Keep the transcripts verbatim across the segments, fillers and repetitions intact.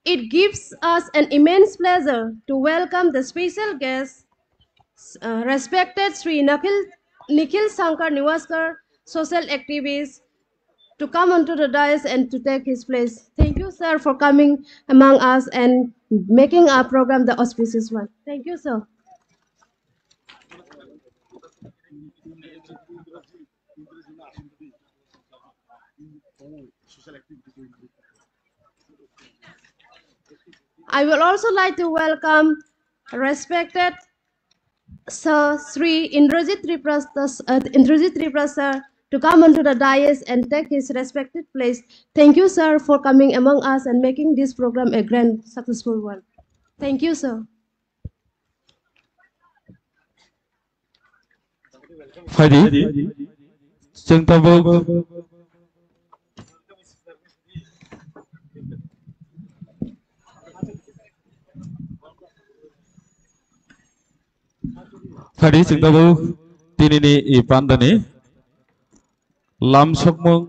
It gives us an immense pleasure to welcome the special guest, uh, respected Sri Nakhil, Nikhil Shankar Niwaskar, social activist, to come onto the dais and to take his place. Thank you, sir, for coming among us and making our program the auspicious one. Thank you, sir. I will also like to welcome respected Sir Sri Indrajit Tripura, uh, Indrajit Tripura, sir, to come onto the dais and take his respected place. Thank you, sir, for coming among us and making this program a grand, successful one. Thank you, sir. Phaidi, chwng tabuk. Phaidi, chwng tabuk tinini i pandani lamsokmung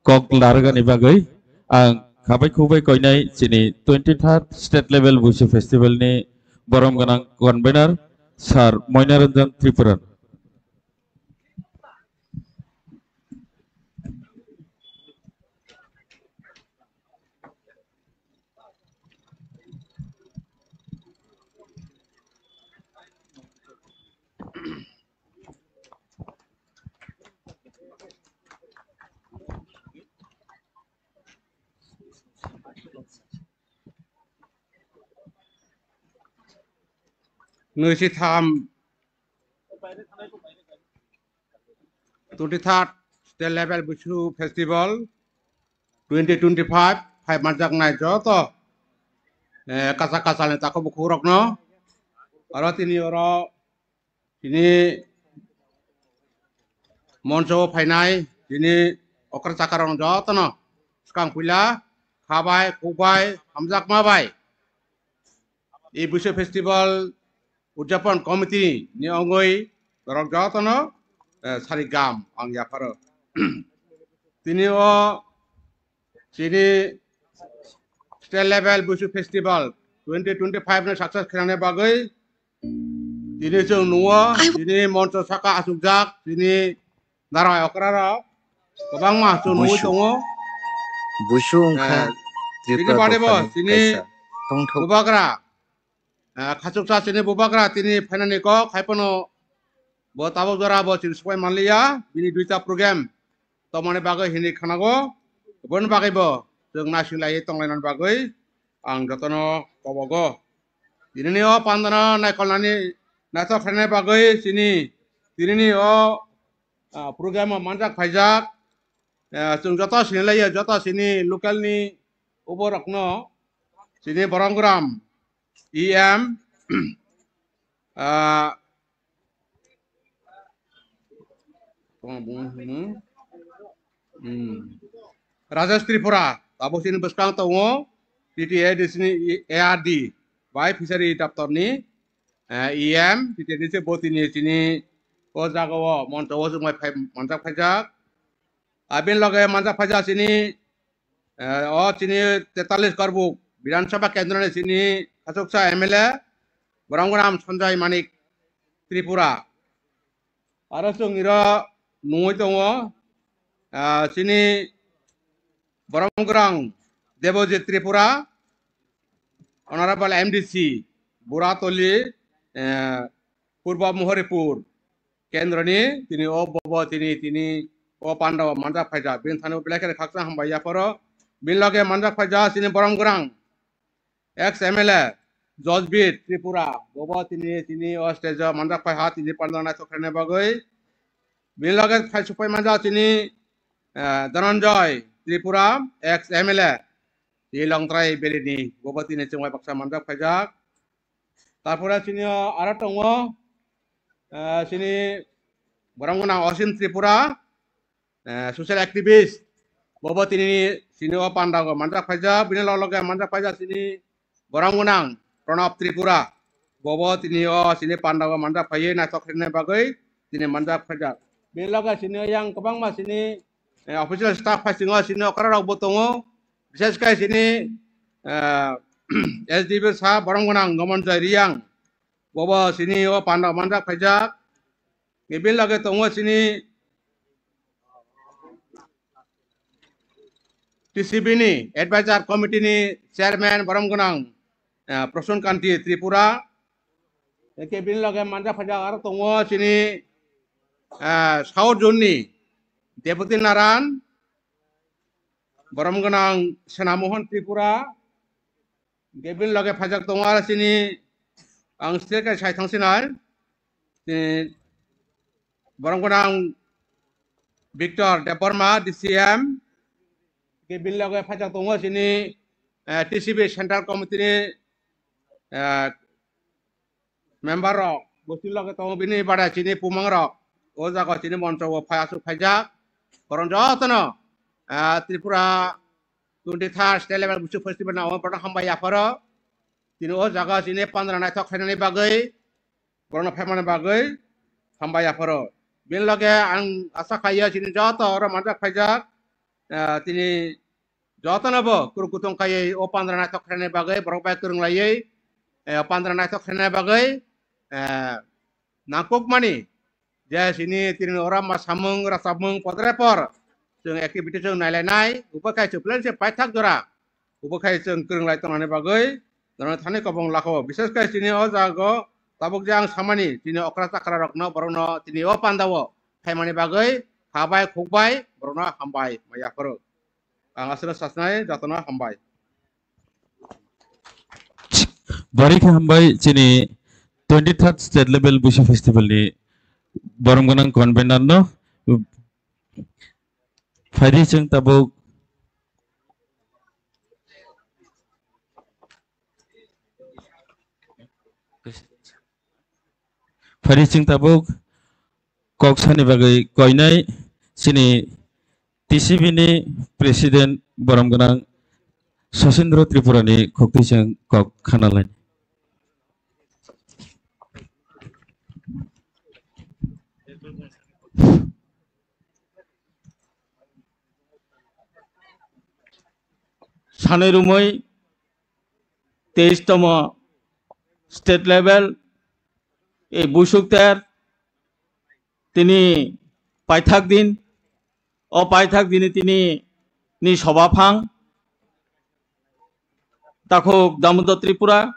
kok larwgani bagwi ang khabai khukbai koinai chini twenty-third State Level Busu Festival ni borom gwnang convener Sir Moinaranjan Tripura. Nui si tham twenty-third State Level Busu Festival twenty twenty-five phai manjaknai joto, eh, kachak kachalni takhuk bukhukrokno aro tini oro tini moncho o phainai tini okra chakarok jotono swkang puila khabai khukbai hamjakma bai. I Busu Festival Udjapon Committee ni ongoi borok jotono, eh, sari gam ang yapharo. Tini o chini State Level Busu Festival twenty twenty-five no success khlaina bagwi tini chwng nuo, tini moncho saka achukjak, tini narai okra rok kwbangma chwng nugwi Busu. Tongo. Busu wngkha Eh, Tripura bini bade bo dophani chini kaisa tongthok. Bubagra, eh, khachuksa chini bubagra tini phainani kok, hai phano bo tabuk jora bo chini supai manliya, bini duita program tongmani bagwi hinwi khanago, boni bagwi bo chwng naising laiwi tonglainani bagwi ang jotono kobogo. Tinini o pandano naikolnani naithok khlainani bagwi chini tinini o, ah, program o manjak phaijak. Eh, chwng joto sinilaiya, joto chini local ni oborokno chini Boromgram E M, ah, tongma bung hwnwi, hmm, Rajesh Tripura, abo chini bwskang tongo, T T A D C ni A R D bai Fishery Daptor ni, eh, E M, T T A D C bo tini chini o jaga o moncho o chwng bai phai manjak phaijak. Abini loge manjak phaijak chini, eh, o chini tetalis Korbuk Bidhan Sabha Kendro ni chini khachuksa M L A Boromgram Sanjay Manik Tripura. Aro chwng iro nungwi tongo, ah, chini Boromgram Debojit Tripura, Honorable M D C, Buratoli, eh, Purbo Mohoripur Kendroni, tini o bobo tini, tini o pandao manjak phaijak. Bini thani belai kheno khakchang hambai yapharo. Bini loge manjak phaijak chini Boromgram ex M L A Josbir Tripura, bobo tini, tini o stage o manjak phai ha, tini pandao naithok khlaina bagwi. Bini loge phai supai manjak chini, eh, Dhananjoy Tripura, ex M L A, tini Longtrai Valley ni, bobo tini chwng bai baksa manjak phaijak. Tarpore chini o aro tongo, eh, chini borok gwnang Osim Tripura, eh, social activist, bobo tini chini o pandao manjak phaijak, bini log loge manjak phaijak chini borok gwnang Pranab Tripura, bobo tini o chini pandao manjak phaiwi naithok khlaina bagwi tini manjak phaijak. Bini loge chini o yang kwbangma chini, eh, official staff phai singo chini okra rok bo tongo, bises khe chini, eh, S D B sa borom gwnang Gomonjai Riyang, bobo chini o panda manjak phaijak. Bini loge tongo chini T C B ni advisor committee ni chairman borom gwnang, eh, Prasun Kanti Tripura. Eke bini loge manjak phaijak aro tongo chini, eh, South Zone ni Deputy Naran, borom gwnang Senamohon Tripura. Eke bini loge phaijak tongo aro chini, ang state kai sai thang sinai. Chini borom gwnang Victor Debbarma, D C M. Eke bini loge phaijak tongo chini, eh, T C B Central Committee ni, eh, member rok, bosni loge tongo bini bada chini pumang rok. O jaga chini moncho o phai aswk phaijak. Borom jotono, ah, Tripura twenty third state level Busu festival na o bono hambai yapharo. Chini o jaga chini pandra naithok khainani bagwi, bono phaimani bagwi hambai yapharo. Bini loge ang asa khaiya chini joto oro manjak phaijak, ah, chini jotono bo kwrwng kutung kaiwi o pandra naithok khainani bagwi borok bai kwrwng laiwi, eh, pandra naithok khainani bagwi, eh, nangkukmani je chini tini ora ma samung rachapmung podre por chwng activity chwng nailainai, ubo khai chwng plan se paithak jora, ubo khai chwng kwrwng lai tongnani bagwi norok thani kobong lakho. Bishes khai chini o jago tabuk je ang samani chini okra chakra rokno borokno tini o pandao phaimani bagwi khabai khukbai borokno hambai maya phoro. Ang aswkno sasnai, jotono hambai. Bari khe hambai chini twenty third state level Busu festival ni borom gwnang convener no. Phaidi chwng tabuk, phaidi chwng tabuk kok sani bagwi koinai chini T C B ni president borom gwnang Sasindra Tripura ni khokti chwng kok khana lai. Sanai rumui teis tomo state level ei Buisuk ter tini paithak din, o paithak dini tini ni soba phang takhuk Damodar Tripura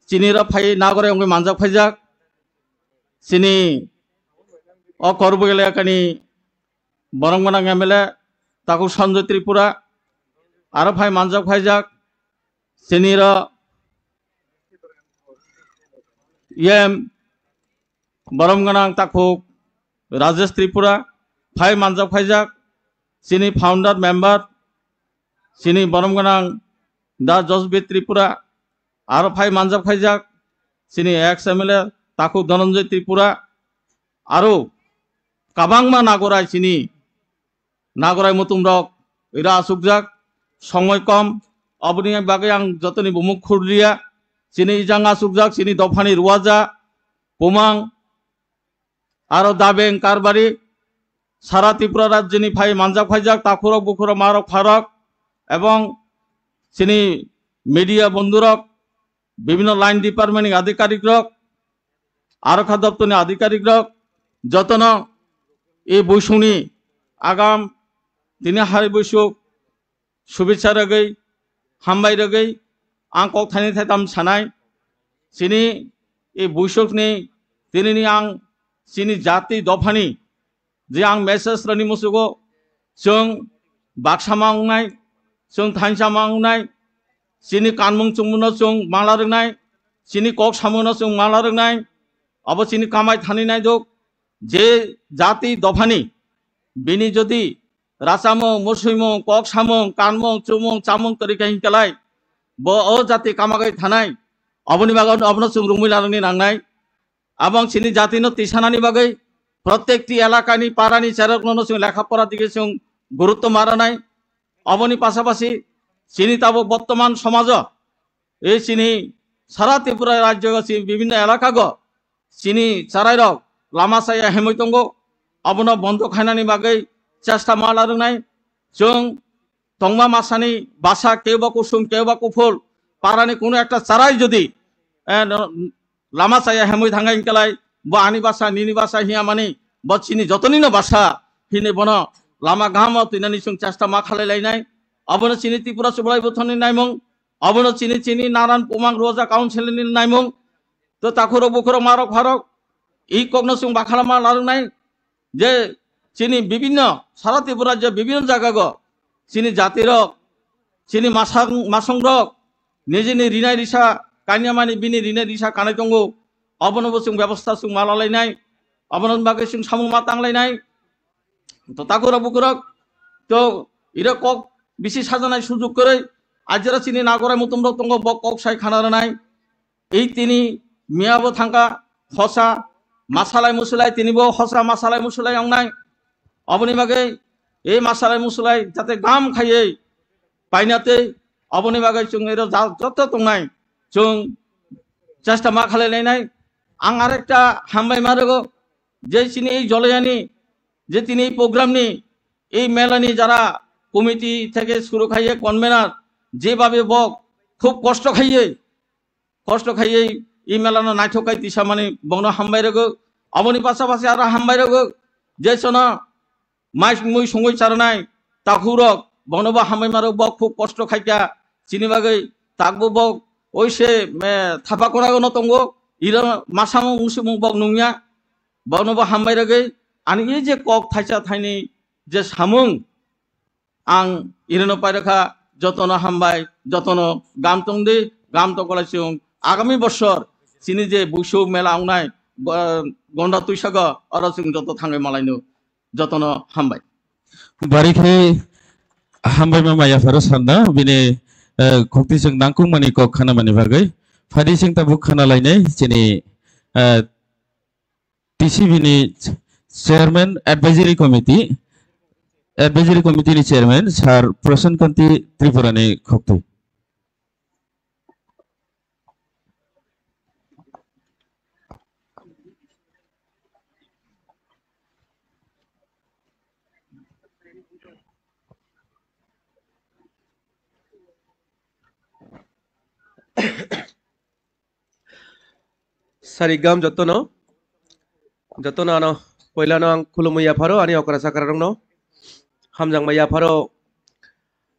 chini ro phai nagore wngwi manjak phaijak chini o Korbuk elakani borom gwnang M L A takhuk Sanjoy Tripura aro phai manjak phaijak chini ro E M borom gwnang takhuk Rajesh Tripura phai manjak phaijak, chini founder member, chini borom gwnang Da Josbir Tripura aro phai manjak phaijak, chini ex M L A takhuk Dhananjay Tripura aro kabangma nagorai chini nagorai mutum rok ira asukjak, songoi kom, oboni bagwi ang jotoni bumung khurliya, chini ijang asukjak, chini dophani ruwaja, bumang, aro dabeng karbari, sara Tripura rajyoni phai manjak phaijak, takhurok bukhurok marok pharok, ebong chini media bondhurok, bibhinno line department ni adhikarik rok, arokha doptor ni adhikarik rok, jotono e Buisuk ni agam tini hai Buisuk subitsa rwgwi, hambai rwgwi ang kok thaini thaitham sanai. Chini e Buisuk ni tini ni ang chini jati dophani je ang message rwni musugo, chwng baksa ma wngnai, chwng thansa ma wngnai, chini kanmung chumungno chwng mala rwngnai, chini kok samungno chwng mala rwngnai, abo chini kamai thani naidok, je jati dophani bini jodi rachamung, musuimung, kok samung, kanmung, chumung, chamung kwrwi khe hinkalai, bo o jati kamagwi thanai, oboni bagwi abono chwng rwngwi larwngni nangnai. Abang chini jatino tisanani bagwi protekti elakani parani cherokno chwng lekha pora dige chwng gurutto maranai. Oboni pasapasi chini tabuk bottoman somajo, ei chini sara Tripura rajyo chini bibhinno elakago chini charairok lama saya hemoi tongo, abono bondo khainani bagwi chesta ma larwnai. Chwng tongma masani basa kebo kusum kebo kuphul parani kuno ekta charai jodi, eh, no, lama chaya hemwi thangai hinkalai, bo ani basa, nini basa hiya mani, bo chini jotonino basa, hini bono lama gahamo twinani chwng chesta ma khalai lainai. Abono chini Tripura Chubalai Buthoni naimung, abono chini, chini nanan pumang roja council ni naimung. To takhurok bukhurok marok pharok, i kokno chwng bakhala ma narwknai je chini bibinno, sara Tripura je bibinno jagago chini jatirok, chini masang, masongrok nijini rinai risa kanya mani bini rinai risa kanai tongo, obono bo chwng bebosta chwng ma lalainai, obono bagwi chwng samung ma tanglainai. To takhurok bukhurok, to iro kok bisi sajanai sujuk kwrwi, ajira chini nagorai mutumrok tongo, bo kok sai khana rwnai. Ei tini miyabo thangkha hosa masalai musulai, tini bo hosa masalai musulai wngnai. Oboni bagwi ei masalai musulai jate gam khaiwi paina tei oboni bagwi chwng ero ja-, joto tongnai chwng chesta ma khalai lainai. Ang arekta hambai ma rwgo je chini ei Joloyani, je tini ei program ni, ei mela ni jara committee theke suru khaiye convener, jebabe bok khub kosto khaiye, kosto khaiye ei mela no naithok khai tisa mani bokno hambai rwgo. Aboni pasapasi aro hambai rwgo je sono mai mui songwi charnai takhurok, bono bo hambai ma rwgo, bo khub kosto khaikha chini bagwi, takbo bo oise, eh, thapa kora no tongo, iro masamo musimung bok nungya. Bono bo hambai rwgwi ani ei je kok thaisa thaini je samung ang irino pairokha, jotono hambai, jotono gam tongdi, gam tongkolai chwng agami bosor chini je buisuk mela wngnai, go-, gonda tuisago oro chwng joto thangwi malaino, jotono hambai. Bari khe hambai ma maya pharo sanda bini, eh, khokti chwng nangkukmani kok khanamani bagwi. Phadi chwng tabuk khana lainai chini, eh, T C B ni chairman advisory committee, advisory committee ni chairman Sir Prasant Kanti Tripura ni khokti. Sarigam jotono, jotono ano poilano ang khulumwi yapharo ani okra chakrarokno, hamjakma yapharo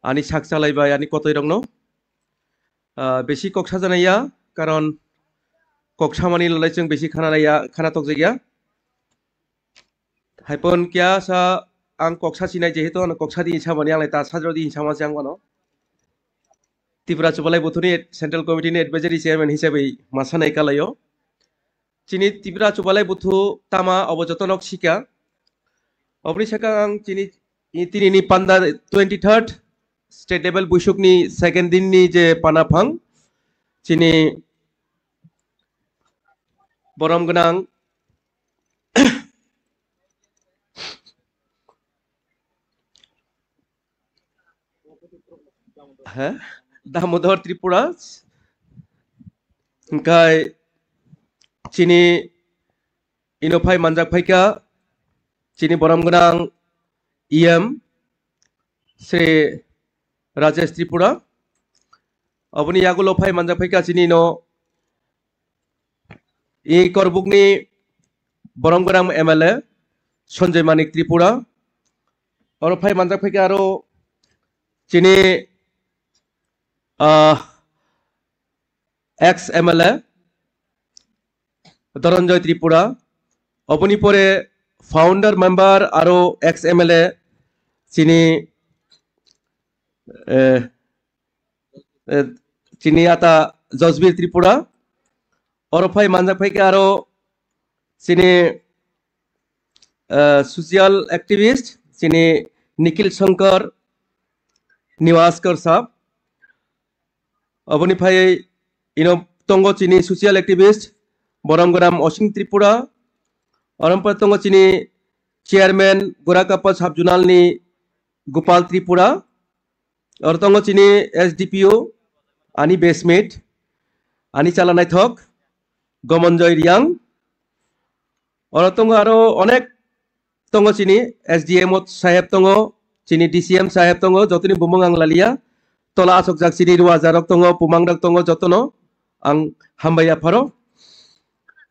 ani sak chalaibai ani kotoirokno. Ah, besi kok sajanaiya, karon kok samani lolai chwng besi khananaiya, khana tokjakya. Haipon kya sa ang kok sa sinai jehetu ano kok sa di hinsa mani ang lai ta sa jodi hinsa ma se ang wano. Tripura Chubalai Buthuni Central Committee ni Advisory Chairman hisabai ma sanai kalaio. Chini Tripura Chubalai Buthu tama obo joto nok sika. Oboni saka ang chini i tini ni panda twenty third state level buisuk ni second din ni je pana phang chini borom gwnang He? Damodar Tripura. Hingkai chini ino phai manjak phaikha chini borom gwnang E M Sri Rajesh Tripura. Oboni yagulo phai manjak phaikha chini no I Korbukni borom gwnang M L A Sanjay Manik Tripura. Oro phai manjak phaikha aro chini, ah, ex M L A Dhananjay Tripura. Oboni pore founder member aro ex M L A chini, eh, eh, chini ata Josbir Tripura. Oro phai manjak phaikha aro chini, eh, social activist chini Nikhil Shankar Niwaskar sab. Oboni phai ino tongo chini social activist Borom Gwnang Osing Tripura. Oro phai tongo chini chairman Gorakapa sub zonal ni Gopal Tripura. Oro tongo chini S D P O, ani best mate, ani chala naithok, Gomonjoy Riang. Oro tongo aro onek tongo chini S D M O saheb tongo, chini D C M saheb tongo, jotoni bumung ang lalia. tola asokjak chini ruajarok tongo, pumangrok tongo, jotono ang hambai yapharo.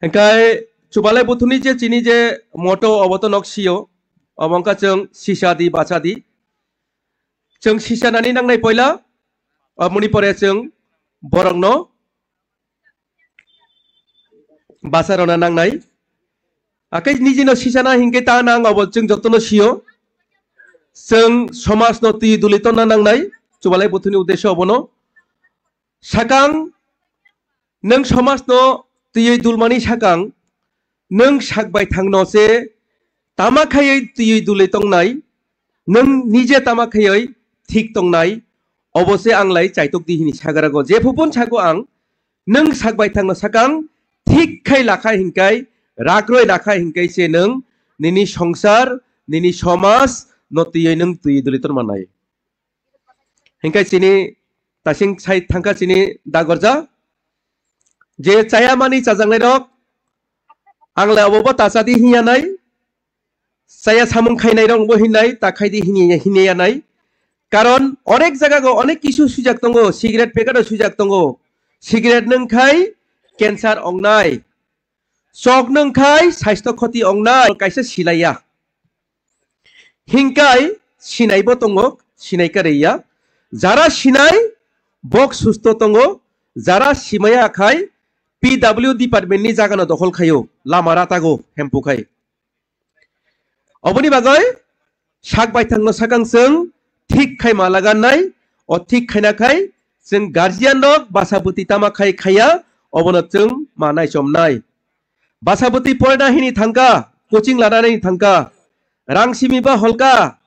Hingkai chubalai buthuni je chini je motto obo to nok sio, obo wngkha chwng sisa di, bacha di. Chwng sisa nani nangnai poila, aboni pore chwng borokno basa rwna nangnai. Akai nijino sisana hinkhe ta nang obo chwng jotono sio. Chwng somajno twi duli tonna nangnai, chubalai buthuni uddesyo obono. Sakang nwng somajno twiwi dulmani sakang nwng sak bai thangno se tama khaiwi twiwi duli tongnai, nwng nije tama khaiwi thik tongnai, obo se ang lai chaitok di hini sagarago. Je phupun sago ang, nwng sak bai thangno sakang thik khai lakha hinkai, rakroi lakha hinkai se nwng nini songsar, nini somaj no twiwi nwng twiwi duli ton manai. Hinkai chini tasing sai thangkha chini dagorja. Je chaya mani chajaknai rok, ang lai obo bo ta chadi hinya nai. Chaya samung khainai rok bo hinai, ta khaidi hinya, hinya nai. Karon onek jaga go onek kisu sujak tongo, cigarette packet o sujak tongo. Cigarette nwng khai cancer ongnai. Chok nwng khai saisto khoti ongnai, kaisa silaiya. Hinkai sinaibo tongo, sinai karwi ya. Jara sinai, bok susto tongo, jara simaya khai P W department ni jagano dokhol khaio, lama ratago hempu khai. Oboni bagwi sak baithangno sakang chwng thik khai ma lagannai, o thik khaina khai chwng guardian rok basa bwtwi tama khai khaiya, obono chwng ma naichomnai. Basa bwtwi porina hini thangkha, coaching lana hini thangkha, rang simi ba holka,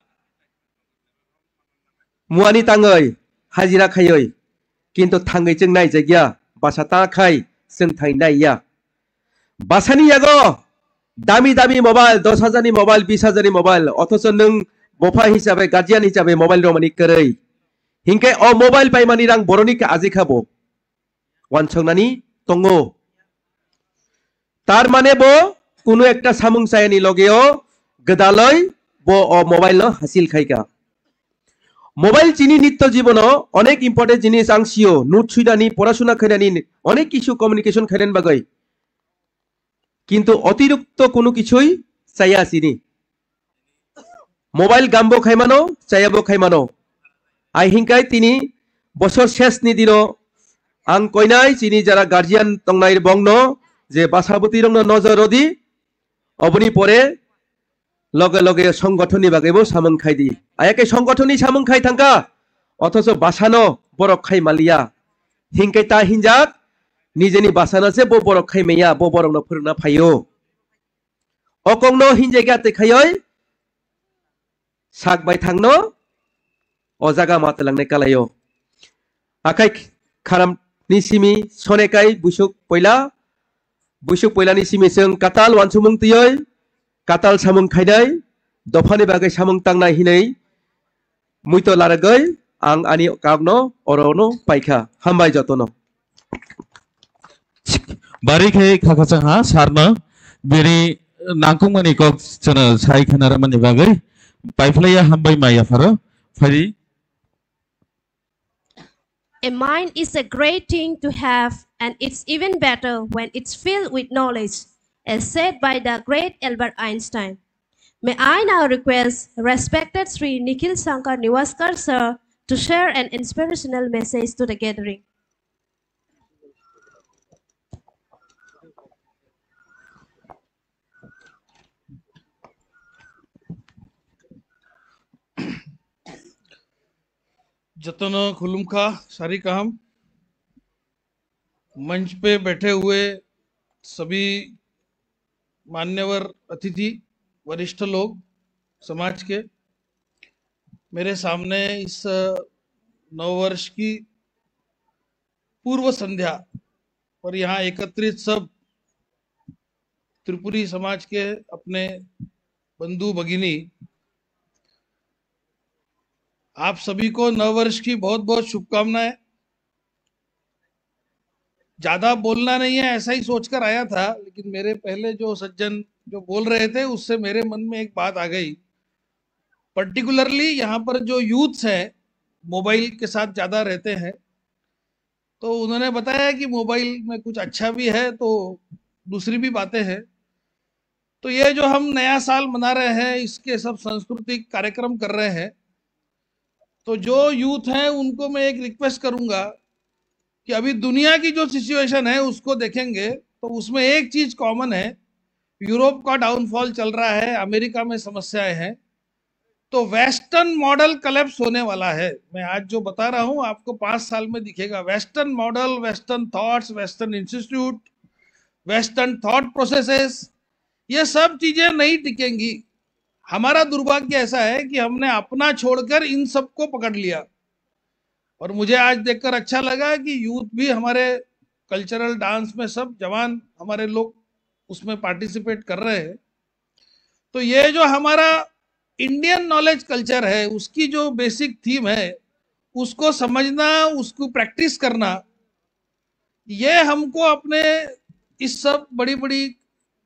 muani tangwi hajira khaiwi, kintu thangwi chwng naijakya, basa ta khai chwng thangwi naiya. Basani yago dami dami mobile, dos hajar ni mobile, bis hajar ni mobile, othocho nwng bopha hisabe, guardian hisabe mobile romani kwrwi. Hinkhe o mobile paimani rang boroni khe ajikha bo. Wansoknani tongo. Tar mane bo kunu ekta samung chayani logeo gwdaloi bo o mobile no hasil khaika. Mobile chini nitto jibono onek important jinis ang sio, note suinani, porasuna khainani, onek kisu communication khainani bagwi. Kintu otirukto kunu kisui chaya chini. Mobile gambo khaimano, chayabo khaimano. Ai hinkai tini bosor ses ni dino ang koinai chini jara guardian tongnai bongno je basa bwtwi rokno nojor rodi, oboni pore loge loge songgothon ni bagwi bo samung khai di. Aya khe songgothon ni samung khai thangkha, othocho basano borok khai maliya. Hinkai ta hinjak, nijeni basano se bo borok khai maya, bo borokno phwrwngna phaio. O kokno hinjai khe atwi khaioi sak bai thangno o jaga ma twlangnai kalaio. Akhai kharam ni simi sonekai busuk poila, busuk poila ni simi chwng katal wansumung twioi katal samung khainai, dophani bagwi samung tangnai hinwi muito laragwi ang ani kakno orono paikha. Hambai jotono. Bari khe kha khachang ha sarno bini nangkukmani kok chwngno sai khna rwmani bagwi paiphlaiya hambai maya pharo phari. A mind is a great thing to have, and it's even better when it's filled with knowledge, as said by the great Albert Einstein. May I now request respected Sri Nikhil Shankar Niwaskar sir to share an inspirational message to the gathering. जतनो खुलुमखा सारी कहम। मंच पे बैठे हुए सभी मान्यवर अतिथि, वरिष्ठ लोग समाज के, मेरे सामने इस नववर्ष की पूर्व संध्या पर यहाँ एकत्रित सब त्रिपुरी समाज के अपने बंधु भगिनी, आप सभी को नववर्ष की बहुत बहुत शुभकामनाएं। ज्यादा बोलना नहीं है, ऐसा ही सोचकर आया था, लेकिन मेरे पहले जो सज्जन जो बोल रहे थे, उससे मेरे मन में एक बात आ गई। पर्टिकुलरली यहाँ पर जो यूथ्स है, मोबाइल के साथ ज़्यादा रहते हैं। तो उन्होंने बताया कि मोबाइल में कुछ अच्छा भी है, तो दूसरी भी बातें हैं। तो ये जो हम नया साल मना रहे हैं, इसके सब सांस्कृतिक कार्यक्रम कर रहे हैं, तो जो यूथ हैं, उनको मैं एक रिक्वेस्ट करूंगा कि अभी दुनिया की जो सिचुएशन है, उसको देखेंगे, तो उसमें एक चीज कॉमन है। यूरोप का डाउनफॉल चल रहा है, अमेरिका में समस्याएं हैं, तो वेस्टर्न मॉडल कलेप्स होने वाला है। मैं आज जो बता रहा हूं, आपको पांच साल में दिखेगा। Western model, western thoughts, western institute, western thought processes, ये सब चीजें नहीं टिकेंगी। हमारा दुर्भाग्य ऐसा है कि हमने अपना छोड़कर इन सबको पकड़ लिया। और मुझे आज देखकर अच्छा लगा कि यूथ भी हमारे कल्चरल डांस में, सब जवान हमारे लोग उसमें पार्टिसिपेट कर रहे हैं। तो ये जो हमारा इंडियन नॉलेज कल्चर है, उसकी जो बेसिक थीम है, उसको समझना, उसको प्रैक्टिस करना, ये हमको अपने इस सब बड़ी बड़ी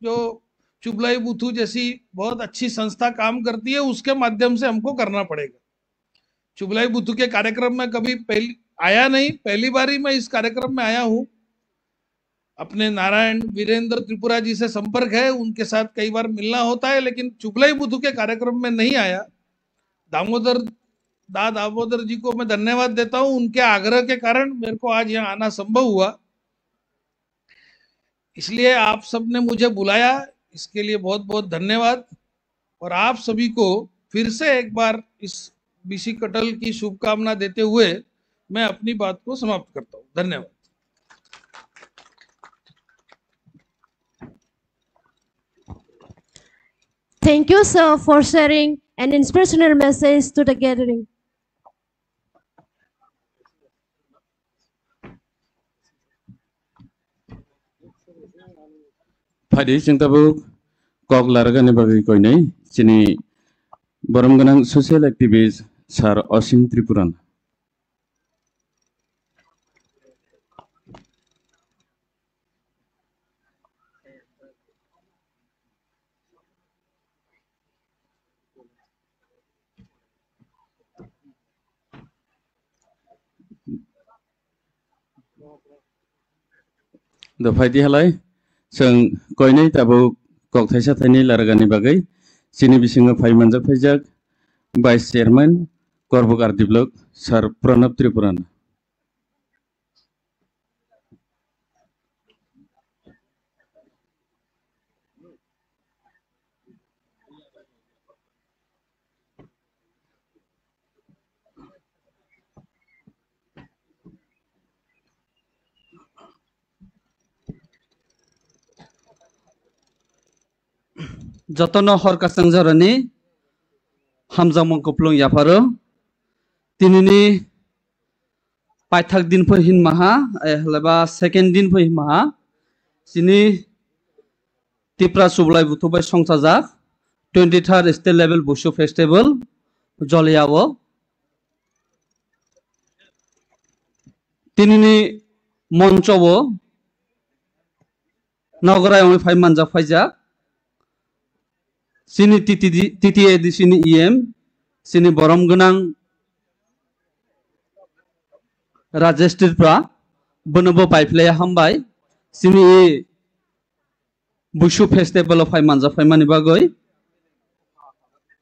जो चुबलाई बुथु जैसी बहुत अच्छी संस्था काम करती है, उसके माध्यम से हमको करना पड़ेगा। चुबलाई बुथु के कार्यक्रम में कभी पहली आया नहीं, पहली बार ही मैं इस कार्यक्रम में आया हूँ। अपने नारायण वीरेंद्र त्रिपुरा जी से संपर्क है, उनके साथ कई बार मिलना होता है, लेकिन चुबलाई बुथु के कार्यक्रम में नहीं आया। दामोदर दा दामोदर जी को मैं धन्यवाद देता हूँ, उनके आग्रह के कारण मेरे को आज यहाँ आना संभव हुआ। इसलिए आप सबने मुझे बुलाया, इसके लिए बहुत बहुत धन्यवाद। और आप सभी को फिर से एक बार इस बीसी कटल की शुभकामना देते हुए मैं अपनी बात को समाप्त करता हूँ। धन्यवाद। Thank you, sir, for sharing an inspirational message to the gathering. Phaidi chwng tabuk kok laragani bagwi koinai chini borom gwnang social activist Sir Osim Tripuran. Do phaidi halai, chwng koinai tabuk kok thaisa thaini laragani bagwi chini bisingo phai manjak phaijak Vice Chairman Korbuk R D Block Sir Pranab Tripuran. Jotono hor kasang jorani hamjakmung kuplung yapharo. Tinini paithak din pho hinmaha, eh, halaiba second din pho hinmaha. Chini Tipra Sublai Buthu bai songchajak twenty third state level Busu festival Joliao. Tinini moncho o Nograi wngwi phai manjak phaijak. Chini T T D, T T A D C ni E M, chini borom gwnang Rajesh Tripura, bono bo paiphlaiya hambai. Chini Busu festival o phai manjak phaimani bagwi.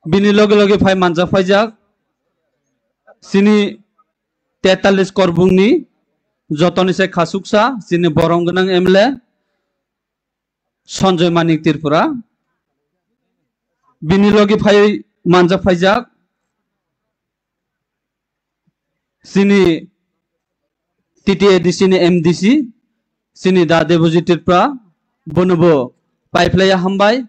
Bini loge loge phai manjak phaijak. Chini tetalis korbungni jotoni se khasuksa, chini borom gwnang M L A Sanjoy Manik Tripura. Bini logi phai manjak phaijak chini T T A D C ni M D C, chini da Debojit Tripura, bono bo paiphlaiya hambai.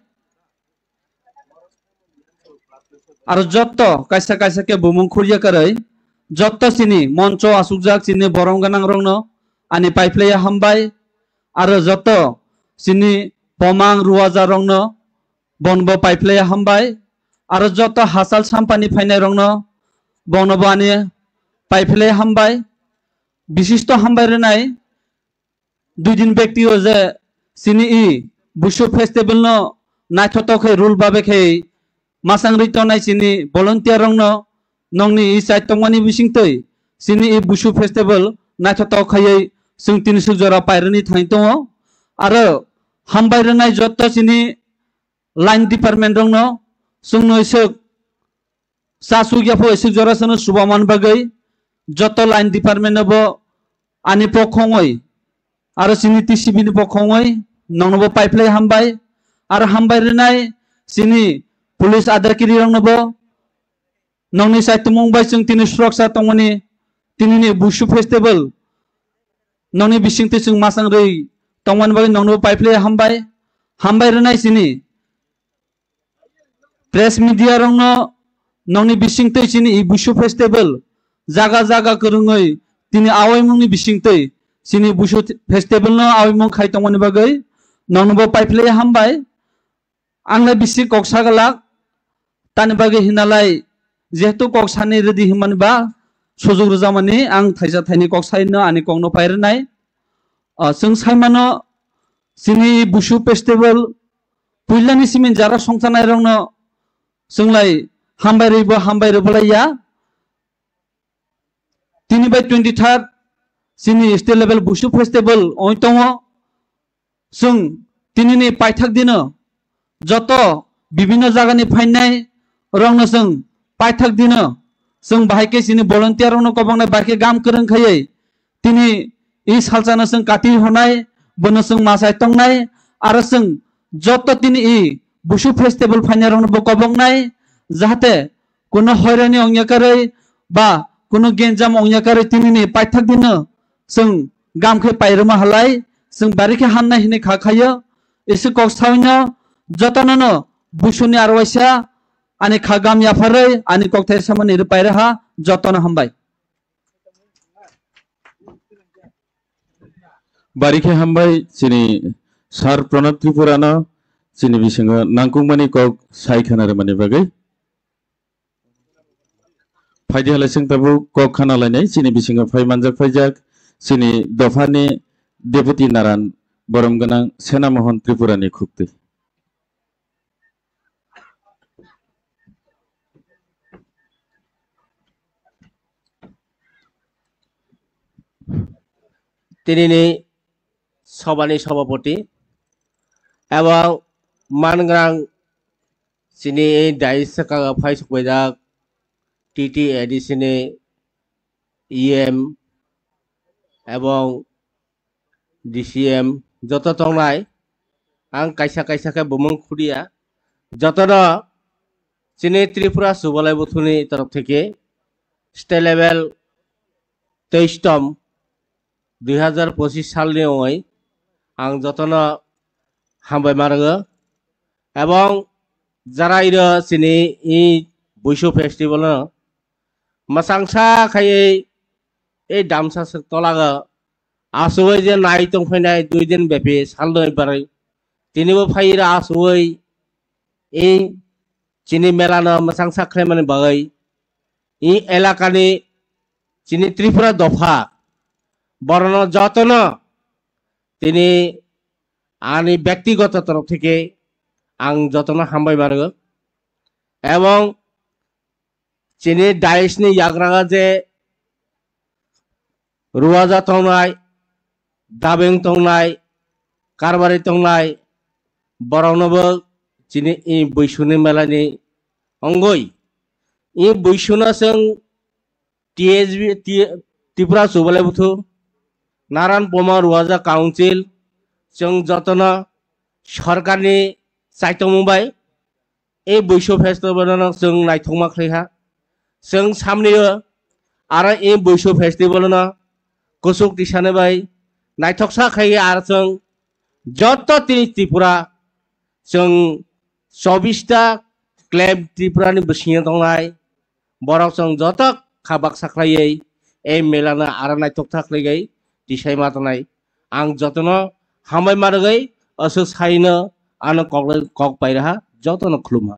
Aro jotto kaisa kaisa khe bumung khurya kwrwi, jotto chini moncho asukjak chini borom gwnang rokno ani paiphlaiya hambai. Aro jotto chini bomang ruwaja rokno bonbo paiphlaiya hambai. Aro jotto hachal sampani phainai rokno bono bo ani paiphlaiya hambai. Bishisto hambai rwnai dui din bekti o je chini i Busu festival no naithotok khe rule babe khe masang rwi tongnai chini volunteer rokno nongni i chai tongmani bisingtwi chini i Busu festival naithotok khaiwi chwng tini swk jora pairwni thangwi tongo. Aro hambai rwnai jotto chini line department rokno chwngno iswk cha suk yaphai iswk jora sono chubaman bagwi jotto line department no bo ani pokhongwi aro chini T C B ni pokhongwi nongno bo paiphlai hambai. Aro hambai rwnai chini police adakiri rokno bo nongni saitumung bai chwng tini suraksa tongmani tinini Busu festival nongni bisingtwi chwng masang rwi tongmani bagwi nongno bo paiphlai hambai. Hambai rwnai chini press media rokno nongni bisingtwi chini i Busu festival jaga jaga kwrwngwi tini awaimungni bisingtwi chini Busu festival no awaimung khai tongmani bagwi nongno bo paiphlai hambai. Ang le bisi kok sagalak, tani bagwi hinalai jehetu kok sani rwdi hinmani ba sujuk rwjakmani ang thaisa thaini kok saino ani kokno pairwnai. Ah, chwng saimano chini Busu festival puilani simi jara songchanairokno chwnglai hambai rwibo hambai rwbolaiya. Tini bai twenty third chini state level Busu festival oi tongo. Chwng tinini paithak dino joto bibinno jagani phainai rokno chwng paithak dino chwng bahai khe chini volunteer rokno kobongnai bahai khe gam kwrwng khaiwi tini i salsano chwng kati honai, bono chwng machai tongnai, aro chwng joto tini i Busu festival phainai rokno bo kobongnai, jahate kuno hoirani ongya karwi ba kuno genjam ongya karwi tinini paithak dino chwng gam khe pairwma halai chwng bari khe hamnai hinwi kha khaio. Isi kok sawino jotono no Busuni aro waisa ani kha gam yapharwi ani kokthai samani rw pairaha jotono hambai. Bari khe hambai chini Sir Pranab Tripura no chini bisingo nangkukmani kok sai khana rwmani bagwi. Phaidi halai chwng tabuk kok khana lainai chini bisingo phai manjak phaijak chini dophani Deputy Naran borom gwnang Sena Mohon Tripura ni khuktwi. Tinini sobani sobapoti ebong mangrang chini dais saka phai sokbaijak T T A D C ni E M ebong D C M joto tongnai, ang kaisa kaisa khe bumung khudiya, jotono chini Tripura Subalai Buthuni torof theke state level teishtom dui hazar pochis salni ongwi ang jotono hambai ma rwgo, ebong jara iro chini i Buisu festival no mwchangsa khaiwi ei damsa swk tolago asugwi je nai tongphainai dui din bepi salnwi barwi tinibo phai iro asugwi i chini mela no mwchangsa khlaimani bagwi i elakani chini Tripura dopha borokno jotono tini ani byaktigoto torof theke ang jotono hambai ma rwgo. Ebong chini dais ni yagra je ruwaja tongnai, dabeng tongnai, karbari tongnai, borokno bo chini i Buisuni melani ongoi. I Buisuna chwng T S B, T-, Tripura Subalai Buthu, Naran Poma Ruwaja Council, chwng jotono sorkarni chaitokmung bai, e Buisu festival no chwng naithokma khlai ha. Chwng samnio aro e Buisu festival no kuchuk tisani bai naithoksa khlai ar chwng joto tini Tripura chwng chobbish ta claim Tripura ni bisingo tongnai borok chwng joto kha baksa khlaiwi e mela no aro naithok tha khlaiwi tisai ma tongnai. Ang jotono hambai ma rwgwi aswk saino ano kok, kok pairaha jotono khulumha.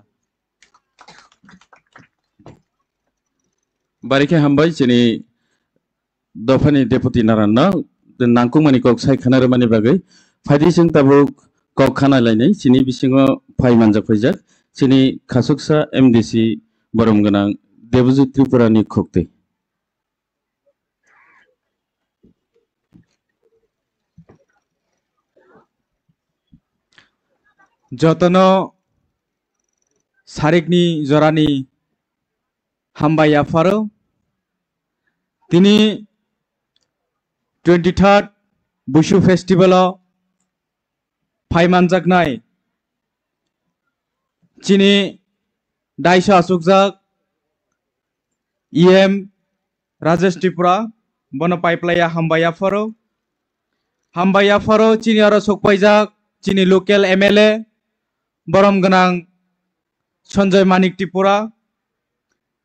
Bari khe hambai chini dophani Deputy Naranno nangkukmani kok sai khana rwmani bagwi. Phaidi chwng tabuk kok khana lainai chini bisingo phai manjak phaijak chini khasuksa M D C borom gwnang Debojit Tripura ni khukti. Jotono sarikni jorani hambai yapharo. Tini twenty third Busu Festival o phai manjaknai chini daisa asukjak E M Rajesh Tripura, bono paiplaya hambai yapharo. Hambai yapharo chini oro sokpaijak chini local M L A, borom gwnang Sanjay Manik Tripura.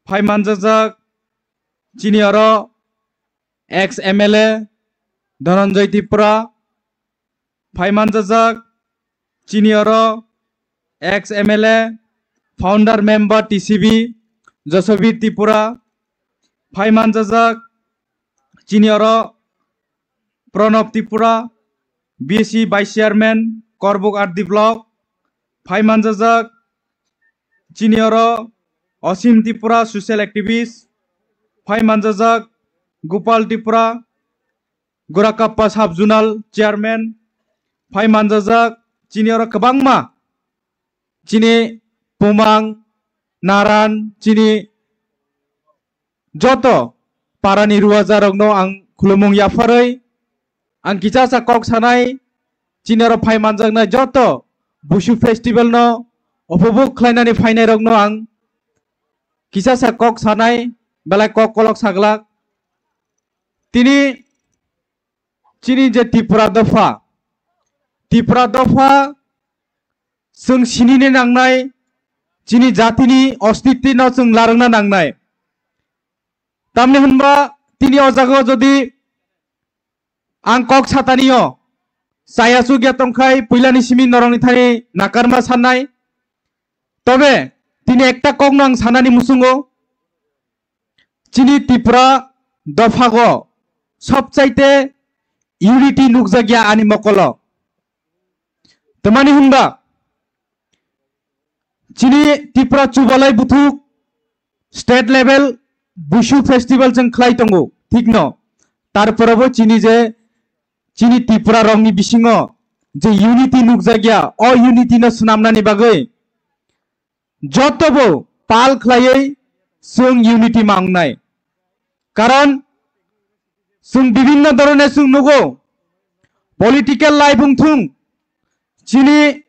Phai manjajak chini oro ex M L A Dhananjay Tripura. Phai manjajak chini oro ex M L A, founder member T C B Jasabir Tripura. Phai manjajak chini oro Pranab Tripura, B C Vice Chairman, Korbuk R D Block. Phai manjajak chini oro Asim Tripura, social activist. Phai manjajak Gopal Tripura, Gorakappa Sub Zonal Chairman. Phai manjajak chini oro kwbangma, chini Pumang, Naran, chini joto parani ruajarokno ang khulumung yapharwi, ang kichasa kok sanai, chini oro phai manjaknai joto Busu Festival no upobhog khlainani phainairokno ang kichasa kok sanai, belai kok kolok saglak. Tini chini je Tripura dopha, Tripura dopha chwng sinini nangnai, chini jatini ostitino chwng larwkna nangnai. Tamni hwnba tini o jagao jodi ang kok satanio chaya chukya tongkhai, puilani simi norokni thani nakarma sannai. Tobe tini ekta kokno ang sanani muchungo, chini Tripura dophago sobchaite unity nukjakya ani mokolo. Tamani hwnba chini Tripura chubalai buthuk state level Busu festival chwng khlai tongo, thikno. Tarpore bo chini je chini Tripura rokni bisingo je unity nukjakya, o unity no swnamnani bagwi jotobo pal khlaiwi chwng unity ma wngnai. Karon chwng bibhinno dhoroner chwng nugo, political life wngthung, chini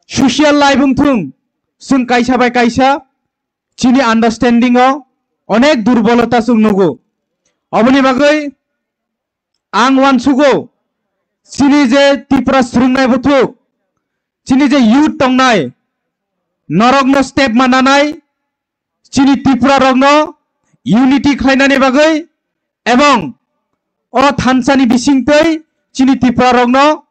social life wngthung, chwng kaisa bai kaisa chini understanding o onek durbolota chwng nugo. Oboni bagwi ang uansugo, chini je Tripura swrwngnai buthuk, chini je youth tongnai, norokno step mananai, chini Tripura rokno unity khlainani bagwi ebong o thansani bisingtwi chini Tripura rokno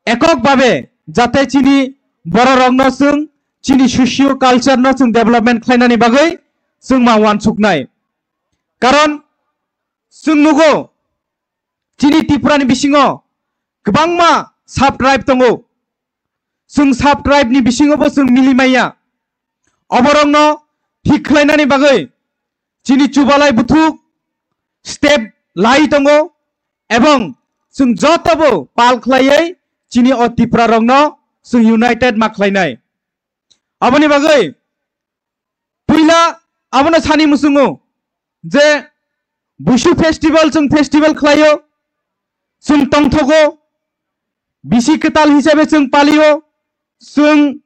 ekok babe jate chini borok rokno chwng chini socio culture no chwng development khlainani bagwi chwng ma uansuknai. Karon chwng nugo, chini Tripura ni bisingo kwbangma sub tribe tongo. Chwng sub tribe ni bisingo bo chwng mili maya. Oborokno thik khlainani bagwi chini chubalai buthuk step lai tongo, ebong chwng jotobo pal khlaiwi chini o Tripura rokno chwng united ma khlainai. Aboni bagwi puila abono sani muchungo je Busu festival chwng festival khlaio, chwng tongthogo, bisi kwtal hisabe chwng palio, chwng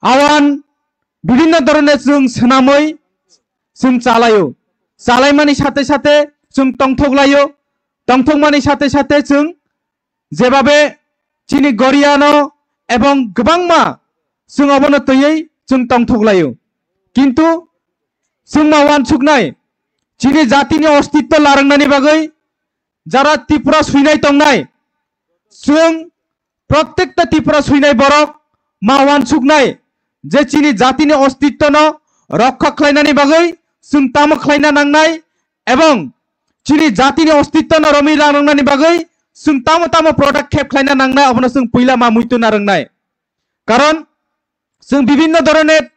awan bibhinno dhoroner chwng swnamwi chwng chalaio. Chalaimani sathe sathe chwng tongthok laio, tongthokmani sathe sathe chwng jebabe chini goriano ebong kwbangma chwng obono twiwi chwng tongthok laio. Kintu chwng ma uansuknai, chini jatini ostitto larwngnani bagwi jara Tripura swinai tongnai, chwng prottekta Tripura swinai borok ma uansuknai je chini jatini ostittono rokha khlainani bagwi chwng tamo khlaina nangnai ebong chini jatini ostittono romwi rangnani bagwi chwng tamo tamo product khep khlaina nangnai, abono chwng puila ma muitu narwngnai. Karon chwng bibhinno dhoroner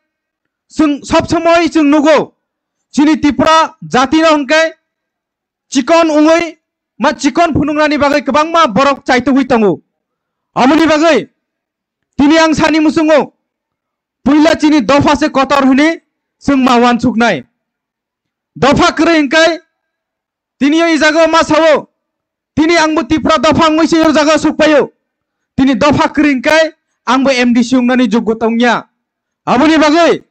chwng sob somoi chwng nugo chini Tripura jati no hwnkhe chikon wngwi ma chikon phunuknani bagwi kwbangma borok chaitugwi tongo. Aboni bagwi tini ang sani muchungo puila chini dopha se kotor hwnwi chwng ma uansuknai. Dopha kwrwi hwnkhe tini o i jaga o ma sao, tini angbo Tripura dopha wngwi se o jaga o sukpaio. Tini dopha kwrwi hwnkhe angbo M D C wngnani joggo tongya. Aboni bagwi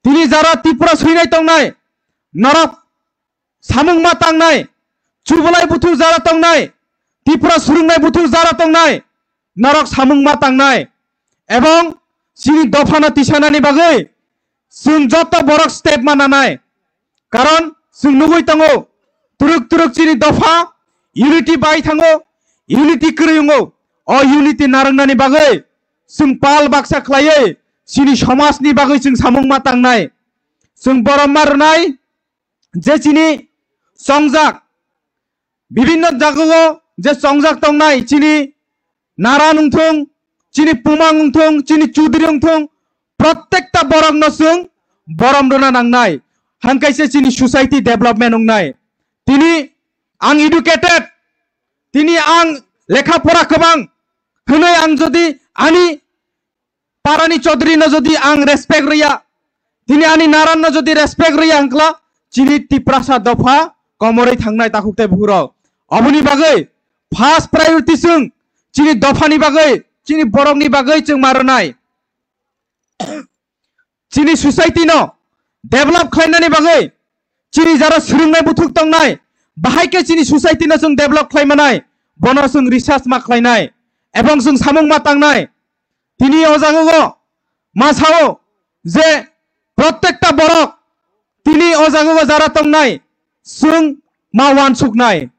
tini jara Tripura swinai tongnai, norok samung ma tangnai, chubolai buthuk jara tongnai, Tripura swrwngnai buthuk jara tongnai, norok samung ma tangnai. Ebong chini dophano tisanani bagwi chwng joto borok step ma nanai. Karon chwng nugwi tongo, turuk turuk chini dopha unity bai thango, unity kwrwi wngo. O unity narwknani bagwi chwng pal baksa khlaiwi chini somajni bagwi chwng samung ma tangnai. Chwng borom ma rwnai, je chini chongjak, bibinno jagao je chongjak tongnai, chini Naran wngthung, chini Pumang wngthung, chini Chudri wngthung, prottekta borokno chwng borom rwna nangnai, hangkaise chini society development wngnai. Tini ang educated, tini ang lekha pora kwbang hwnwi ang jodi ani parani Chaudhary no jodi ang respect rwya, tini ani Naran no jodi respect rwya hwnkla, chini Tiprasa dopha komorwi thangnai takhuk tei bukhurok. Oboni bagwi first priority chwng chini dophani bagwi, chini borokni bagwi chwng ma rwnai. Chini society no develop khlainani bagwi, chini jara swrwngnai buthuk tongnai, bahai khe chini society no chwng develop khlai manai, bono chwng research ma khlainai, ebong chwng samung ma tangnai. Tini o jagao ma sao je prottekta borok tini o jagao jara tongnai, chwng ma uansuknai.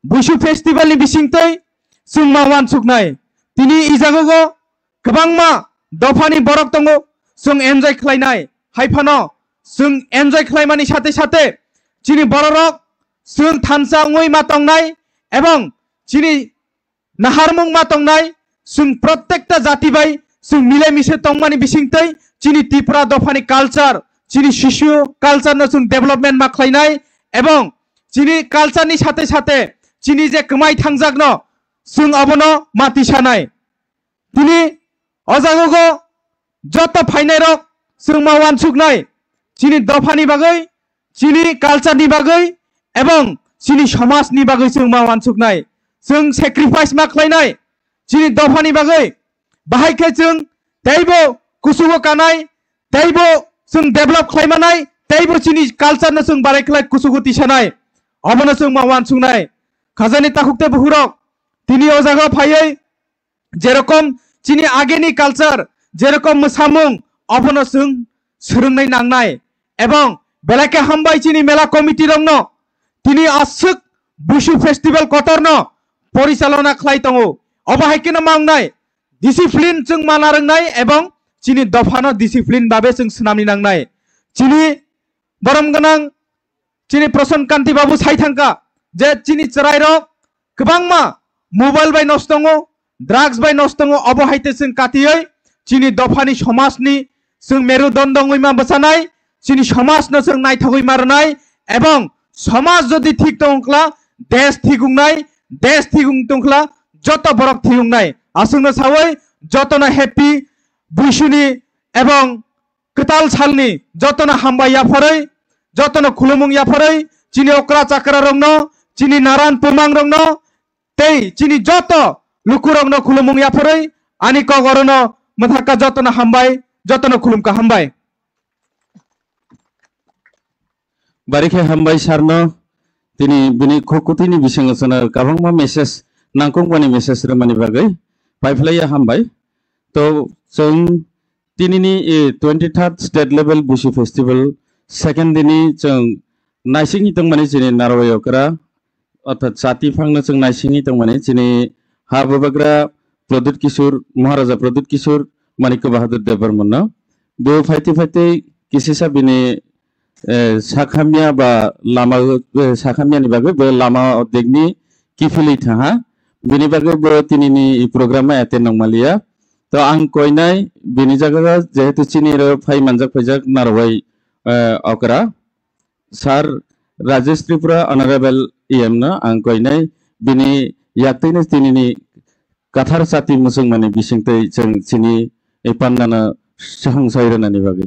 Buisu festival ni bisingtwi chwng ma uansuknai. Tini i jagao kwbangma dophani borok tongo, chwng enjoy khlainai. Hai phano chwng enjoy khlaimani sathe sathe chini bororok chwng thansa wngwi ma tongnai ebong chini naharmung ma tongnai, chwng prottekta jati bai chwng milai mise tongmani bisingtwi chini Tripura dophani culture, chini sishu culture no chwng development ma khlainai, ebong chini culture ni sathe sathe chini je kwmai thangjakno chwng obono ma tisanai. Tini o jagao joto phainairok chwng ma uansuknai, chini dophani bagwi, chini culture ni bagwi, ebong chini somaj ni bagwi chwng ma uansuknai, chwng sacrifice ma khlainai chini dophani bagwi. Bahai khe chwng teibo kusugo kanai, teibo chwng develop khlai manai, teibo chini culture no chwng barai khlai kusugo tisanai, obono chwng ma uansuknai. Khajani takhuk tei bukhurok tini o jagao phaiwi jerokom chini ageni culture, jerokom mwsamung, obono chwng swrwngnai nangnai. Ebong belai khe hambai chini mela committee rokno, tini aswk Buisu festival kotorno porichalona khlai tongo. Obo hai kheno ma wngnai, discipline chwng mana rwngnai ebong chini dophano discipline babe chwng swnamni nangnai. Chini borom gwnang chini Prasan Kanti Babu sai thangkha je chini chwrairok kwbangma mobile bai nosto tongo, drugs bai nosto tongo, obo hai te chwng katiwi chini dophani somajni chwng merudondo wngwi ma bwchanai, chini somajno chwng naithogwi ma rwnai, ebong somaj jodi thik tongkla, desh thik wngnai, desh thik wng tongkla, joto borok thik wngnai. Aswkno sawi jotono happy Buisuni ebong kwtal salni jotono hambai yapharwi, jotono khulumung yapharwi, chini okra chakra rokno, chini naran pumang rokno, tei chini joto lukurokno khulumung yapharwi, ani kok orono mwthakha jotono hambai, jotono khulumkha hambai. Bari khe hambai sir no, tini bini khuk kutui ni bisingo chwngno kwbangma message, nangkukmani message rwmani bagwi paiphlaiya hambai. To chwng tinini, eh, twenty third state level Buisu festival second dini chwng naisingwi tongmani chini Narwai okra, orthat chati phangno chwng naisingwi tongmani chini ha bubagra Pradyut Kishore, Maharaja Pradyut Kishore, Manikya Bahadur Debbarmano. Bo phaitwi phaitwi kisisa bini, eh, sakhamya ba lama, eh, sakhamyani bagwi bo lama ordekni kiphilwi thaha. Bini bagwi bo tinini i program attend nangmaliya. To ang koinai bini jaga jehetu chini ro phai manjak phaijak Narwai, eh, okra. Sir Rajesh Tripura, Honorable E M no ang koinai, bini yaktwino tinini Kathar Chati Mwchwngmani bisingtwi chwng chini pandano songsai rwnani bagwi.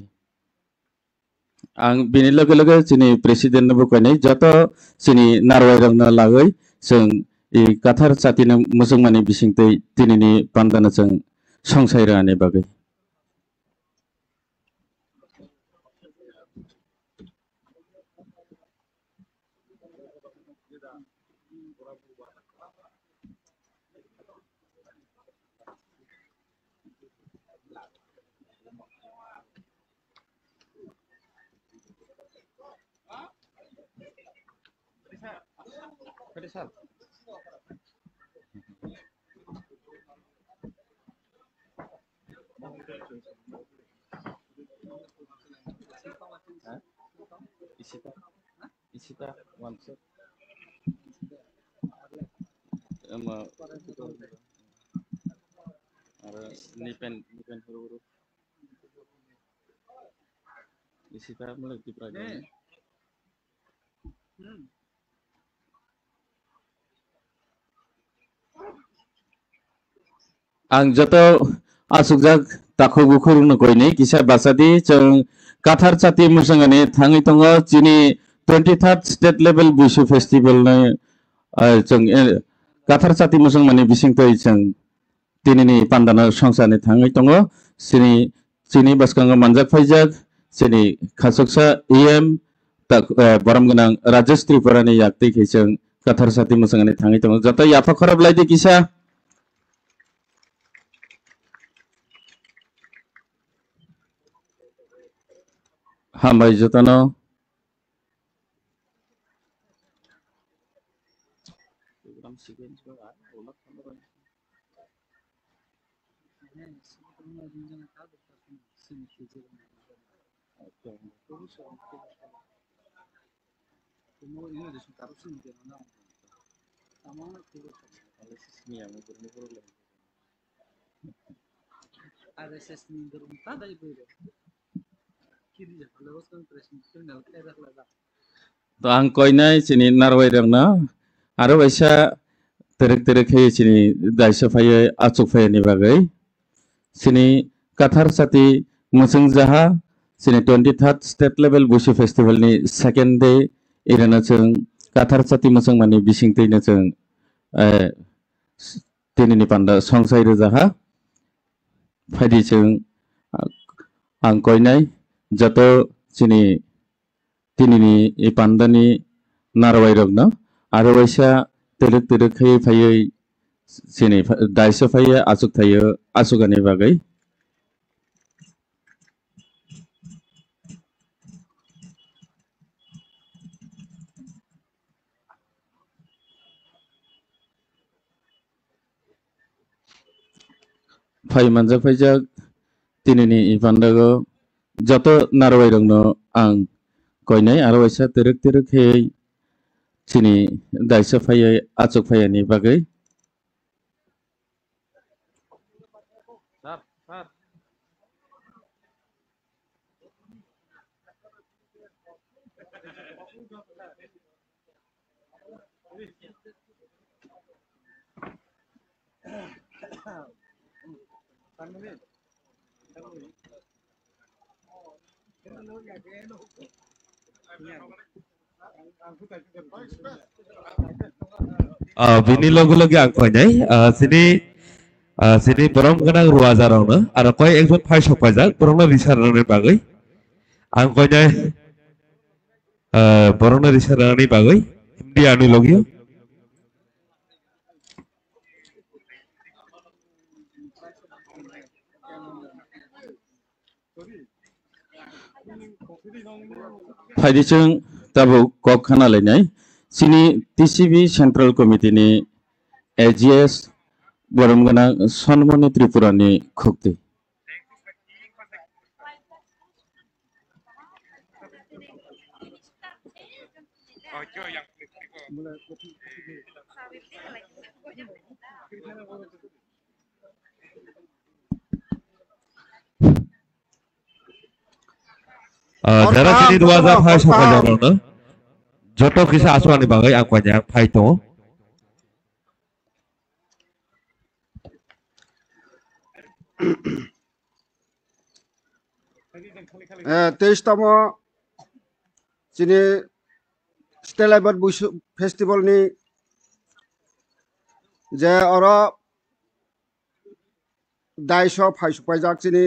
Ang bini loge loge chini president no bo koinai, joto chini narwai rok no lagwi chwng i Kathar Chati no Mwchwngmani bisingtwi tinini pandano chwng songsai rwnani bagwi. Isita, isita, one set. Ama, aro nipen, nipen huru huru. Isita mulai Tipra gani. Ang joto asukjak takhuk bukhuk rokno koinai kisa bachadi, chwng Kathar Chati Mwchwngmani thangwi tongo chini twenty third state level Busu festival ni, ah, chwng, eh, Kathar Chati Mwchwngmani bisingtwi chwng tinini pandano songsani thangwi tongo. Chini, chini bwskango manjak phaijak chini khachuksa E M tak, eh, borom gwnang Rajesh Tripura ni yaktwi khe chwng Kathar Chati Mwchwngmani thangwi tongo. Joto yapha khorop lai di kisa. Hambai jotono. R S S ni dorong ta dai bwrwi. Kiri jak le bwskang press ni criminal khe jak le jak. To ang koinai chini narwai rokno aro waisa twrwk twrwk khe chini daisa phaiwi achuk phaiyani bagwi. Chini Kathar Chati Mwchwng Jaha, chini twenty third state level Busu festival ni second day, irano chwng Kathar Chati Mwchwngmani bisingtwino chwng, eh, tinini panda songsai rwjaha. Phaidi chwng, ah, ang koinai joto chini tinini i pandani narwai rokno aro waisa twrwk twrwk khai phaiwi chini pha-, daisa phaiwi achuk thaio, achukani bagwi. Phai manjak phaijak tinini i pandago joto narwai rokno ang koinai aro waisa twrwk twrwk khe chini daisa phaiwi achuk phaiyani bagwi. Ah, bini loge loge ang koinai, ah, sini, ah, sini borom gwnang ruajarokno aro koi ekjon phai sok paijak, borokno risa rwnani bagwi. Ang koinai, ah, borokno risa rwnani bagwi himdi ani logio. Phaidi chwng tabuk kok khana lainai. Chini T C B Central Committee ni A G S borom gwnang Sonmoni Tripura ni khukti. Ah, jara chini ruaja phai sokha jaro no. Joto kisa aswkni bagwi ang koinai phai tongo. Eh, teis tamo chini State Level Buisu Festival ni je oro daiso phai supaijak chini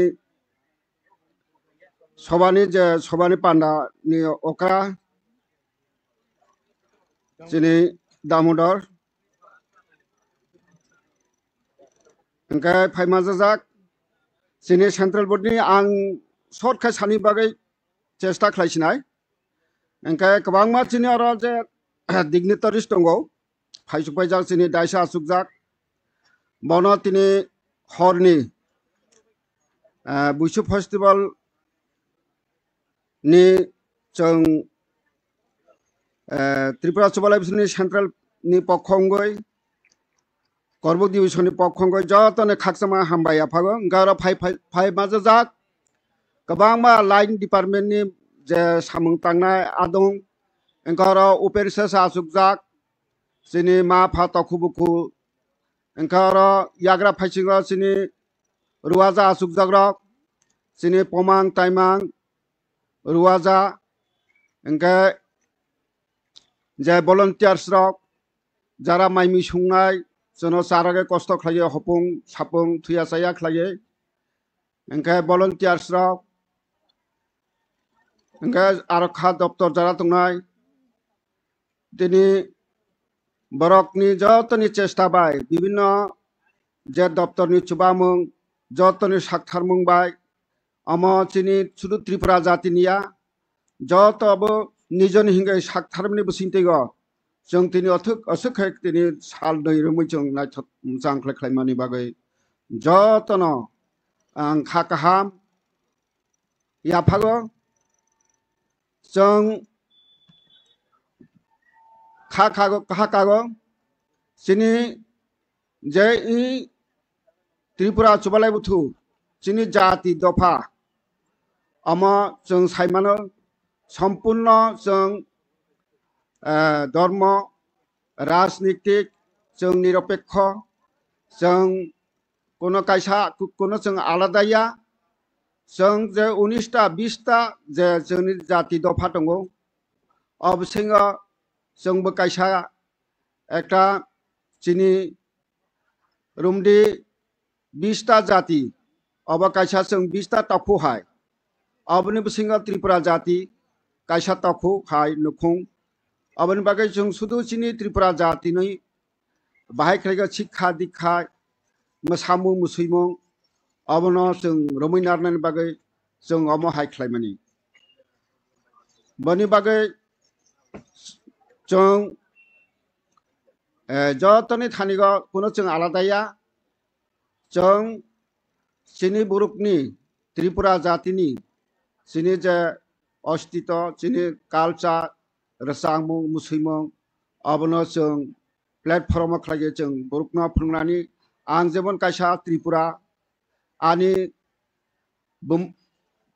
sobani je sobani panda ni okra chini Damodar. Hingke phaima jajak chini Central Board ni ang short khe sani bagwi chesta khlai sinai. Hingke kwbangma chini oro je dignitaries tongo, phaisuk paijak chini daisa achukjak. Bono tini horni, eh, Buisu Festival ni chwng, eh, Tripura Chubalai Bwswkni Central ni pokho wngwi, Korbuk Division ni pokho wngwi jotono khakchangma hambai yaphago. Hwnkhe oro phai, phai, phai majajak kwbangma line department ni je samung tangnai adong, hwnkhe oro open session achukjak, chini ma pha tokhu bukhu, hwnkhe oro yagra phaisingo chini ruwaja achukjakrok, chini pomang taimang ruwaja, hwnkhe je volunteers rok jara mai mui sungnai, chwngno charagwi kosto khlaiwi hopung sapung thuya chaya khlaiwi, hwnkhe volunteers rok, hwnkhe aro kha doptor jara tongnai, tini borokni jotoni chesta bai bibinno je doptorni chubamung, jotoni saktharmung bai, omo chini sudu Tripura jatini ya, joto abo nijoni hingke saktharmani bisingtwigo chwng tini othuk, aswk khe tini sal nwi romwi chwng naithok mwchang khlai khlaimani bagwi jotono ang kha kaham yaphago. Chwng kha kago, kha kago chini je i Tripura Chubalai Buthu chini jati dopha, omo chwng sai mano, sompurno chwng, eh, dormo, rajnitik, chwng niropekho, chwng kuno kaisa, ku-, kuno chwng alada ya, chwng je unis ta, bis ta je chwngni jati dopha tongo, o bisingo chwngbo kaisa ekta chini rumdi bis ta jati, obo kaisa chwng bis ta tokhu hai. Oboni bisingo Tripura jati kaisa tokhu hai nukhung. Oboni bagwi chwng sudu chini Tripura jatini bahai khlaikha sikha dikha, mwsamung musuimung, obono chwng romwi narnani bagwi chwng omo hai khlaimani. Boni bagwi chwng, eh, jotoni thanigo kuno chwng alada ya. Chwng chini borokni, Tripura jatini, chini je ostito, chini culture, rwchapmung, musuimung, abono chwng platform o khlaiwi chwng borokno phwrwngnani. Ang jemon kaisa Tripura, ani bum-,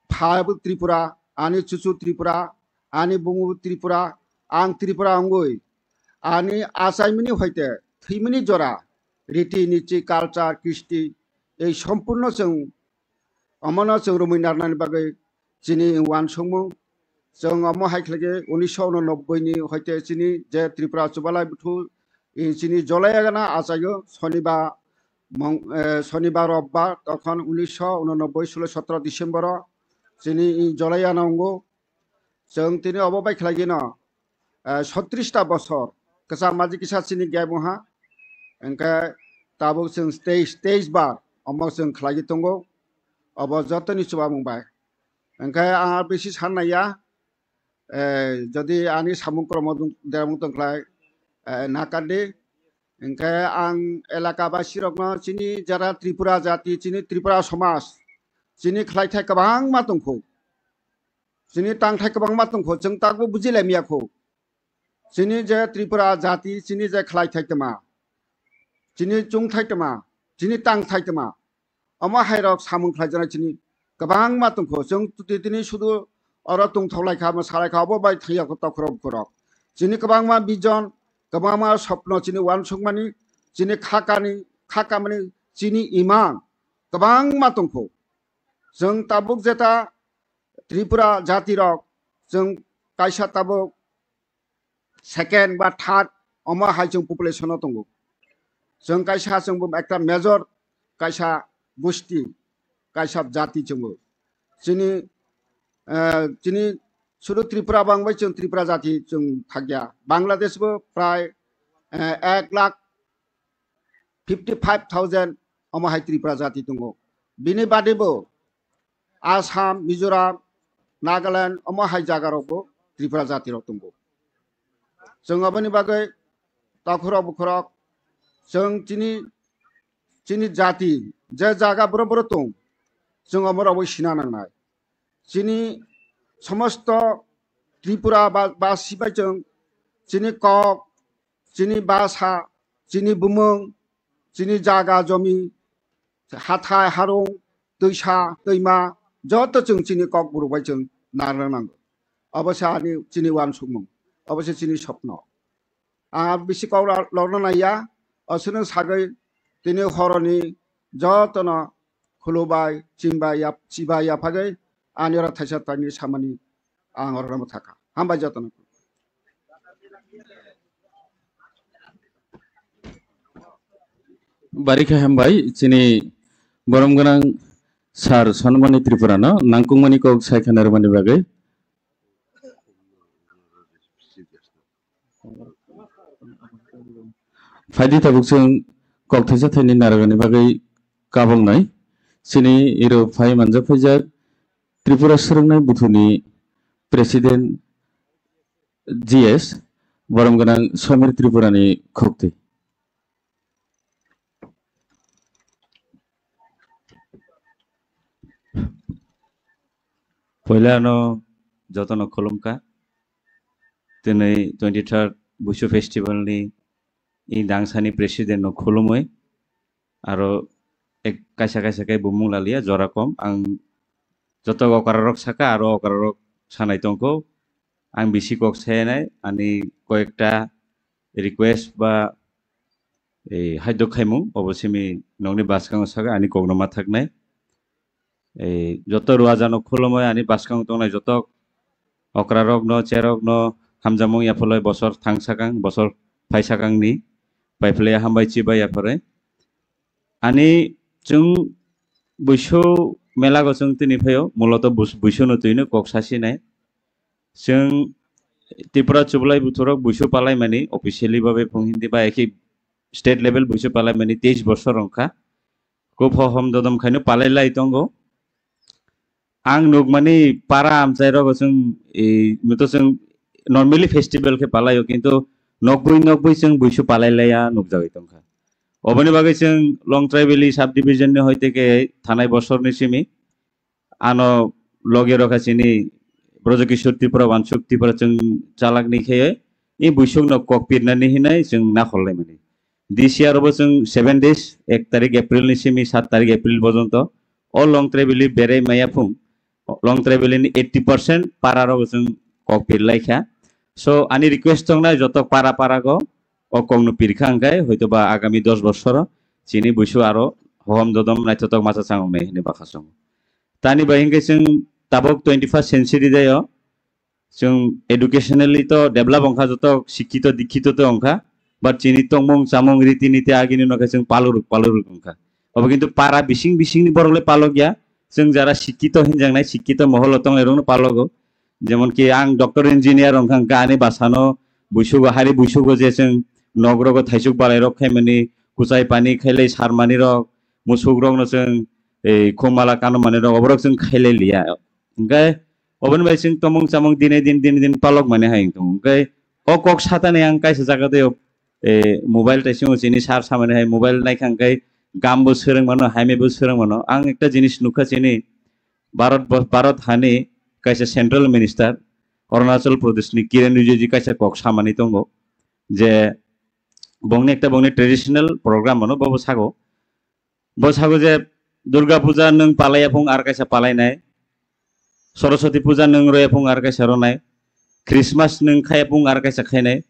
pha bo Tripura, ani chuchu Tripura, ani bumu bo Tripura, ang Tripura wngwi, ani achaimani hoite thwimani jora, riti niti, culture, kristi, ei sompurno chwng omono chwng romwi narnani bagwi chini uansukmung. Chwng omo hai khlai khe unisho unonobbai ni hoite chini je Tripura Chubalai Buthu, i chini Jolai Agana achaio Shonibar, mong-, eh, Shonibar, Robbar, tokhon unisho unonobbai sulo sotro December o chini i Jolai Agana wngo. Chwng tini obo bai khlai gino, eh, sotris ta bosor kwcham maji kisa chini gap wngha. Hwnkhe tabuk chwng teis, teis bar omo chwng khlai tongo. Obo jotoni chubamung bai. Hwnkhe ang bisi san naiya, eh, jodi ani samung kromo dong-, deramung tongkhlai, eh, nakardi. Hwnkhe ang elaka basirokno chini jara Tripura jati, chini Tripura somaj, chini khlaithai kwbangma tongkho. Chini tangthai kwbangma tongkho, chwng takbo bujilaimiyakho. Chini je Tripura jati, chini je khlaithai tma, chini chungthai tma, chini tangthai tma, omo hairok samung khlaijaknai chini kwbangma tongkho. Chwng twi tini sudu oro tongthok laikha, mwsa laikha, obo bai thangya kho tokhorok bukhorok. Chini kwbangma vision, kwbangma sopno chini uansukmani, chini khakani, khakamani, chini imang kwbangma tongkho. Chwng tabuk jeta Tripura jatirok, chwng kaisa tabuk second ba third omo hai chwng population o tongo. Chwng kaisa chwngbo ekta major kaisa gusti, kaisa jati chwngbo. Chini, eh, chini sudu Tripura bangbai chwng Tripura jati chwng thakya. Bangladesh bo prai, eh, ek lakh fifty five thousand omo hai Tripura jati tongo. Bini bade bo Assam, Mizoram, Nagaland omo hai jaga rok bo Tripura jati rok tongo. Chwng aboni bagwi takhurok bukhurok chwng chini, chini jati je jaga boro boro tong, chwng omo rok bo sina nangnai. Chini somosto Tripura ba, basi bai chwng chini kok, chini basa, chini bumung, chini jaga jomi, hathai harung, twisa twima, joto chwng chini kok buruk bai chwng narwk nango. Obo se ani chini uansukmung, obo se chini sopno. Ang bisi kok la-, lorna naiya, aswkno sagwi tini horoni jotono khulubai, chimbai, yap-, chibai yaphagwi ani oro thaisa thaini samani ang oro thaka. Hambai jotono. Barikha hambai chini borom gwnang sir Sonmani Tripura no nangkukmani kok sai khanarmani bagwi. Phaidi tabuk chwng kok thaisa thaini narwkni bagwi kaboknai. Chini iro phai manjak phaijak Tripura swrwngnai buthuni President G S borom gwnang Somir Tripurani khukti. Poila ano jotono khulumkha. Tini twenty third Busu Festival ni i dangsani president no khulumwi aro ek kaisa kaisa khe bumung lalia jora kom ang joto okra rok saka aro okra rok sanai tongkho ang bisi kok sayanai ani koyekta request ba eh, haidok khaimung obo simi nokni bwskango saka ani kokno ma thaknai. Eh, joto ruajano khulumwi ani bwskango tongnai joto okra rokno, cherokno hamjakmung yaphalwi bosor thang sakang, bosor phai sakangni paiphlaiya hambai chibai yapharwi. Ani chwng buisu melago chwng tini phaio, muloto bus-, buisuno twino kok sasinai. Chwng Tripura chublai buthurok buisu palaimani officially babe phung hindi ba ekhi state level buisu palaimani teis bosor wngkha. Kub hohom dodom khaino palai lai tongo. Ang nukmani para amchai rogo chwng, eh, muto chwng normally festival khe palaio, kintu nokbwi nokbwi chwng buisu palai laiya nukjagwi tongkha. Oboni bagwi chwng Longtrai Valley subdivision ni hoite khe thanai bosorni simi ano loge rokha chini Brojokishore Tripura, Wansuk Tripura chwng chalakni khe i buisukno kok pirnani hinai chwng nakhol laimani. This year bo chwng seven days, ek tarik April ni simi saat tarik April porjonto o Longtrai Valley berai maya phung Longtrai Valley ni eighty percent para rok chwng kok pir laikha. So ani request tongnai joto para para go o kok no pirkha hwnkhe hoito ba agami dos bosoro chini buisu aro hohom dodom naithotok masa chang wngnai hinwi bakha song. Tani bai hwnkhe chwng tabok twenty first century dayo chwng educationally to develop wngkha, joto sikkito dikkito to wngkha, but chini tongmung chamung riti niti agini no khe chwng paluruk paluruk wngkha. Obo kintu para bising bisingni borok le palok ya, chwng jara sikkito hinjaknai sikkito moholo tongnai rokno palogo. Jemon ki ang doctor engineer wngkha, wngkha ani basano buisugo, hari buisugo je chwng nok rogo thaisuk balai rok khaimani, kuchai pani khailai sarmani rok, musuk rokno chwng ei khumala kanmani rok oborok chwng khailai liya. Hwnkhe oboni bai chwng tomung chamung dine din dine din palok mani hai wngtong. Hwnkhe o kok satani ang kaisa jaga tei, eh, mobile tei chini sar samani hai mobile naikha hwnkhe gambo swrwng mano, haimebo swrwng mano. Ang ekta jinis nukha chini Bharat bo-, Bharat hani kaisa central minister Arunachal Pradesh ni Kiren Rijiju kaisa kok samani tongo je bongni ekta bongni traditional program mano bobo sago. Bo sago je Durga puja nwng palaiya phung ar kaisa palainai, Saraswati puja nwng roya phung ar kaisa ronai, Christmas nwng khai bung aro kaisa khainai,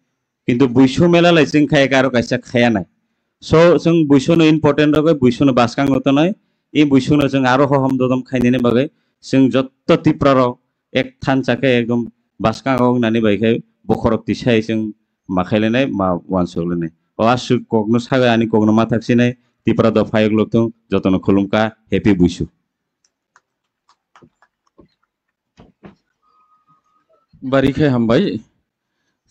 kintu buisu mela lai chwng khai aro kaisa khaya nai. So chwng buisu no important rogwi buisu no bwskango tonai, i buisu no chwng aro hohom dodom khainani bagwi chwng jotto Tipra rok ek thansa khe ekdom bwskango wngnani bai khe bokhorok tisai chwng ma khailainai, ma uansuklanai. O aswk kokno sagwi ani kokno ma thaksinai, Tipra dopha yoklo thung, jotono khulumkha, happy buisu. Bari khe hambai,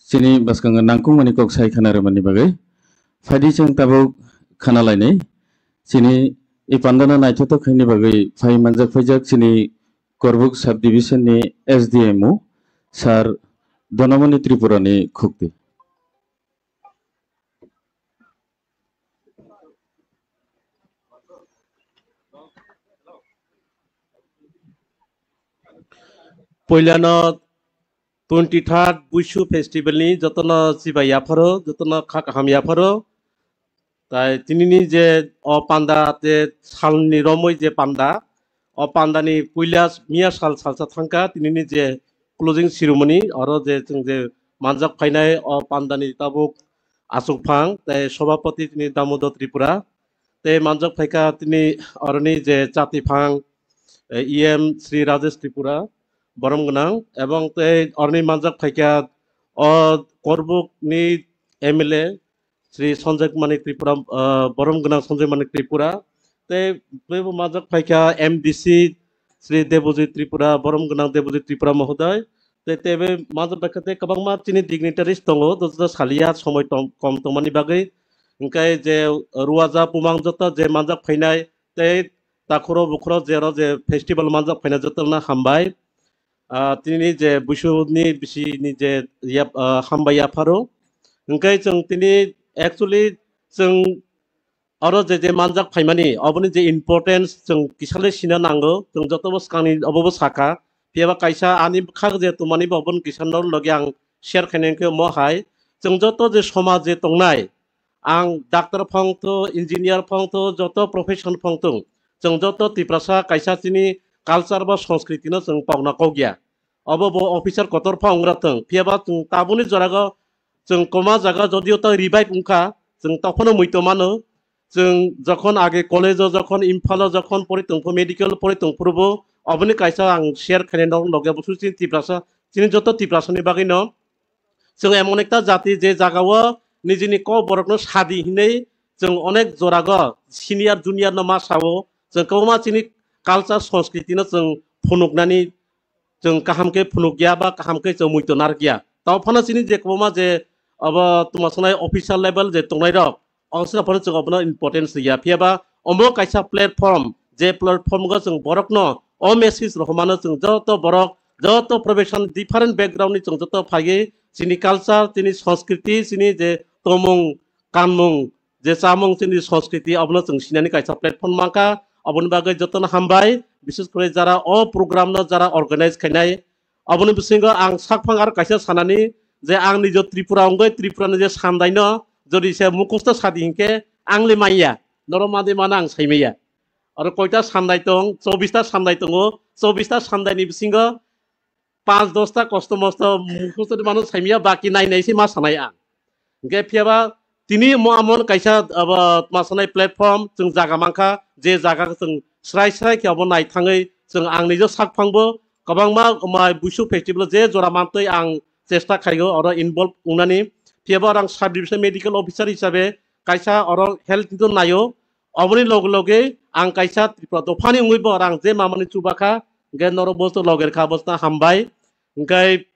chini bwskango nangkukmani kok sai khana rwmani bagwi. Phaidi chwng tabuk khana lainai, chini i pandano naithothok khaini bagwi phai manjak phaijak chini Korbuk sub division ni S D M o Sir Donamoni Tripura ni khukti. Puilano twenty third Buisu Festival ni jotono chibai yapharo, jotono kha kaham yapharo. Tai tinini je o panda te salni romwi je panda, o pandani puila miya sal salsa thangkha, tinini je closing ceremony, oro je chwng je manjak phainai o pandani tabuk achukphang, tai sobhapati tini Damodar Tripura, tei manjak phaikha tini oroni je chatiphang, eh, E M Shri Rajesh Tripura, borom gwnang, ebong tei oroni manjak phaikha o Korbuk ni M L A Shri Sanjay Manik Tripura, ah, borom gwnang Sanjay Manik Tripura, tei teibo manjak phaikha M D C Shri Debojit Tripura, borom gwnang Debojit Tripura mohoday, tei teibo manjak phaikha tei kwbangma chini dignitaries tongo, joto saliya somoi tong-, kom tongmani bagwi, hwnkhe je ruaja bumang joto je manjak phainai, tei takhuro bukhuro jero je festival manjak phaina jotono hambai. Ah, tini je buisuni bisini je yap-, ah, hambai yapharo. Hwnkhe chwng tini actually chwng oro je je manjak phaimani oboni je importance chwng kisale sina nango. Chwng jotobo swkangni obobo sakha. Phiyaba kaisa ani bwkhak je tongmani bo oboni kisa nor logi ang share khainai hwnkhe omo hai. Chwng joto je somaj je tongnai, ang doctor phang tho, engineer phang tho, joto profession phang thung, chwng joto Tiprasa kaisa chini culture ba sanskriti no chwng pokna kok ya. Obo bo officer kotor phang wngya thung, phiyaba chwng tabukni jorago chwng koma jaga jodio ta revive wngkha, chwng tophano muito mano. Chwng jokhon age college o, jokhon Imphal o, jokhon pori tongpho, medical pori tongphuru bo, oboni kaisa ang share khainai nok nokya busu chini Tiprasa, chini joto Tiprasa ni bagwi no. Chwng emon ekta jati je jagao nijini kok borokno sadi hinwi chwng onek jorago senior junior no ma sao, chwng kwbangma chini culture sanskriti no chwng phunuknani chwng kaham khe phunukya ba kaham khe chwng muito narwkya. Tamo phano chini je kwbangma je abo tuma sanai official level je tongnai rok, Ongsina phano chwng obono importance ya. Phiya ba omo kaisa platform, je platform go chwng borokno o message rohormano chwng joto borok, joto profession, different background ni chwng joto phaiwi chini culture, chini sanskriti, chini je tomung, kanmung, je chamung, chini sanskriti, obono chwng sinani kaisa platform mankha. Oboni bagwi jotono hambai, bishes kore jara o program no jara organize khainai, Aboni bisingo ang sakphang aro kaisa sanani je ang nijo Tripura wngwi Tripura ni je sandaino jodi se mukhusto sadi hinkhe ang le manya, norok madi mana ang saimaya. Aro koita sandai tong, chobista sandai tongo, chobista sandai ni bisingo panch dosta kosto mosto mukhusto ni mano saimaya, baki nai nai se ma sanai ang. Hingke phiyaba tini mo amon kaisa abo tma sanai platform chwng jaga mankha, je jaga chwng srai srai khe abo naithangwi chwng ang nijo sakphangbo kwbangma mai Buisu festival je jora mantwi ang chesta khaigo oro involve wngnani. Phiyaba oro ang sub division medical officer hisabe kaisa oro health ni naio. Oboni loge loge ang kaisa Tripura dophani wngwi bo oro ang je mamani chubakha, hingke norok bo loge rwkha, bosna hambai. Hingke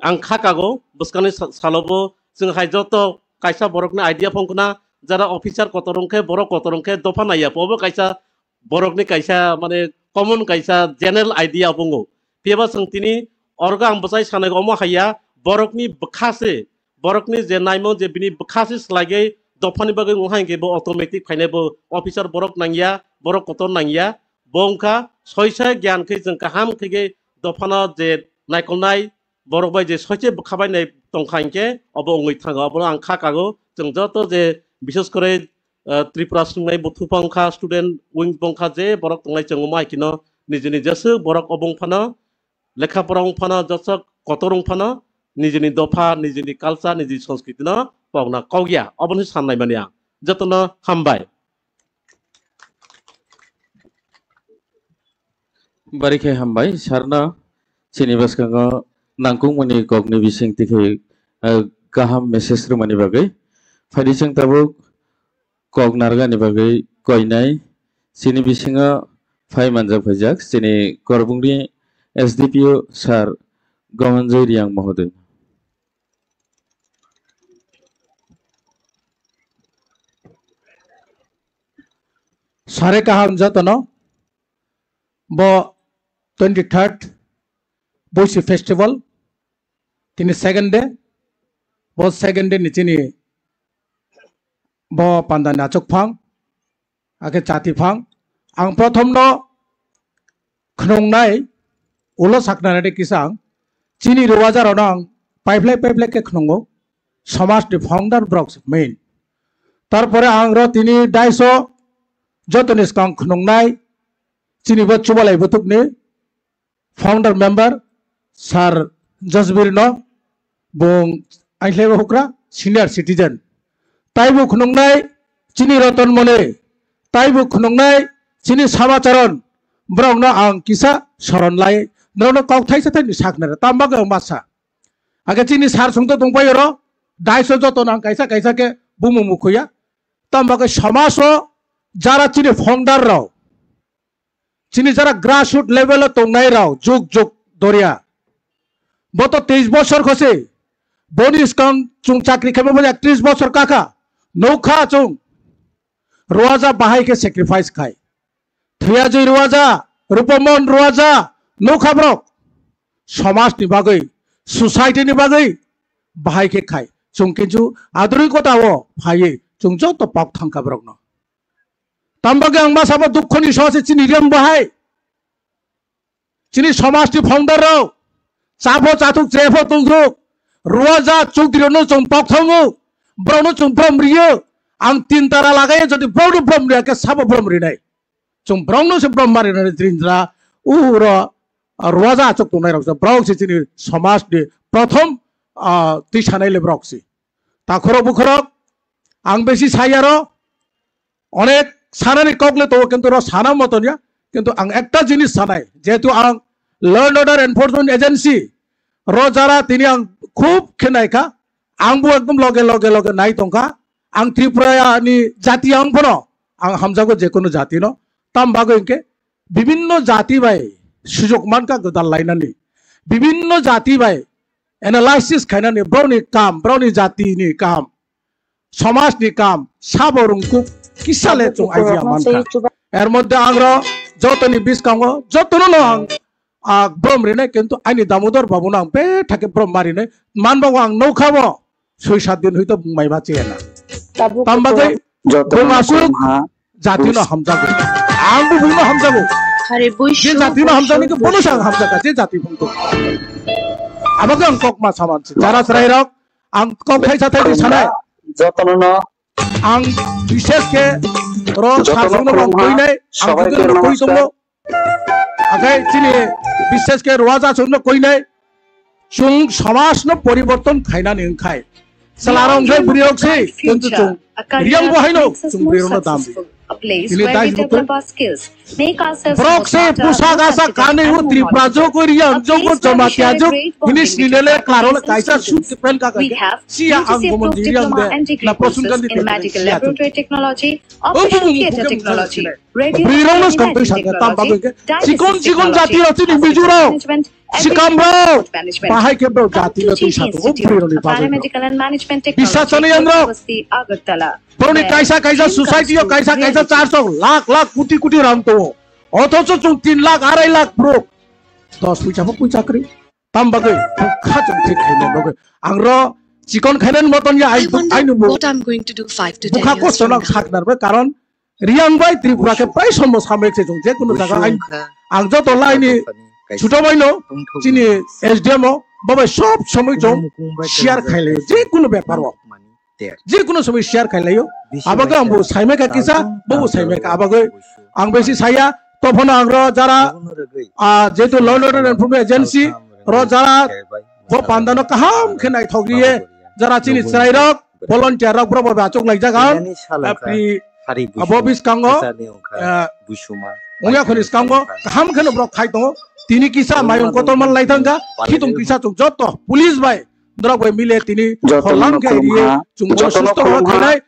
ang kha kago bwskangni sa-, salobo chwng hai joto kaisa borokni idea phongkhna, jara officer kotor wngkhe, borok kotor wngkhe dopha naiya, obo kaisa borokni kaisa, mane, common kaisa general idea obo wngo. Phiyaba chwng tini orgo ang bwchai sanai omo haiya, borokni bwkha se, borokni je naimung je bini bwkha se swlaiwi dophani bagwi wngkha hinkhe bo automatic phainai, bo officer borok nangya, borok kotor nangya, bo wngkha soisa giyan khe chwng kaham khe dophano je naikolnai, borok bai je soiche bwkha bai nai tongkha hinkhe obo wngwi thango. Obono ang kha kago, chwng joto je bishes kore, ah, Tripura swrwngnai buthu bo wngkha, student wing bo wngkha, je borok tongnai chwng omo hai kheno nijini jeswk borok obo wngphano lekha pora wngphano joto kotor wngphano nijini dopha, nijini culture, nijini sanskriti no pokna kok ya. Obono sanai mani ang. Jotono hambai. Bari khe hambai, sarno chini bwskango nangkukmani kokni bising tikhe, eh, kaham message rwmani bagwi. Phaidi chwng tabuk kok narwkani bagwi koinai chini bisingo phai manjak phaijak chini Korbungni S D P O sir Gomanjoi Riang mohodoy. Sare kaham jotono. Bo twenty third Boisi festival, tini second day. Bo second day ni chini bo panda ni achuk phang, ake chati phang. Ang prothom no khwnungnai ulo sakna rade kisang, chini Rwazar no ang paiplai paiplai ke khwnungo, somaj ni founder borok se main. Tarpore ang ro tini daiso jotoni skang khwnungnai chini bo Chubalai Butuk ni founder member Sir Jasbir no, bung ailhaiba hukra senior citizen. Taibo khwnungnai chini Roton Moni, taibo khwnungnai chini Samacharan, borok no ang kisa soron lai, norok no kok thaisa thai ni saknai, tam bagwi ang masa. Age chini sir sungto tongpai oro, daiso joto nang kaisa kaisa ke bumung mukhuya, tam bagwi somaj o jara chini founder rok, chini jara grassroot level o tongnai rok juk juk doria. Bo to teis bosor khose. Boni skang chung chakri khaiba bo ektrish bosor kakha. Nokha chung Rwazar bahai khe sacrifice khai. Thuyajoi Rwazar, Rupamon Rwazar, nokha borok. Somaj ni bagwi, society ni bagwi bahai khe khai. Chung kintu aduroi kota o phaiwi chung joto pok thangkha borok no. Tam bagwi ang masa bo dukho ni so se chini Riang bahai. Chini somaj ni founder rok. Chapho chathuk chepho tongthuk. Rwazar chukdri rok no chung pok thango. Borok no chung brom riyo. Ang tin tara lagai jodi borok no brom riya ke sabo brom rinai. Chung borok no se brom mari rinai Trindra. Uro Rwazar achuk tongnai rok se borok se chini somaj ni prothom, ah, twi sanai le borok se. Takhorok bukhorok ang besi sayaro. Onek sanani kok le tongo, kintu ro sana moton ya. Kintu ang ekta jinis sanai, jehetu ang Law and Order Enforcement Agency ro jara tini ang khub khe naikha, ang bo ekdom loge loge loge nai tongkha. Ang Tripura ni jati ang phano ang hamjago jekunu jati no. Tam bagwi hinkhe bibinno jati bai sujok mankha gwdal lainani, bibinno jati bai analysis khainani, broni kam, broni jati ni kam, somaj ni kam sabo rungkuk kisa le chung aiji mankha. Er moddhe ang ro jotoni biskango jotono no ang, ah, brom rinai, kintu aini Damodar babu no ang betha khe brom ma rinai. Man bago ang nokha bo soi sat din hoito bung mai ba chaya na. Tabuk Tam bagwi jotono bung asuk khulumha. Jati no hamjago. Ang bo bung no hamjago. Je jati no hamjakni khe bono se ang hamjakha, je jati phung tong. Abo khe ang kok ma saman se. Jara chwrai rok, ang kok thaisa thai di sanai. Jotono no. Ang bishes khe ro jotono sajwk no khulumha, koinai, ang sabai jotono no koi tongo. Akhai chini bishes khe Rwazar chwng no koinai. Chwng somaj no poriborton khainani wngkhai. Chwla rok wngkhai bwrwi rok se, kintu chwng Riang bo haino chwng bwrwi rok no dam. Tini dai jwk borok se pusa gasa kanwi o Tripura jwk o Riang jwk o Jamatia jwk hini sinile klaro le kaisa sut pen ka ka. Siya ang gomon di Riang de na Prasun Gandhi de siya tu. Obu bu bu bu bu bu. Bwrwi rok no skang twi sakha tam bagwi khe chikon chikon jati rok chini Mizo rok, Sikam rok, bahai khe bwrwi jati rok twi sakha o bwrwi rok ni bagwi. Biswas chani yang rok. Borok ni kaisa kaisa society o kaisa kaisa church o lakh lakh koti koti rang tongo. Othocho chwng tin lakh arai lakh borok dos puisa bo puisa kwrwi. Tam bagwi bukha chwng thik khaina bagwi. Ang ro chikon khainani moton ya ai, I wonder ai nungbo what I'm going to do five to ten bukha years kosto from no now. Saknar bai karon Riang bai Tripura khe prai sombo samrek se chwng je kunu jaga ai, ang joto lai ni chuto bai no chini S D M o bo bai sob somoi chwng share khai lai je kunu bepar o. Je kunu somoi share khai lai o. Abo khe ang bo saimai kha kisa, bo bo saimai kha. Abo khe ang besi saya, to phano ang ro jara, ah, jehetu Law and Order Enforcement Agency, ro jara, Bo pandano kaham khe naithok riye, jara chini chwrairok, volunteer rok borok bo achuk laijak ang. Apri abo biskango, ah, wngya khoni skango kaham kheno borok khai tongo. Tini kisa mayung kotor man lai thangkha, khitung kisa chuk joto police bai norok bai mile tini khorlang khe riye, chwng bo susto khainai,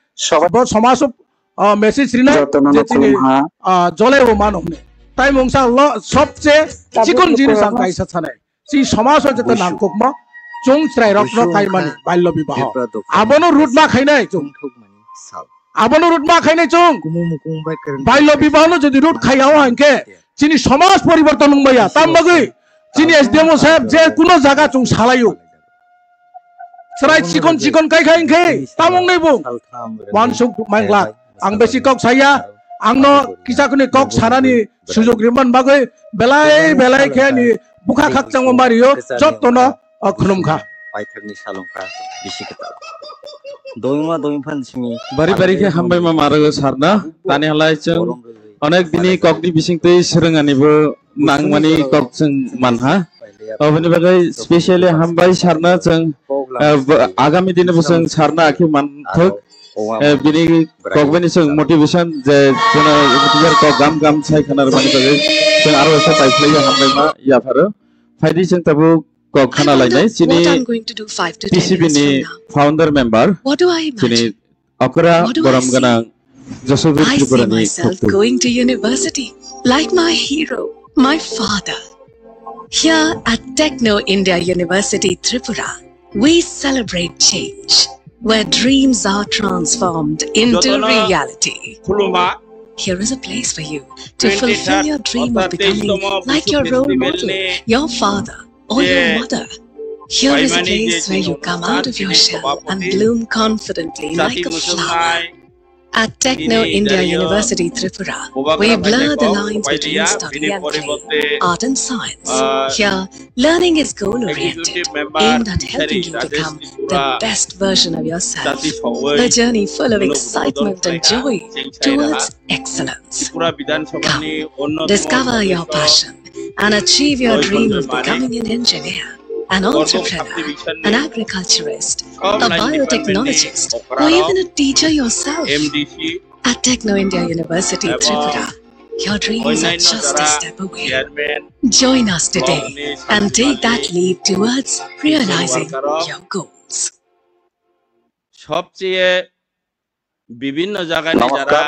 bo somaj o, ah, message rinai je chini, ah, jole bo mano hwnwi. Tai mungsa lo sobse chikon jinis ang kaisa sanai. Chini somaj o joto nangkukma chwng chwrairokno kaimani balyo bibaho. Abono root ma khainai chwng. Abono root ma khainai chwng. Balyo bibaho no jodi root khaiya o hinkhe chini somaj poriborton wngmaya. Tam bagwi chini S D M O saheb je kuno jaga chwng salaio. Chwrai chikon chikon kai khai hinkhe tam wngnai bo. Wansuk mangla. Ang besi kok saya, angno kisa kuni kok sanani sujog rimani bagwi belai belai khe ani bukha khakchangma mario, jottono, o, khulumkha. Paithakni salongkha bisi kwtal. Doima doimphani simi bari bari khe hambai ma maro sarna, tani halai chwng onek dini kokni bisingtwi swrwngani bo nangmani kok chwng manha. Oboni bagwi specially hambai sarna chwng, eh, bo-, agami dini bo chwng sarna akhe manthok. Eh, bini kokbini chwng motivation je chwngno teacher kok gam gam sai khana rwmani bagwi chwng aro esa paiphlaiwi hambai ma yapharo. Phaidi chwng tabuk kok khana lainai chini P C B ni founder member chini Okra Borom Ganang Jaswabir Tripura ni kokthai. Going to university like my hero, my father. Here at Techno India University Tripura, we celebrate change, where dreams are transformed into reality. Here is a place for you to fulfill your dream of becoming like your role model, your father, or your mother. Here is a place where you come out of your shell and bloom confidently like a flower. At Techno India University Tripura, we blur the lines between study and play, art and science. Here, learning is goal oriented, aimed at helping you become the best version of yourself. A journey full of excitement and joy towards excellence. Come, discover your passion and achieve your dream of becoming an engineer, an entrepreneur, an agriculturist, a biotechnologist, or even a teacher yourself. At Techno India University Tripura, your dreams are just a step away. Join us today and take that leap towards realizing your goals. সবচেয়ে বিভিন্ন জায়গায় যারা নমস্কার।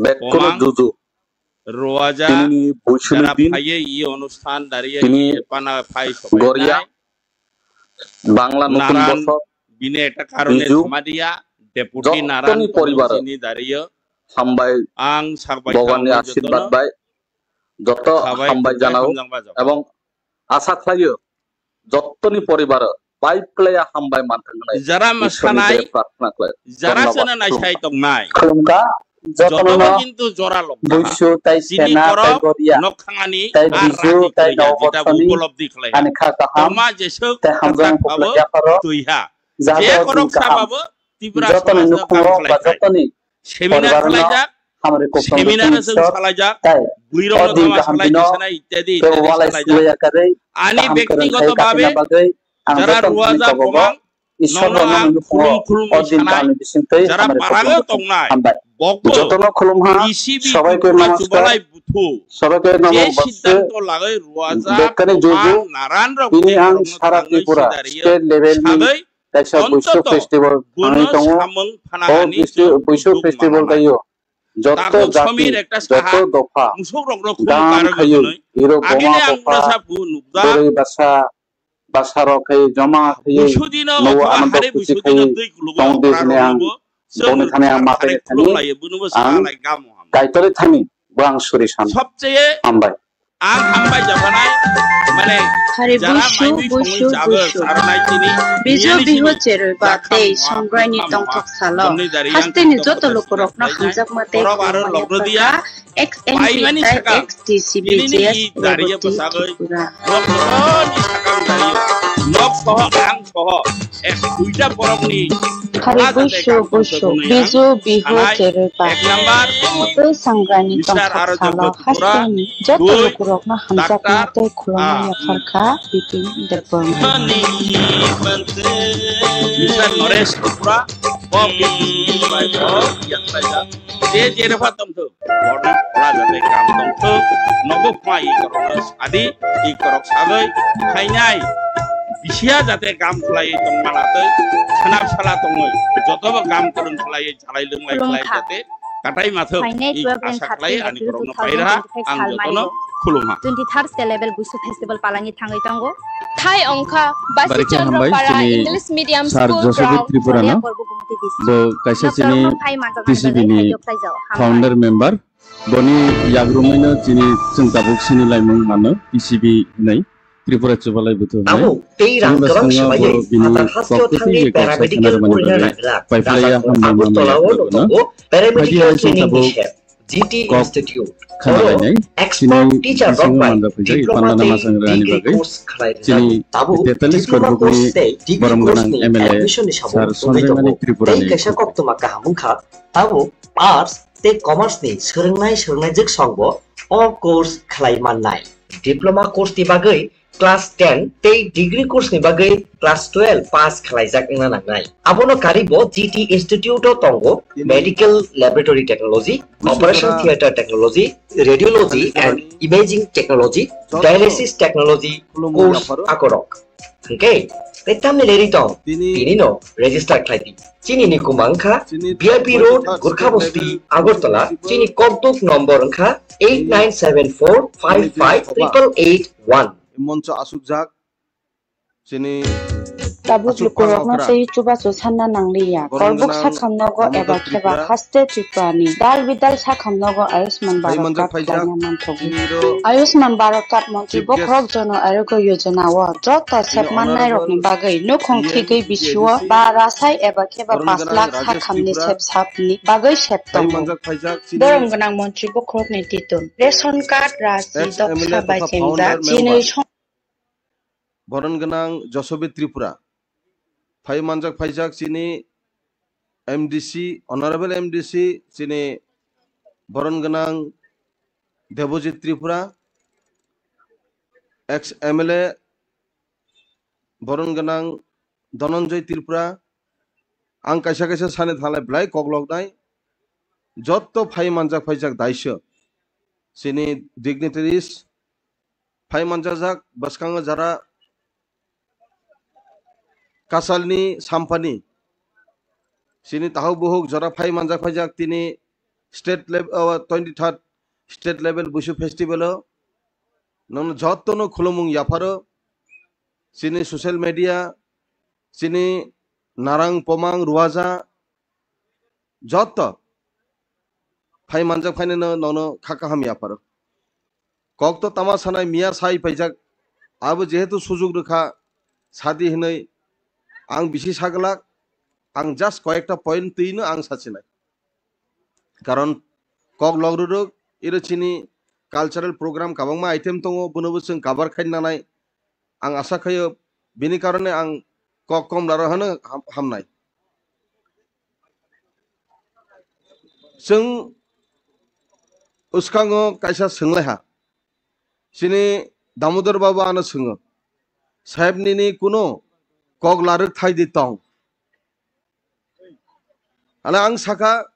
বেকুল দুদু। রোয়াজা, তিনি বৈষ্ণব যারা দিন। ভাইয়ে ই অনুষ্ঠান দাঁড়িয়ে তিনি এপানা ভাই সবাই গরিয়া। নাই। বাংলা নতুন নারায়ণ বছর। বিনে একটা কারণে বিজু। সমাধিয়া, ডেপুটি যতনি নারায়ণ পরিবার। তিনি দাঁড়িয়ে। হামবাই আং সাকবাই ভগবানের আশীর্বাদ বাই। যত হামবাই জানাও এবং আশা খাইও যতনি পরিবার পাইপ্লেয়া হামবাই মানতে নাই। যারা মাসানাই, প্রার্থনা করে। যারা ধন্যবাদ। সেনা নাই সাই তং নাই। খুলুমকা, যতন যতন কিন্তু জোরা লোক। বৈশু তাই সেনা তাই গরিয়া। নখানি তাই বিজু তাই নববর্ষনি। উপলব্ধি খালাই। আনি খা কাহাম। তোমা যেসব তাই হামজাং কথা কুকলা খাবো, ইয়াপারো। তুইহা। যে করক সাবাবো, ত্রিপুরা যতনি সমাজে নুকুমো কাম খালাই বা খাই। যতনি Seminar khlaijak, seminar-o chwng salaijak, buirokno tama salai, tisana ityadi, ityadi salaijak. Ani bektigoto bhabe jara ruaja komang, nokno ang khulum khulumwi sanai, jara parago tongnai, bokbo T C B Tripura chubalai buthu, je siddhanto lagoi ruaja komang naranrok buirokno tangwi sidariyo sagoi, kaisa Buisu festival thangwi tongo. O Buisu festival taiyo joto jati, joto dopha, dang khaiwi, hero boma bopha, bwrwi basa, basa rok khai joma khaiwi, nogo anando khusi khai tong di hwnwi ang boni thani ang ma khaini thani ang kaitorwi thani bo ang suri san. Hambai. Ang hambai japanai, mane, hari jara buisu, maimui buisu, songwi jagoi buisu. Saranai tini, bijo biho cheroi ba tei songrai ni tongthok salo. Hasteni joto lukurokno hamjakma tei khulumani paka, X N P tei X T C B J S Reboti Tripura. nok soho ang soho ek duita borokni Hari buisu buisu, biju bihu chereba. Tei sangrani tongthok salo hasteni joto lukurokno hamjakma tei khulumma yapharkha Bipin Debbarma. Mister Naresh Tripura, bo Bipin Debbarma, je jereba tongthok. Borno khola jate kam tongthok, nogo phuma i korokno sadi, i korok sagoi, khainai, bisiya jate kam khlaiwi tongmana tei khana sala tongoi, jotobo kam kwrwng khlaiwi, jalai lwnglai khlai jate katai mathok, i asa khlai ani korokno pairaha, ang jotono khulumha. Twenty-third State Level Busu Festival palangwi thangwi tongo. Thai ongkha Basi Chandra Para English Medium School Ground, Josobi Tripura no. Bo kaisa chini T C B ni founder member. Boni yagrumino chini chwng tabuk sini laimung mano T C B hinwi Tripura Chubalai Buthu hinwi. Abo tei rang kwbang swmaiwi phatar hasteo thangwi paramedical porinani bagwi paiphlaiya hambai mano yagrumino. Paramedical training ni sep. G T Institute, oro expert teacher rok bai diploma tei degree course khlai rijak. Tabuk diploma course tei degree course ni admission ni samung tongwi tongo. Tei kaisa koktwma kaham wngkha, tabuk arts tei commerce ni swrwngnai swrwngnaijwk songbo o course khlai mannai. Diploma course ni bagwi class ten tei degree course ni bagwi class twelve pass khlaijak wngna nangnai. Abono karibo G T Institute o tongo Medical Laboratory Technology, Operation Theatre Technology, Radiology and Imaging Technology, Dialysis Technology course akorok. Hwnkhe tei tamni leri tong, tini no register khlai di. Chini ni kuma wngkha B I P Road, Gurkha Bosti, Agartala. Chini kokduk nombor wngkha eight nine seven four five five triple eight one. Moncho asukjak chini tabuk lukurokno tei chubachu sanna nangliya. Korbuk sakham nogo eba kheba haste Tripurani dal bidal sakham nogo Ayushman Bharat card khlaina manthogo. Ayushman Bharat card montri bokhorok Jono Arogya Yojana o joto sep mannairokni bagwi nukhung thigwi bisio ba rasai eba kheba pash lakh sakhamni sep sapni bagwi sep tongo. Borom gwnang montri bokhorokni titun ration card rachi doksa bai chemjak chinwi song Boron gwnang Josobi Tripura. Phai manjak phaijak chini M D C, Honorable M D C, chini boron gwnang Debojit Tripura, ex M L A boron gwnang Dhananjay Tripura. Ang kaisa kaisa sani thanglai belai kokloknai. Jotto phai manjak phaijak daisa chini dignitaries phai manjajak bwskango jara kasalni sampani chini tahuk buhuk jora phai manjak phaijak tini state level, o, twenty third state level Busu festival o nono jottono khulumung yapharo chini social media chini narang pomang ruaja jotto phai manjak phainano nono kha kaham yapharo. Kok to tama sanai miya sai paijak, abo jehetu sujuk rwkha sadi hinwi ang bisi saglak, ang just koyekta point twino ang sachinai. Karon kok log rwrwk iro chini cultural program kabangma item tongo, bonobo chwng cover khai nanai ang asa khaio, bini karone ang kok kom laro hano ham-, hamnai. Chwng uskango kaisa swnglaiha. Chini Damodar Babu ano swngo, "Saheb, nini kuno kok larwk thai di tong?" Hwnwi ang sakha,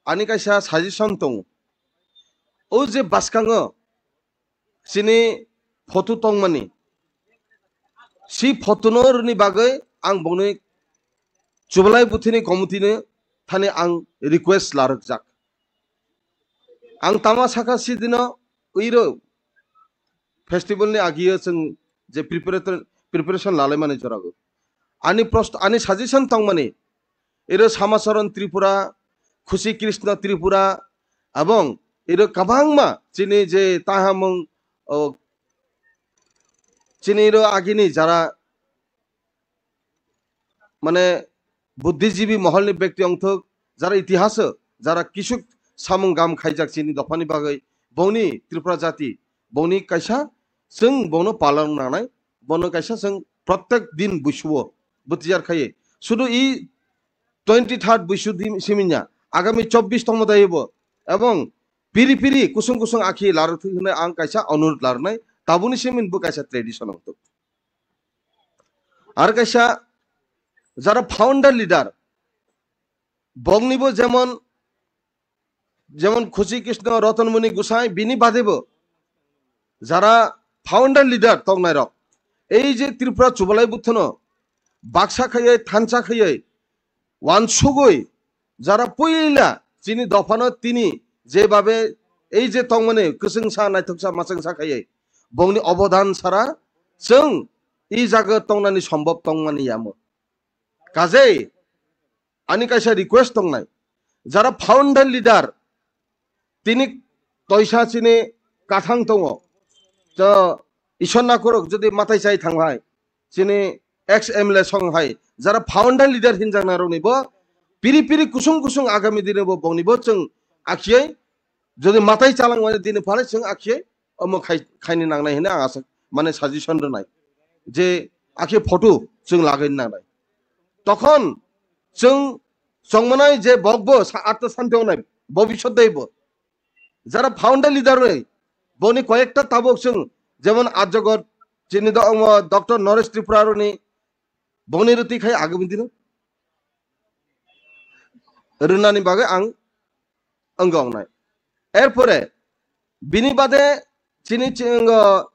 ani kaisa suggestion tongo. O je bwskango chini photo tongmani, si photo no rwni bagwi ang bongni Chubalai Buthini committee ni thani ang request larwkjak. Ang tama sakha sidino iro festival ni agio chwng je preparator-, preparation lalaimani jorao. Ani prost-, ani suggestion tongmani, iro Samacharan Tripura, Khushi Krishna Tripura, abong iro kabangma chini je tahamung, o, chini iro agini jara mane buddhijibi moholni bekti ongthok, jara itihaso, jara kisuk samung gam khaijak chini dophani bagwi, bongni Tripura jati, bongni kaisa chwng bono palong nanai, bono kaisa chwng Prottek din buisuo butijar khaiye. Sudu i twenty third buisu di siminya, agami chobbish tongmo daibo, ebong piri piri kusung kusung akhi larwk thwi hwnwi ang kaisa onurot larwnai, tabuni simin bo kaisa tradition wngthok. Ar kaisa jara founder leader, bongnibo jemon, jemon Khusi Krishna, Ratan Muni Gosai, bini badebo jara founder leader tongnairok, ei je Tripura chubalai buthono baksa khaiye, thansa khaiye, wansugwi jara puila chini dophano tini jebabe ei je tongmani kwchwngsa, naithoksa, machwngsa khaiye, bongni obodan sara chwng i jaga tongnani sombhob tongmani yamo. Kajei ani kaisa request tongnai, jara founder leader, tini toisa chini kathang tongo, to Ishwar Nakorok jodi matai chai thang hai, chini ex M L A song hai, jara founder leader hinjaknai rokni bo piri piri kusung kusung agami dini bo bongni bo chwng akhiyai, jodi matai chalangmani dini phalai chwng akhiyai omo khai-, khaini nangnai hwnwi ang asa, mane suggestion rwnai je akhe photo chwng lagwi nangnai. Tokhon chwng chongmanai je bokbo sa-, atta santi ongnai bobisot daibo. Jara founder leader rwnai, boni koyekta tabuk chwng jemon Arjogor chini do-, omo Doctor Naresh Tripura rwni boni rwtwi khai agami dino rwnani bagwi ang wngwi ongnai. Erpore bini bade chini chwng, o,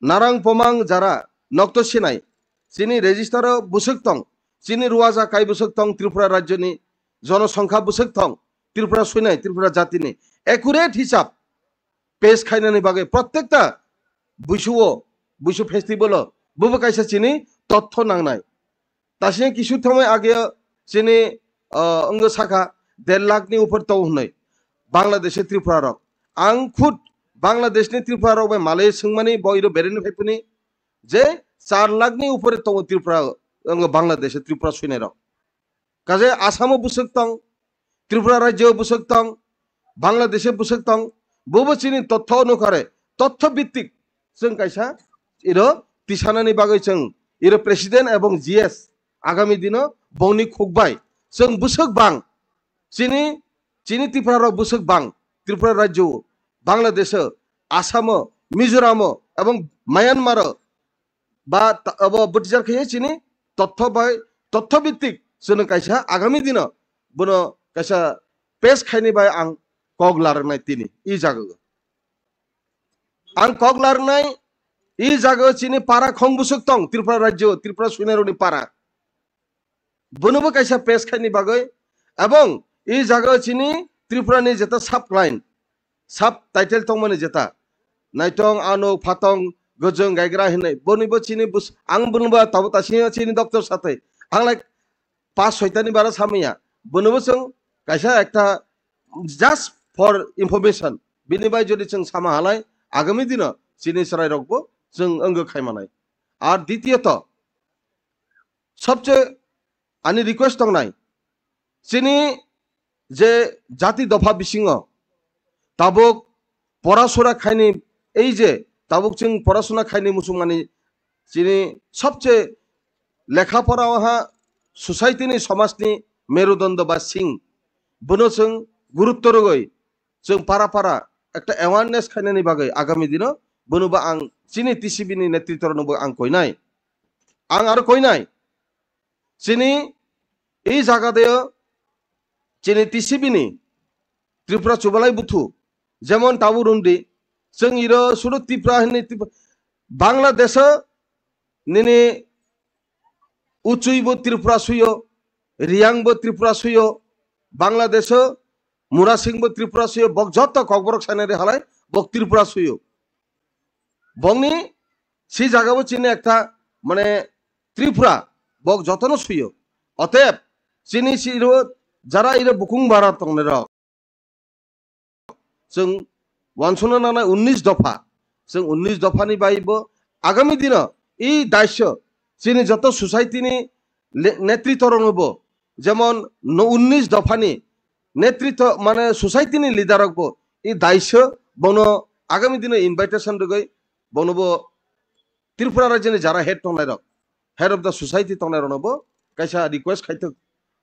Narang Pomang jara nokto sinai, chini register o bwswk tong, chini ruwaja kai bwswk tong Tripura rajyoni jonosongkha bwswk tong, Tripura swinai, Tripura jatini accurate hisab pes khainani bagwi prottekta buisuo, buisu festival o bobo kaisa chini totho nangnai. Tasing kisu thomai age chini, ah, wngwi sakha der lakh ni upor tongo hwnwi Bangladesh Tripura rok. Ang khud Bangladesh ni Tripura rok bai malai swngmani bo iro bereni phaipuni je char lakh ni upore tongo Tripura, wngwi Bangladesh Tripura swinai rok. Kaje Assam o bwswk tong, Tripura rajyo bwswk tong, Bangladesh bwswk tong, bobo chini totho onukare, totho bittik chwng kaisa iro tisanani bagwi chwng iro president ebong G S agami dino bongni khukbai chwng bwswk bang, chini, chini Tripura rok bwswk bang, Tripura rajyo, Bangladesh, Assam, Mizoram ebong Myanmar ba ta-, abo bwtijak khe chini totho bai, totho bittik chwng kaisa agami dino bono kaisa pes khaini bai ang kok larwnai tini i jaga o. Ang kok larwnai i jaga o chini para khong bwswk tong Tripura rajyo, Tripura swinai rokni para. Bonobo kaisa pes khaini bagwi, ebong i jaga o chini Tripura ni jeta sub line, sub title tongmani jeta, naitong, anuk, phatong, gojong, gaigra hinwi, bonibo chini bus-, ang bonobo tabo tasing chini doctor sathai, ang like pas soitani bara samaya, bonobo chwng kaisa ekta just for information, bini bai jodi chwng sama halai, agami dino chini chwrai rokbo chwng wngwi khaimanai. Ar ditiyot, sobche ani request tongnai, chini je jati dopha bisingo tabuk porasora khaini, ei je tabuk chwng porasona khaini muchungmani chini sobche lekha pora ha society ni, somaj ni merudondo ba sing, bono chwng gurutto rwgwi chwng para para ekta awareness khainani bagwi agami dino bonobo ang chini T C B ni netritwrokno bo ang koinai. Ang aro koinai. Chini ei jaga de chini T C B ni Tripura Chubalai Buthu, jemon Tabu Rundi, chwng iro sudu Tripura hinwi Trip-, Bangladesh nini Uchui bo Tripura suyo, Riang bo Tripura suyo, Bangladesh o Murasing bo Tripura suyo, bok joto Kokborok sainari halai bok Tripura suyo. Bongni si jaga bo chini ekta mane Tripura bok jotono suyo. Otep chini si iro jara iro bukung bara tongnai rok. Chwng wansukna nangnai unnish dopha. Chwng unnish dophani bai bo agami dino i daisyo chini joto society ni le-, netritwrokno bo, jemon no unnish dophani netritw mane society ni leader rok bo i daisyo bono agami dino invitation rwgwi bono bo Tripura rajyoni jara head tongnai rok head of the society tongnai rokno bo kaisa request khaithok,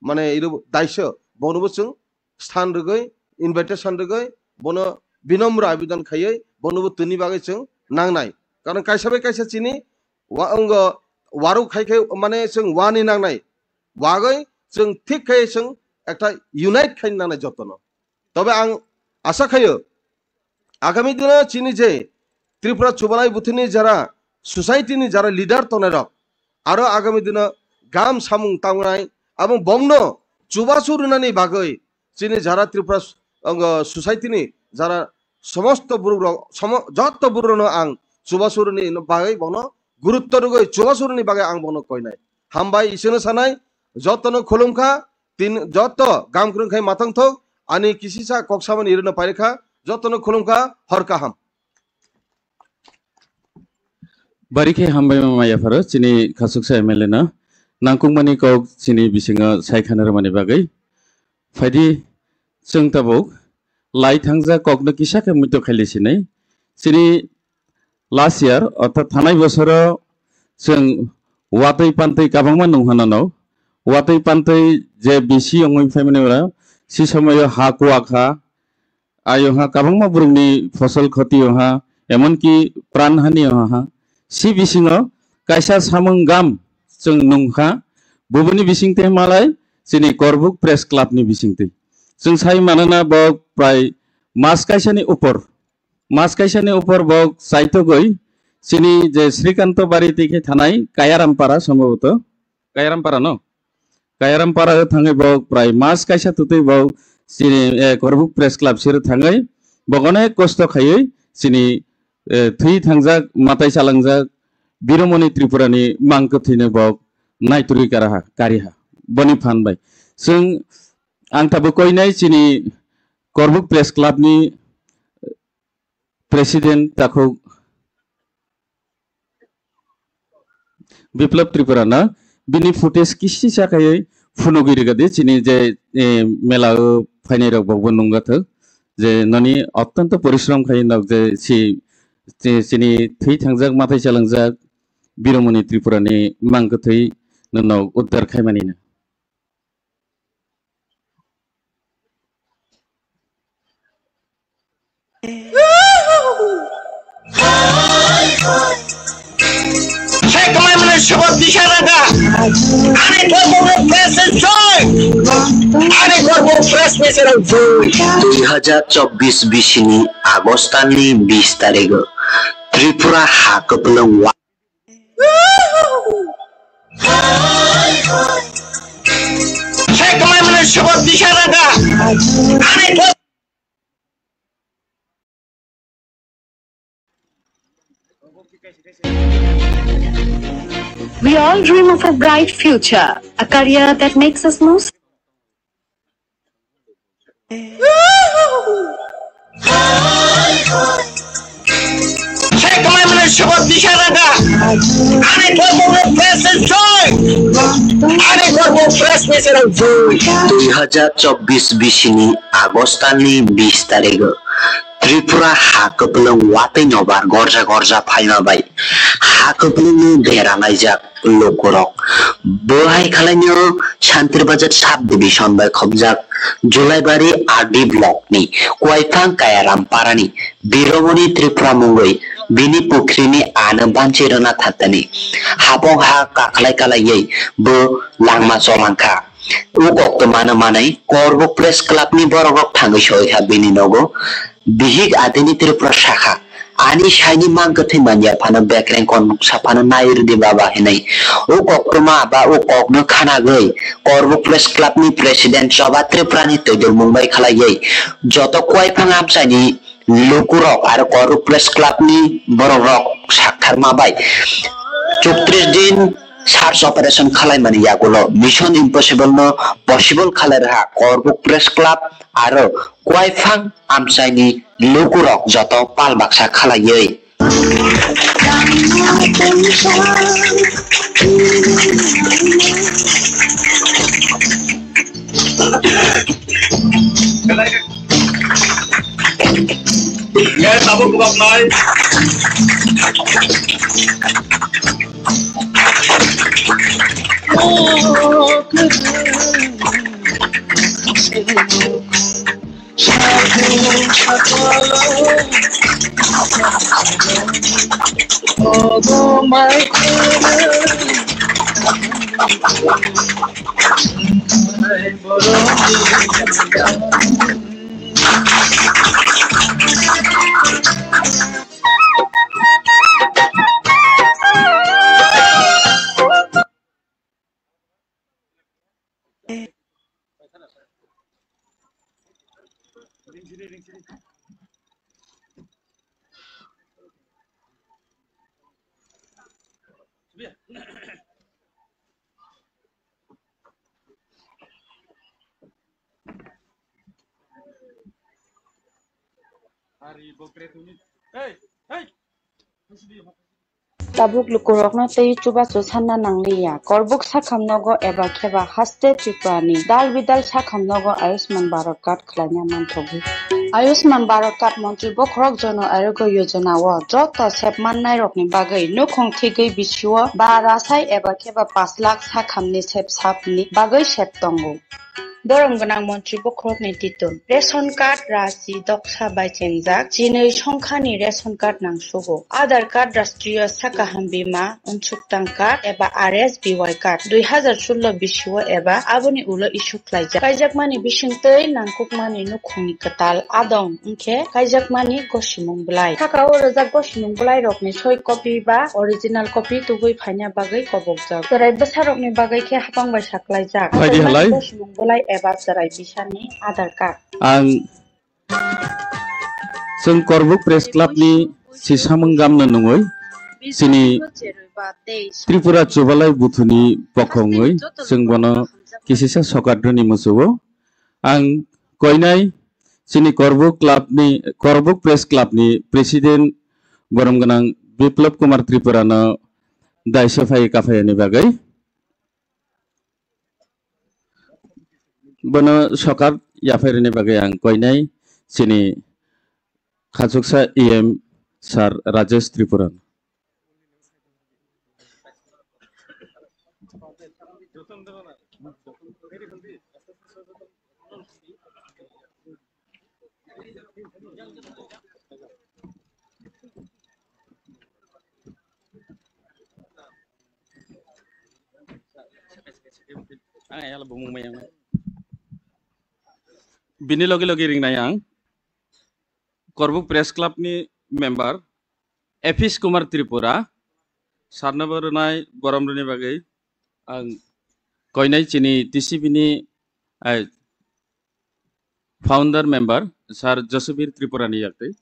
mane iro daisa bono bo chwng sthan rwgwi, invitation rwgwi, bono binamra abedan khaiwi bono bo tini bagwi chwng nangnai. Karon kaisa bai kaisa chini wa-, wngo waruk khai khai mane chwng wani nangnai. Wagwi chwng thik khai chwng ekta unite khai nangnai jotono. Tobe ang asa khaio, agami dino chini je Tripura chubalai buthini jara society ni jara leader tongnai rok, aro agami dino gam samung tangnai, abo bongno chubachu rwnani bagwi chini jara Tripura s-, ang, society ni jara somosto borok rok, somo-, jotto borok rokno ang chubachu rwni bagwi bongno gurutto rwgwi chubachu rwni bagwi ang bongno koinai. Hambai isino sanai, jottono khulumkha, tin jotto gam kwrwng khai matang thok, ani kisisa kok samani rwno pairikha, jottono khulumkha, hor kaham. Bari khe hambai ma maya pharo, chini khasuksa M L A no nangkukmani kok chini bisingo sai khana rwmani bagwi. Phaidi chwng tabuk lai thangjak kokno kisa khe muitu khaili sinai. Chini last year, orthat thanai bosoro chwng watwi pantwi kwbangma nung hwnano. Watwi pantwi je bisi wngwi phaimani ora, si somoyo ha kuwa kha, ayongha kwbangma borokni phosol khoti ongha, emonki pran hani ongha. Si bisingo kaisa samung gam chwng nungkha, bubuni bisingtwi malai chini Korbuk Press Club ni bisingtwi. Chwng sai manana bo prai mas kaisani upor. Mas kaisani upor bo chaitogwi chini je Srikanto Bari twi khe thanai Kayarampara sombhoboto. Kayarampara no? Kayarampara o thangwi bo prai mas kaisa tutwi bo chini, eh, Korbuk Press Club sir thangwi bo onek kosto khaiwi chini, eh, thwi thangjak, matai chalangjak Biromoni Tripura ni mang kwthwino bo naiturwi karaha, kariha. Boni phan bai. Chwng ang tabuk koinai chini Korbuk Press Club ni President takhuk Biplab Tripura no bini footage kisi sakhaiwi phunugwi rwgadi chini je, eh, mela o phainai rok bo nungjathok je noni ottonto porishrom khai nok je si, si, chini thwi thangjak mathai chalangjak Biromoni Tripura ni mang kwthwi no nok uddar khaimani no. Sheikh Maimuna Shubha Disharada, Ani Kormo Press Joy, Ani Kormo Press Joy. Dui hajar chobbish bisini Agostani bis tarigo Tripura ha kwplwng wa Sheikh Maimuna Shubha Disharada, Ani Kormo We all dream of a bright future, a career that makes us more Sheikh Maimuna Shubha Disharada, Ani Kormo Press Joy, Ani Kormo Press Joy. Dui hajar chobbish bisini Agostani bis tarigo Tripura ha kwplwng watwi nobar gorja gorja phaima bai ha kwplwngno dera laijak lukurok. Bo hai khalaino Shantir Bazar sub division bai khobjak Julaibari R D block ni Kuaipang Kayaram parani Biromoni Tripura mungwi bini pukhrini ano banchi rwna thatani hapong ha kakhlai kalaiwi bo langma cholangkha. O koktwmano manwi Korbuk Press Club ni borok rok thangwi soi kha bini nogo. Bihik adini Tripura sakha, ani saini mang kwthwi manya phano bekreng kon nuksa phano nai rwdi baba hinwi. O koktwma ba o kokno khanagwi Korbuk Press Club ni President Choba Tripura ni twidulmung bai khlaiwi joto Kuaipang amchaini lukurok aro Korbuk Press Club ni borok rok saktharma bai chuktrish din search operation khwlaimani yagulo Mission Impossible no possible khwlai rwha Korbuk Press Club aro Kuaipang amchaini lukurok joto pal baksa khwlaiwi. Nge tabuk kubak nai. Tabuk lukurokno tei chubachu sanna nangliya. Korbuk sakham nogo eba kheba haste Tripurani dal bidal sakham nogo Ayushman Bharat card khlaina manthogo. Ayushman Bharat card montri bokhorok Jono Arogya Yojana o joto sep mannairokni bagwi nukhung thigwi bisio ba rasai eba kheba pash lakh sakhamni sep sapni bagwi sep tongo. Borom gwnang montri bokhorokni titun. Ration card rasi doksa bai chengjak, chinwi songkhani ration card nangsugo. Aadhaar card, Rashtriya Sakaham Bima Unsuktang card eba R S B Y card dui hazar sullo bisio eba aboni ulo issue khlaijak. Kaijakmani bisingtwi nangkukmani nukhungni kwtal adong wngkhe kaijakmani gosimung bwlai. Saka o rwjak gosimung bwlairokni soi copy ba original copy tubui phaina bagwi kobokjak. Chwrai bwsarokni bagwi khe hapang bai saklaijak. Phaidi halai. Gosimung bwlai eba chwrai bisani Aadhaar card. Ang chwng Korbuk Press Club ni si samung gamna nungwi chini Tripura Chubalai Buthuni pokhongwi chwng bono kisisa sokat rwni musugo. Ang koinai chini Korbuk Club ni, Korbuk Press Club ni President borom gwnang Biplab Kumar Tripura no daisa phai kaphayani bagwi. Bono sokat yaphai rwni bagwi ang koinai chini khachuksa E M Sir Rajesh Tripura. Bini logi logi ringnai ang Korbuk Press Club ni member Apis Kumar Tripura, sarnobo rwnai borom rwni bagwi ang koinai chini T C B ni, eh, founder member Sir Josubir Tripura ni yaktwi.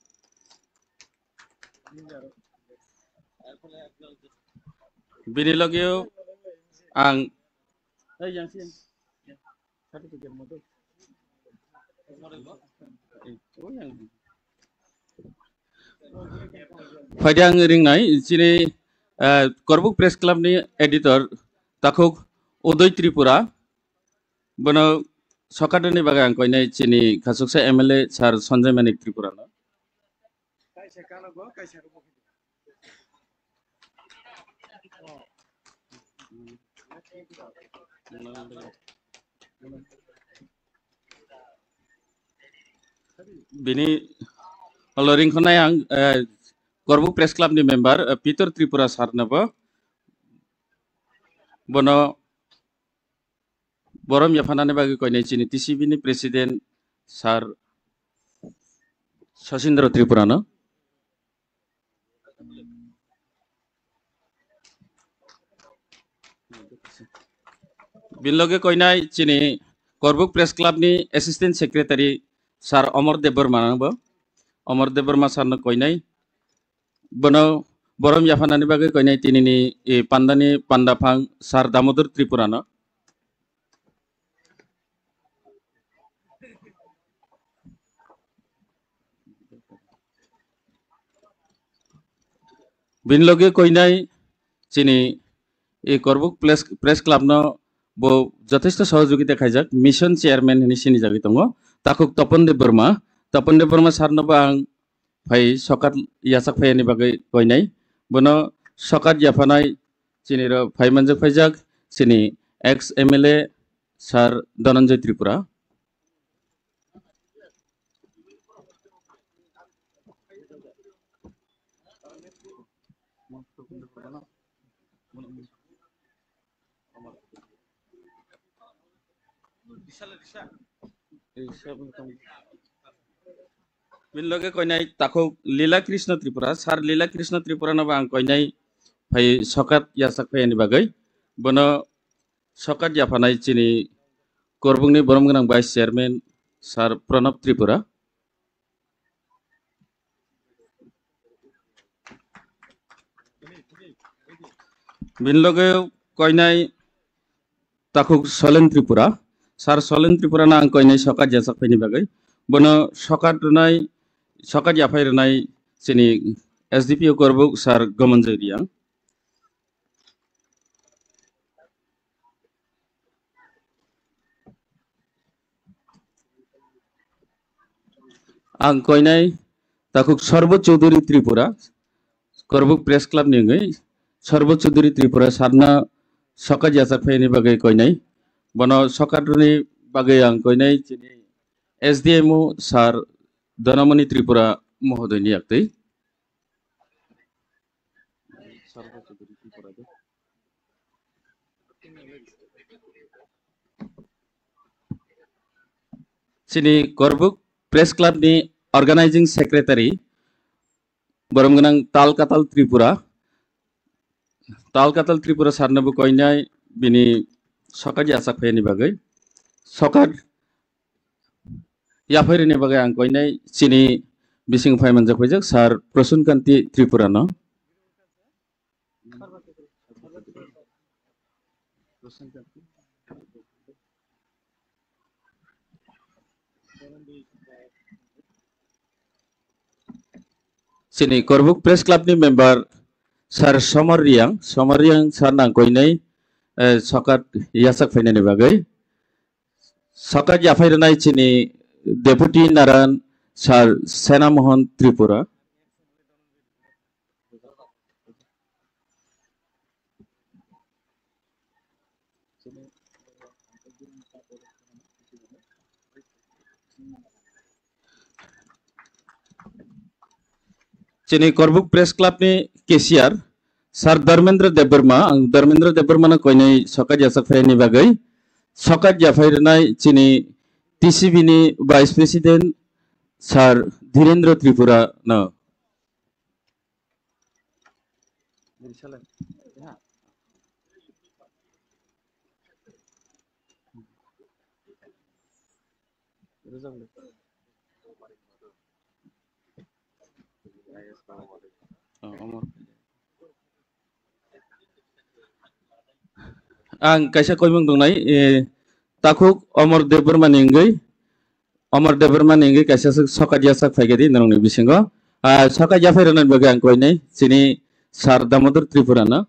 Bini logio ang Phaidi ang ringnai chini, eh, Korbuk Press Club ni editor takhuk Udoy Tripura, bono sokat rwni bagwi ang koinai chini khachuksa M L A Sir Sanjay Manik Tripura no. Bini olo ringkhonai ang, eh, Korbuk Press Club ni member, eh, Peter Tripura sir no bo. Bono borom yaphanani bagwi koinai chini T C B ni president Sir Sachindra Tripura no. Bini loge koinai chini Korbuk Press Club ni Assistant Secretary Sir Omor Debbarma no bo. Omor Debbarma sir no koinai. Bono borom yaphanani bagwi koinai tinini, eh, pandani pandaphang Sir Damodar Tripura no. Bini loge koinai chini, eh, Korbuk Press, Press Club no bo jothesto sohojogita khaijak, mission chairman hinwi sinijagwi tongo. Takhuk Topon Debbarma, Topon Debbarma sir no bo ang phai sokat yachak phaiyani bagwi koinai. Bono sokat yaphanai chini ro phai manjak phaijak chini ex M L A Sir Dhananjay Tripura. Bini loge koinai takhuk Lila Krishna Tripura, Sir Lila Krishna Tripura no bo ang koinai phai sokat yachak phai ani bagwi. Bono sokat yaphanai chini Korbukni borom gwnang Vice Chairman Sir Pranab Tripura. Bini loge koinai takhuk Solen Tripura, Sir Solen Tripura no ang koinai sokat yachak phaini bagwi. Bono sokat rwnai, sokat yaphai rwnai chini S D P O Korbuk Sir Gomonjay Riang. Ang koinai takhuk Sarbo Chaudhary Tripura, Korbuk Press Club ni wngwi Sarbo Chaudhary Tripura sarna sokat yachak phaini bagwi koinai. Bono sokat rwni bagwi ang koinai chini S D M O Sir Dhanamani Tripura mohodoini yaktwi. Chini Korbuk Press Club ni Organizing Secretary, borom gwnang Tal Katal Tripura. Tal Katal Tripura sarno bo koinai bini sokat yachak phaini bagwi. Sokat yaphai rwni bagwi ang koinai chini bising phai manjak phaijak Sir Prasun Kanti Tripura no. Chini Korbuk Press Club ni member Sir Somar Riang, Somar Riang sir nang koinai, eh, sokat yachak phainani bagwi. Sokat yaphai rwnai chini Deputy Naran Sir Senamohan Tripura. Chini Korbuk Press Club ni cashier Sir Dharmendra Debbarma, ang Dharmendra Debbarma no koinai sokat yachak phaini bagwi. Sokat yaphai rwnai chini T C B ni Vice President Sir Dhirendra Tripura no. Ang kaisa koimung tongnai, eh, takhuk Omor Debbarma ni wngwi, Omor Debbarma ni wngwi kaisa swk sokat yachak phaikha di norokni bisingo. Ah, sokat yaphai rwnani bagwi ang koinai chini Sir Damodar Tripura no.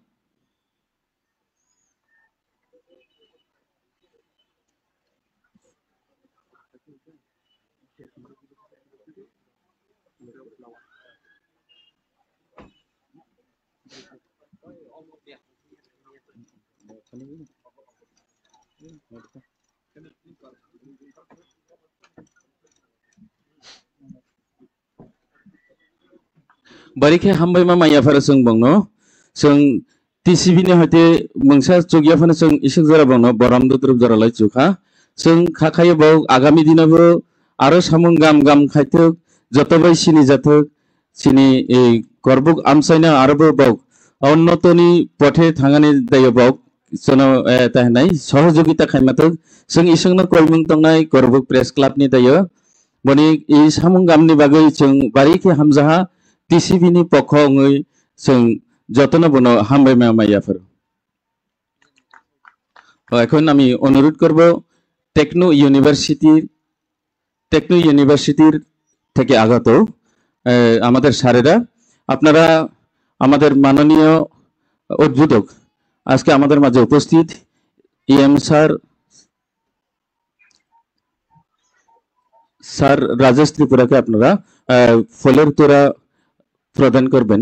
Bari khe hambai ma manya pharo chwng bongno. Chwng T C B ni hoite mungsa chukya phano chwng isuk jora bongno borom dudrup jora lai chukha. Chwng kha khayo bo agami dino bo aro samung gam gam khaithok, joto bai sini jathok, chini, eh, korbuk amchaina aro bo bok onnotoni pothe thangani dayo bok. Chwngno, eh, ta hinai sohojogita khaima thok. Chwng iswkno koimung tongnai Korbuk Press Club ni taio. Boni i samung gamni bagwi chwng bari khe hamjaha T C B ni pokho wngwi chwng jotono bono hambai ma maya phuru. O, এখন আমি অনুরোধ করব টেকনো ইউনিভার্সিটির টেকনো ইউনিভার্সিটির থেকে আগত, এ, আমাদের স্যারেরা, আপনারা আমাদের মাননীয় উদ্বোধক, আজকে আমাদের মাঝে উপস্থিত ইএম স্যার, স্যার রাজেশ ত্রিপুরাকে আপনারা, এ, ফুলের তোড়া প্রদান করবেন।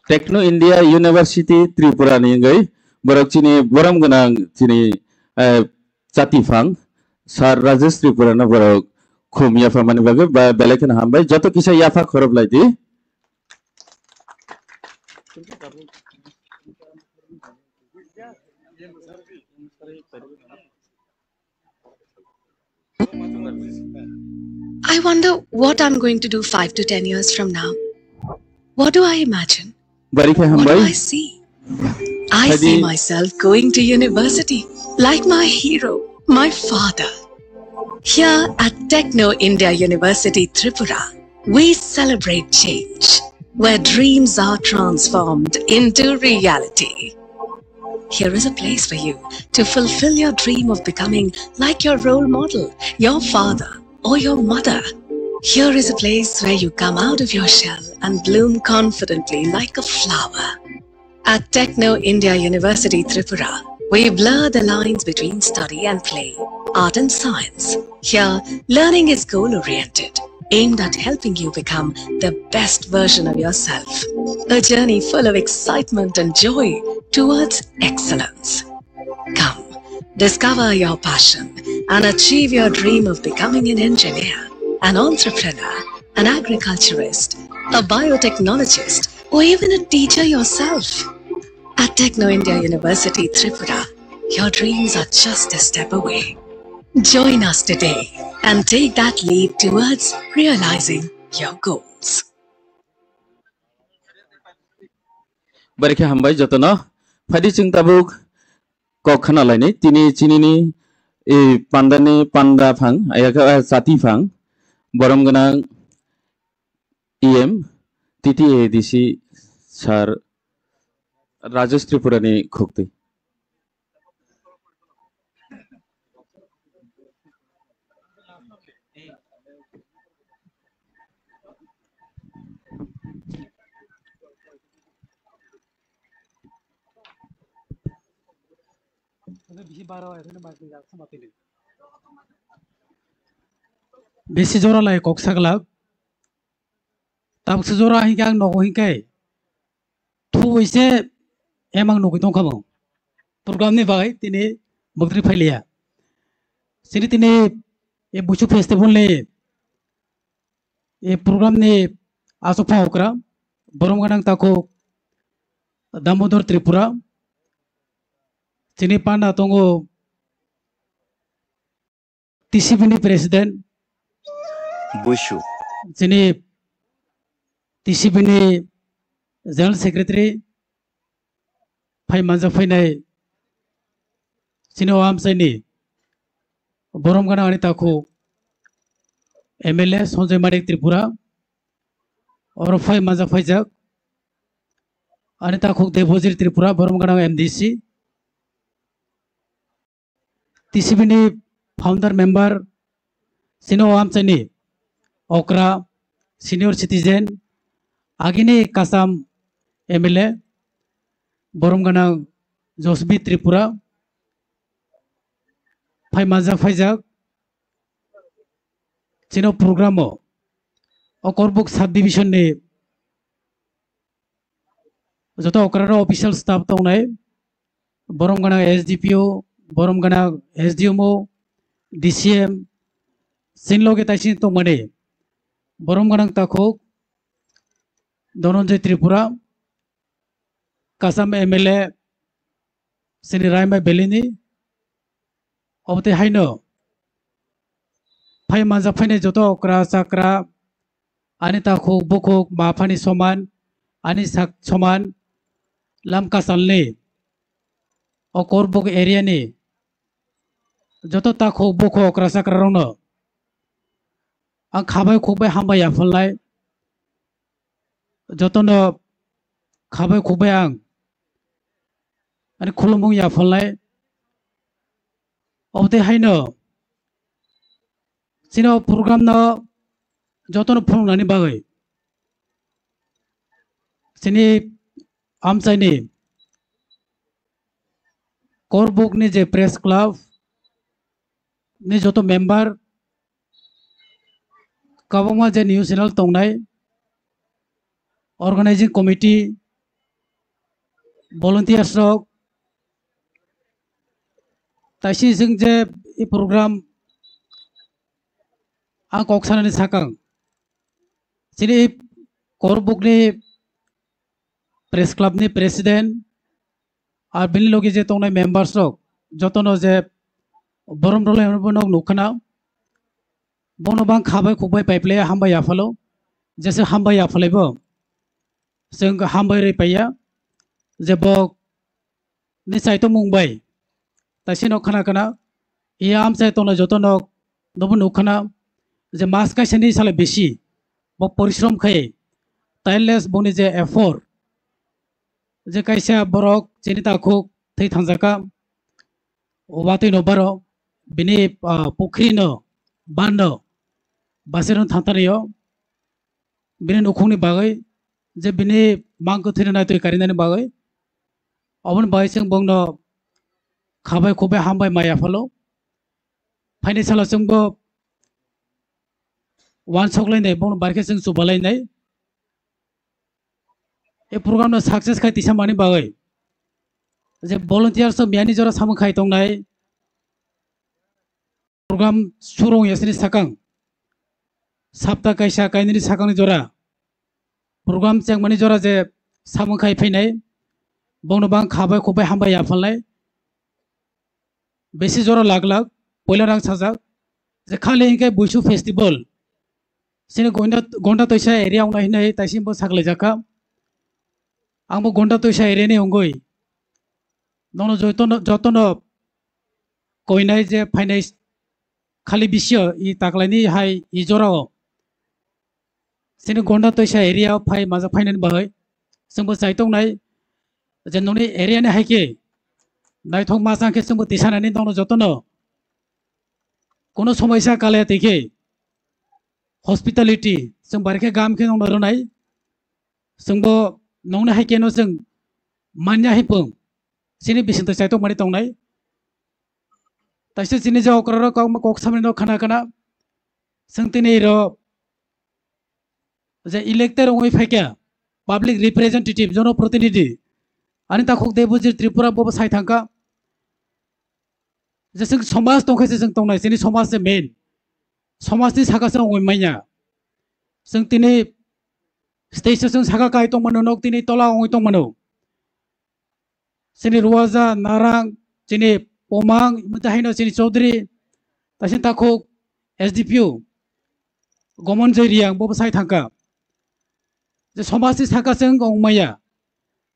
Techno India University Tripura ni wngwi borok chini borom gwnang chini, eh, chatiphang Sir Rajesh Tripura no borok khum yapharmani bagwi ba belai kheno hambai. Joto kisa yapha khoroplai di. I wonder what I'm going to do five to ten years from now. What do I imagine? Barikha hambai. What do I see? I see myself going to university, like my hero, my father. Here at Techno India University Tripura, we celebrate change, where dreams are transformed into reality. Here is a place for you to fulfill your dream of becoming like your role model, your father, or your mother. Here is a place where you come out of your shell and bloom confidently like a flower. At Techno India University Tripura, we blur the lines between study and play, art and science. Here, learning is goal oriented, aimed at helping you become the best version of yourself. A journey full of excitement and joy towards excellence. Come, discover your passion and achieve your dream of becoming an engineer, an entrepreneur, an agriculturist, a biotechnologist, or even a teacher yourself. At Techno India University Tripura, your dreams are just a step away. Join us today and take that leap towards realizing your goals. Barikha hambai jotono. Phadi chwng tabuk kok khna lainai. Tini chinini, eh, pandani panda phang, ayakha, ah, chati phang, borom gwnang E M, T T A D C sir Rajesh Tripura ni khukti. Bisi jora lai kok saglak. Tabuk se jora hinkhe ang nogo hinkhe thubui se emang nugui tongkha bo. Program ni bagwi tini bwtwrwi phailiya. Chini tini e Busu festival ni e program ni aswk pha okra borom gwnang takhuk Damodor Tripura. Chini panda tongo T C B ni president, Busu. Chini T C B ni general secretary, phai manjak phainai chini o amchaini borom gana ani takhuk M L A Sanjay Manik Tripura, oro phai manjak phaijak ani takhuk Debojit Tripura, borom gana M D C. T C B ni founder member, chini o amchaini okra, senior citizen, agini Kasam M L A, borom gana Josbi Tripura, phai manjak phaijak chini o program o, o Korbuk sub division ni joto okra rok official staff tongnai, borom gana S D P O, borom gana S D M O, D C M, chini loge taisini tongmani, borom gana takhuk Dhananjay Tripura, Kasam M L A, chini Raima Valley ni, obotwi haino phai manjak phainai joto okra chakra, ani takhuk bukhuk ma phani soman, ani sak soman, lam kasalni o Korbuk area ni joto takhuk bukhuk okra chakra rokno ang khabai khukbai hambai yaphalnai. Jotono khabai khukbai ang ani khulumung yaphalnai. Obotwi haino chini o program no jotono phunuknani bagwi chini amchaini Korbuk ni je press club ni joto member, kwbangma je news channel tongnai, organizing committee, volunteers rok, taisi chwng je i program ang kok sanani sakang, chini i Korokbukni press club ni president, ar bini logi je tongnai members rok, jotono je borom rwlai rokbo nok nukhana, bono bang khabai khukbai paiplai hambai yaphalo, jese hambai yaphalaibo chwng hambai rwi paiya, je bo ni chaitomung bai taisi no khana khana, iya amchai tongnai joto nok nobo nukhana, je mas kaisa ni sala bisi bo porishrom khai, tireless boni je effort, je kaisa borok chini takhuk thwi thangjaka, watwi no baro bini, ah, pukhri no, ban no basirno thantari o, bini nukhungni bagwi, je bini mang kwthwino naitwi karinani bagwi, oboni bagwi chwng bongno khabai khukbai hambai maya phalo. Phaini salo chwngbo wansok lainai, bongno barkhe chwng chuba lainai. E program no success khai tisa mani bagwi je volunteers rok miyani jora samung khai tongnai, program surung yasini sakang, sapta kaisa kainini sakangni jora program chengmani jora je samung khai phainai, bongno bang khabai khukbai hambai yaphalnai. Besi jora lak lak poila rang sajak, je khali hinkhe Buisu festival chini Gonda, Gonda Toisa area wngnai hinwi taisi bo saklaijakha. Angbo Gonda Toisa area ni wngwi nono jotono, jotono koinai je phainai khali bisio i taklaini hai i jorao. Chini Gonda Toisa area o phai majak phainani bagwi chwngbo chaitongnai je noni area ni hai khe naithok majang khe chwngbo tisanani nono jotono kono somoisa kale twi khe hospitality chwng bari khe gam khe nongno rwnai. Chwngbo nongni hai khe no chwng manya hai pung chini bisingtwi chaitok mani tongnai. Taisa chini je okrarok kok, kok samani no khana khana chwng tini ro je elected wngwi phaikha public representative, jonoprotinidhi, ani takhuk Debojit Tripura bo sai thangkha. Je chwng somaj tongkhe se chwng tongnai, chini somaj se main, somaj ni saka se wngwi manya. Chwng tini stage o chwng saka kai tongmano, nok tini tola wngwi tongmano. Chini Ruwaja, Narang, chini Pomang, imo tahaino chini Chaudhary, taisini takhuk S D P O, Gomonjoi Riang, bo bwsai thangkha. Je somajni saka chwng wng maya.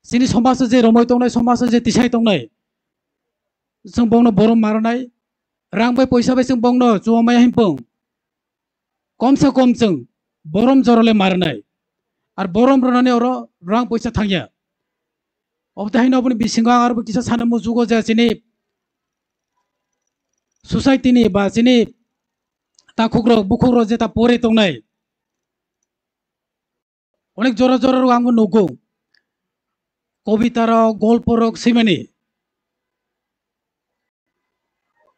Chini somajo je romoi tongnai, somajo je tisai tongnai, chwng bongno borom maranai, rang bai poisa bai chwng bongno chuwa maya himpung. Kom se kom chwng borom jorale maranai. Ar borom rwnani oro rang poisa thangya. Obotwi haino oboni bisingo ang arbo kisa sana muchugo je chini society ni ba chini takhukrok bukhukrok jeta pore tongnai. Onek jora jora rok ang nugo. Kobita rok, golpo rok swimani.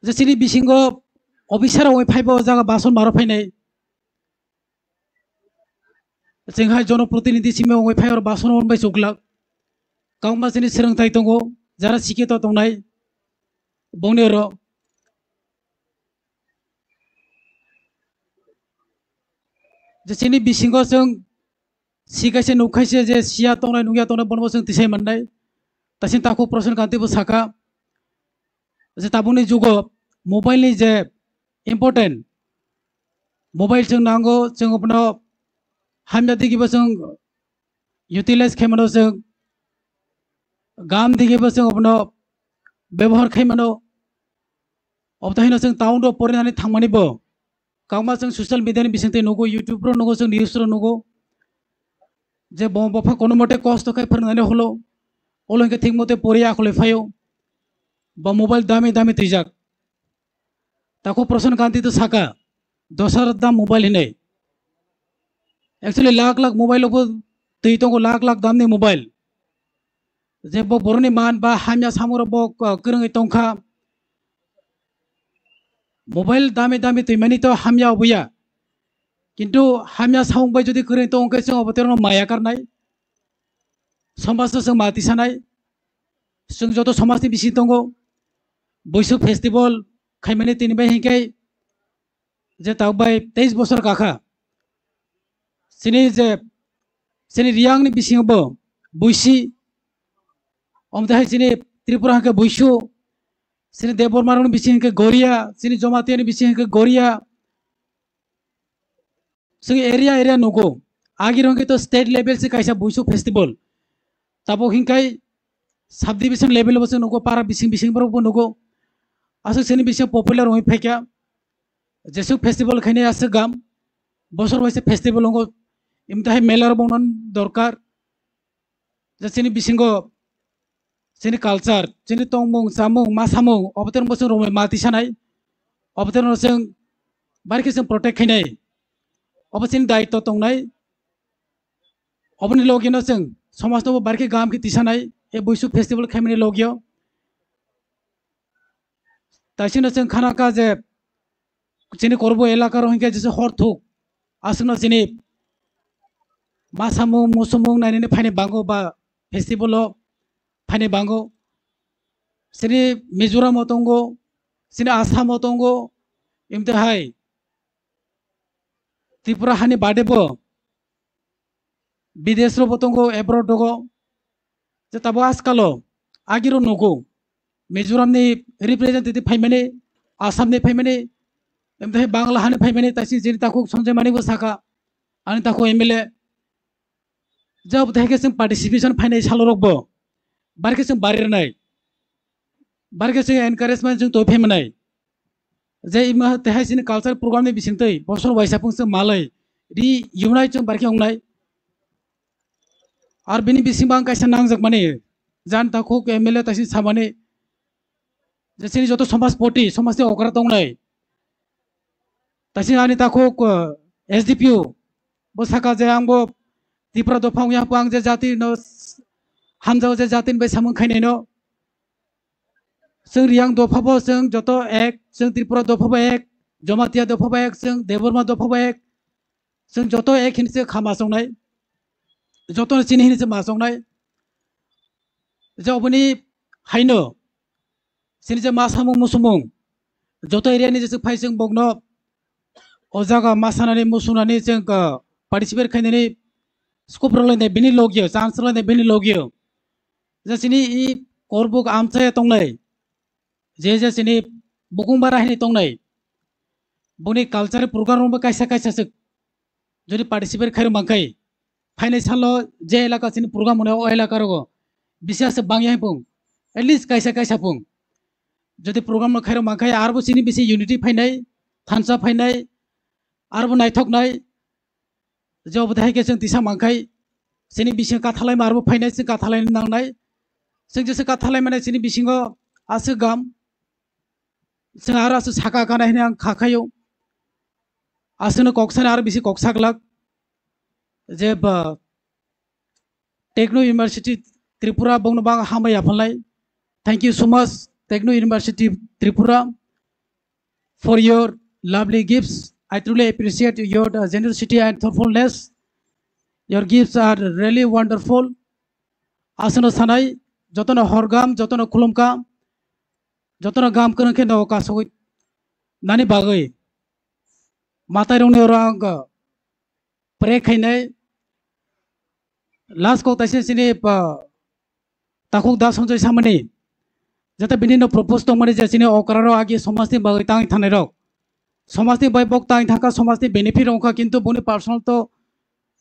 Je chini bisingo officer rok phaibo o jaga bason maro phainai. Chwng hai jonoprotinidhi simi wngwi phai oro bason hwn bai chuklak. Kwbangma chini swrwngthai tongo, jara sikito tongnai. Bongni oro je chini bisingo chwng sikaise nukhaise je siya tongnai nukya tongnai bono chwng tisai mannai. Taisini takhuk Prasan Kanti bo saka je tabukni jugo mobile ni je important, mobile chwng nango, chwng bono hamya digibo chwng utilize khaimano, chwng gam digibo chwng bono bebohar khaimano. Obotwi haino chwng town rok porinani thangmani bo kwbangma chwng social media ni bisingtwi nugo, YouTube rok nugo, chwng news rok nugo je bo bopha kono mote kosto khai phwrwngnani holo, olo hinkhe thik mote poriya akholo phaio, bo mobile dami dami twijak. Takhuk Prasan Kanti to saka dos hazar dam mobile hinwi. Actually lakh lakh mobile bo twi tongo, lakh lakh damni mobile. Je bo boroni man ba hamya samung rok bo, uh, kwrwngwi tongkha. Mobile dami dami twimani to hamya oboya. Kintu hamya samung bai jodi kwrwngwi tongkhe chwng obo terno maya karnai. Somaj no chwng mati sanai, chwng joto somaj ni bising tongo, Buisu festival khaimani tini bai hinkhe je tabuk bai teis bosor kakha. Chini je, chini Riyang ni bisingo bo Buisi, omtahai chini Tripura hwnkhe Buisu, chini Debbarma rok ni bising hwnkhe Goria, chini Jamatia ni bising hwnkhe Goria. Chwng area area nugo. Agi rong to state level se kaisa Buisu festival. Tabuk hinkai subdivision level bo chwng nugo, para bising bising borok bo nugo. Aswk sini bising popular wngwi phaikha. Jesuk festival khainai aswk gam. Bosor waisa festival wngo. Imtahai mela rok bo non dorkar. Je chini bisingo chini culture, chini tongmung, chamung, ma samung, obo tei chwng romwi ma tisanai, obo tei chwng barikhe chwng protect khainai, obo chini daitw tongnai, oboni logino chwng somajno bo barikhe gam khe tisanai, e Buisu festival khaimani logio. Taisino chwng khana kha je chini Korbo elaka rok hinkhe jesa hor thuk. Aswkno chini ma samung, musumung nainani phaini bango ba festival o phaini bango. Chini Mizoram o tongo, chini Assam o tongo, imtahai Tripura hani bade bo bidesh rok bo tongo, abroad rogo. Je tabo askalo agiro nugo Mizoram ni representative phaimani, Assam ni phaimani, emtahai Bangla hani phaimani, taisi jini takhuk Sanjay Manik bo saka, ani takhuk M L A. Jabo tei khe chwng participation phainai salorok bo, barikhe chwng barirnai, barikhe chwng encouragement chwng toi phaimanai. Je ima tei hai chini culture program ni bisingtwi bosor waisa phung chwng malai ri yunai chwng barikhe wngnai. Ar bini bisingbo ang kaisa nangjakmani, jan takhuk M L A taisi samani, je chini joto somajpoti, somajni okra tongnai, taisi ani takhuk, uh, S D P O bo saka je angbo Tripura dopha wngya ang je jati no s-, hamjao je jatini bai samung khainai no. Chwng Riyang dopha bo chwng joto ek, chwng Tripura dopha bo ek, Jamatia dopha bo ek, chwng Debbarma dopha bo ek, chwng joto ek hinwi se kha ma chongnai, joto no chini hinwi se ma chongnai. Je oboni haino chini je ma samung musumung joto area ni je phai chwng bokno o jaga ma sanani musunani chwng, ah, participate khainani scope rwlainai bini logio, chance rwlainai bini logio. Je chini i Korbuk amchaya tongnai, je je chini Bukung bara hinwi tongnai, boni culture program rokbo kaisa kaisa se jodi participate khairok mankhai, phainai salo je elaka chini program hwnwi o elaka rogo bisi aswk bangya phung, at least kaisa kaisa phung jodi program no khairok mankhai, arbo chini bisi unity phainai, thansa phainai, arbo naithoknai, je obo hai khe chwng tisa mankhai, chini bising kathalaima arbo phainai, chwng kathalai nangnai, chwng jesa kathalai mane chini bisingo aswk gam, chwng aro aswk saka kana hinwi ang kha khaio. Aswkno kok sana aro bisi kok saglak je ba Techno University Tripura bongno bang hambai yaphalnai. Thank you so much, Techno University Tripura, for your lovely gifts. I truly appreciate your, uh, generosity and thoughtfulness. Your gifts are really wonderful. Aswkno sanai, jotono horgam, jotono khulumkam, jotono gam kwrwng khe nogo kasugwi nani bagwi. Matai rokni oro ang, uh, pray khainai. Last kok taisa chini, ah, takhuk da Sanjay samani, jata bini no propose tongmani je chini okra rok agi somajni bagwi tang thangnai rok, somajni bai bok tang thangkha, somajni benefit wngkha, kintu boni personal to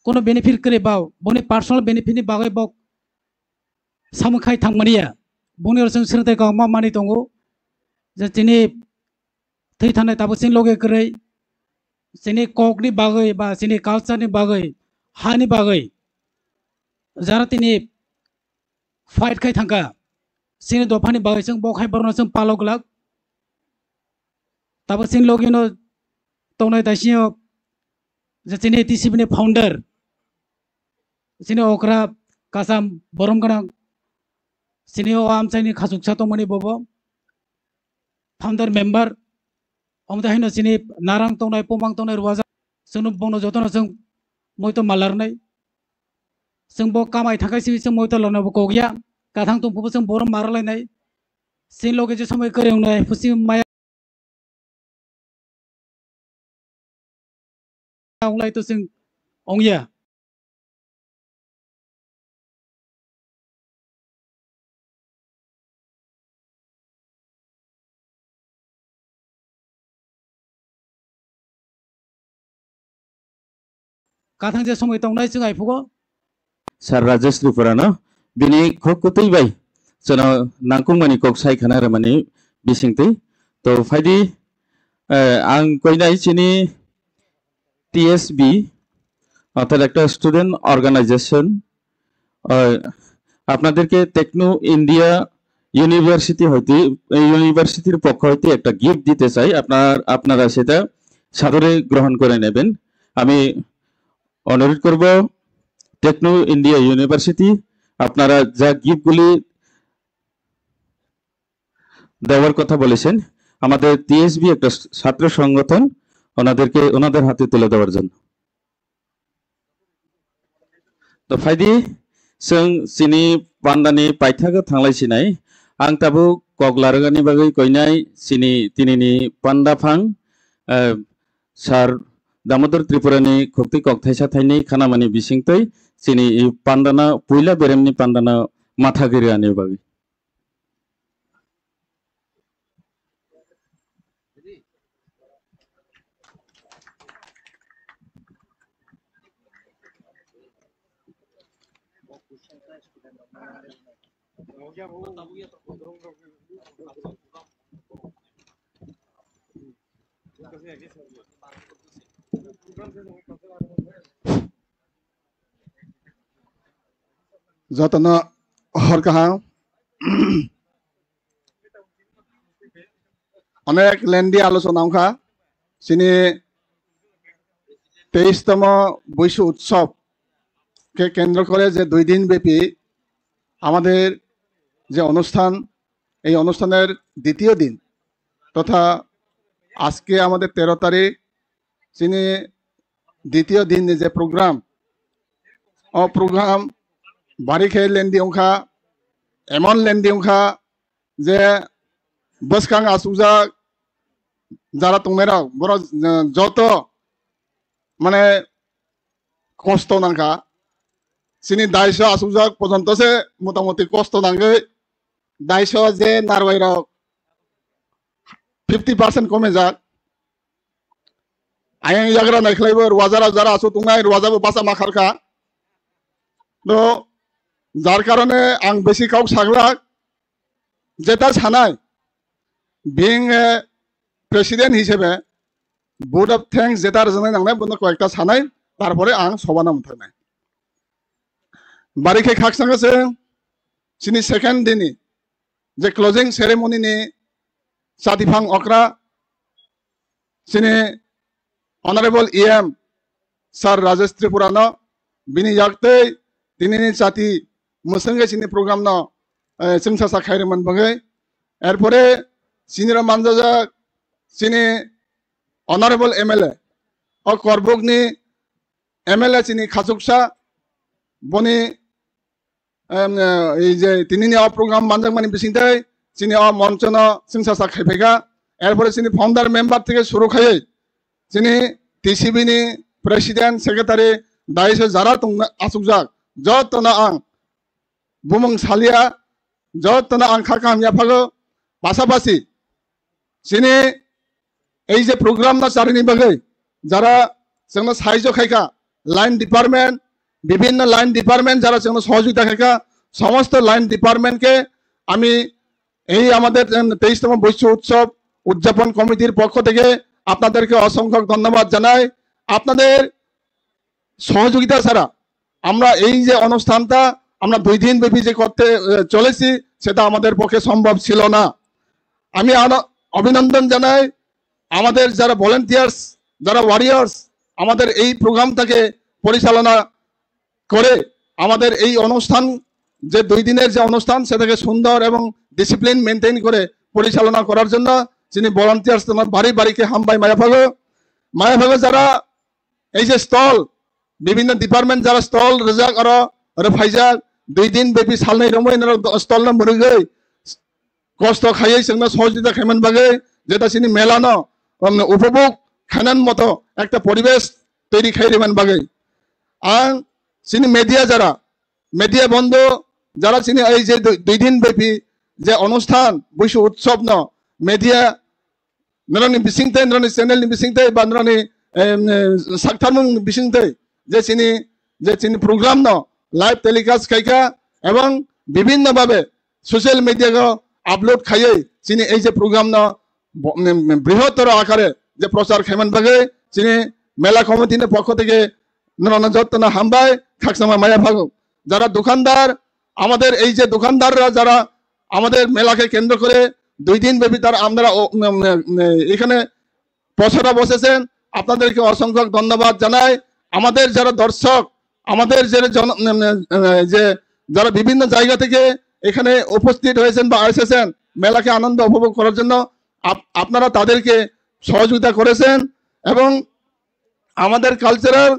kono benefit kwrwi ba boni personal benefit ni bagwi bok samung khai thangmani ya. Boni oro chwng swrwngthai kwbangma manwi tongo je chini thwi thanai tabuk chini loge kwrwi, chini kokni bagwi ba chini culture ni bagwi, hani bagwi jara tini fight khai thangkha, chini dophani bagwi chwng bo khai borokno chwng palo glak. Tabuk chini loge no tongnai taisino je chini T C B ni founder, chini okra kasam borom gwnang, chini o amchaini khachuksa tongmani bobo founder member, omo tei haino chini narang tongnai, pumang tongnai, ruajak, chwngno bongno jotono chwng moito malarnai. Chwng bo kamai thangkhe simi chwng moito lano bo kok ya. Kathang tong phubo chwng borom mara lainai. Chini loge je somoi kwrwi wngnai, phusi maya wnglai to chwng ongya. Kathang je somoi tongnai chwng ai phugo. Sir Rajesh Tripura no bini khok kwtwi bai chwngno nangkukmani kok sai khana rwmani bisingtwi. To phaidi, eh, ang koinai chini T S B, অর্থাৎ একটা student organisation, আহ, আপনাদেরকে techno India university হইতে, এই ইউনিভার্সিটির পক্ষ হইতে একটা গিফট দিতে চাই। আপনার, আপনারা সেটা সাদরে গ্রহণ করে নেবেন। আমি অনুরোধ করব, টেকনো ইন্ডিয়া ইউনিভার্সিটি, আপনারা যা গিফটগুলি দেওয়ার কথা বলেছেন, আমাদের টিএসবি একটা ছাত্র সংগঠন, ওনাদেরকে, ওনাদের হাতে তুলে দেওয়ার জন্য। To phaidi, chwng chini pandani paithago thanglai sinai. Ang tabuk kok larwgani bagwi koinai chini tinini panda phang, eh, Sir Damodar Tripurani khukti kok thaisa thainwi khanamani bisingtwi chini i pandana, puila beremni pandana matha giri ani bagwi. Jotono hor kaham. Onek lendi alochona wngkha. Chini তেইশতম বৈশু উৎসব কে কেন্দ্র করে যে দুই দিন ব্যাপী আমাদের যে অনুষ্ঠান, এই অনুষ্ঠানের দ্বিতীয় দিন তথা আজকে আমাদের তেরো তারিখ, chini দ্বিতীয় দিন যে programme, o program bari khe lendi wngkha, emon lendi wngkha je bwskang achukjak jara tongnairok, borok, eh, joto mane kosto nangkha. Chini daiso achukjak pojonto se motamoti kosto nangwi daiso je narwai rok fifty percent komijak. Ayang yagra naikhlaibo ruwajara jara asu tongnai ruwajabo basa ma kharkha. To jar karone ang besi kauk saglak jeta sanai being a president hisabe vote of thanks jeta rwjaknai nangnai bono koyekta sanai tarpore ang sobana mwthaknai. Bari khe khakchangase chini second dini je closing ceremony ni chatiphang okra chini Honorable E M Sir Rajesh Tripura no bini yaktwi tinini chati mwswngwi chini program no, eh, chwngsacha khairwmani bagwi. Erpore chini ro manjajak chini Honorable M L A, o Korbuk ni M L A chini khachuksa, boni, em, eh, ei je tinini o program manjakmani bisingtwi chini o moncho no chwngsacha khaiphaikha. Erpore chini founder member theke suru khaiwi chini T C B ni president, secretary, daiso jara tongna achukjak, jotono ang bumung salia, jotono ang kha kaham yaphago, pasapasi chini ei je program no charini bagwi jara chwngno sahajyo khaikha, line department, bibhinno line department jara chwngno sohojogita khaikha, somosto line department ke ami ei amader, em, তেইশতম বৈশ্য উৎসব উদযাপন কমিটির পক্ষ থেকে আপনাদেরকে অসংখ্য ধন্যবাদ জানাই। আপনাদের সহযোগিতা ছাড়া আমরা এই যে অনুষ্ঠানটা আমরা দুই দিন ব্যাপী যে করতে, আহ, চলেছি, সেটা আমাদের পক্ষে সম্ভব ছিল না। আমি আন-, অভিনন্দন জানাই আমাদের যারা ভলেন্টিয়ার্স, যারা ওয়ারিয়র্স আমাদের এই প্রোগ্রামটাকে পরিচালনা করে আমাদের এই অনুষ্ঠান, যে দুই দিনের যে অনুষ্ঠান, সেটাকে সুন্দর এবং ডিসিপ্লিন মেইনটেইন করে পরিচালনা করার জন্য যিনি ভলান্টিয়ার্স, তোমার বাড়ি বাড়িকে হামবাই মায়াফাগো, মায়াফাগো যারা এই যে স্টল, বিভিন্ন ডিপার্টমেন্ট যারা স্টল রেজাক আরো oro phaijak, dui din bepi salnai romwi norok stall no mwrwgwi kosto khaiwi chwngno sohojogita khaiman bagwi, jeta chini mela no, um, upobhog khainan moto ekta poribesh toiri khai riman bagwi. Ang chini media jara, media bondhu jara chini ei je dui, dui din bepi je onusthan Buisu Utsav no media norokni bisingtwi, norokni channel ni bisingtwi ba norokni, em, eh, saktharmung ni bisingtwi je chini, je chini program no live telecast khaikha ebong bibhinno bhabe social media go upload khaiwi chini ei je program no bo-, em, em, brihottoro akare je prochar khaiman bagwi chini mela committee ni pokho theke norokno jottono hambai, khakchangma maya phago. Jara dokandar, আমাদের এই যে দোকানদাররা যারা আমাদের মেলাকে কেন্দ্র করে দুই দিন ব্যাপী তারা আপনারা ও, উম, উম, উম, এখানে পসরা বসেছেন, আপনাদেরকে অসংখ্য ধন্যবাদ জানাই। আমাদের যারা দর্শক, আমাদের যে জন-, উম, উম, উম, যে যারা বিভিন্ন জায়গা থেকে এখানে উপস্থিত হয়েছেন বা এসেছেন মেলাকে আনন্দ উপভোগ করার জন্য, আপ-, আপনারা তাদেরকে সহযোগিতা করেছেন এবং আমাদের কালচারাল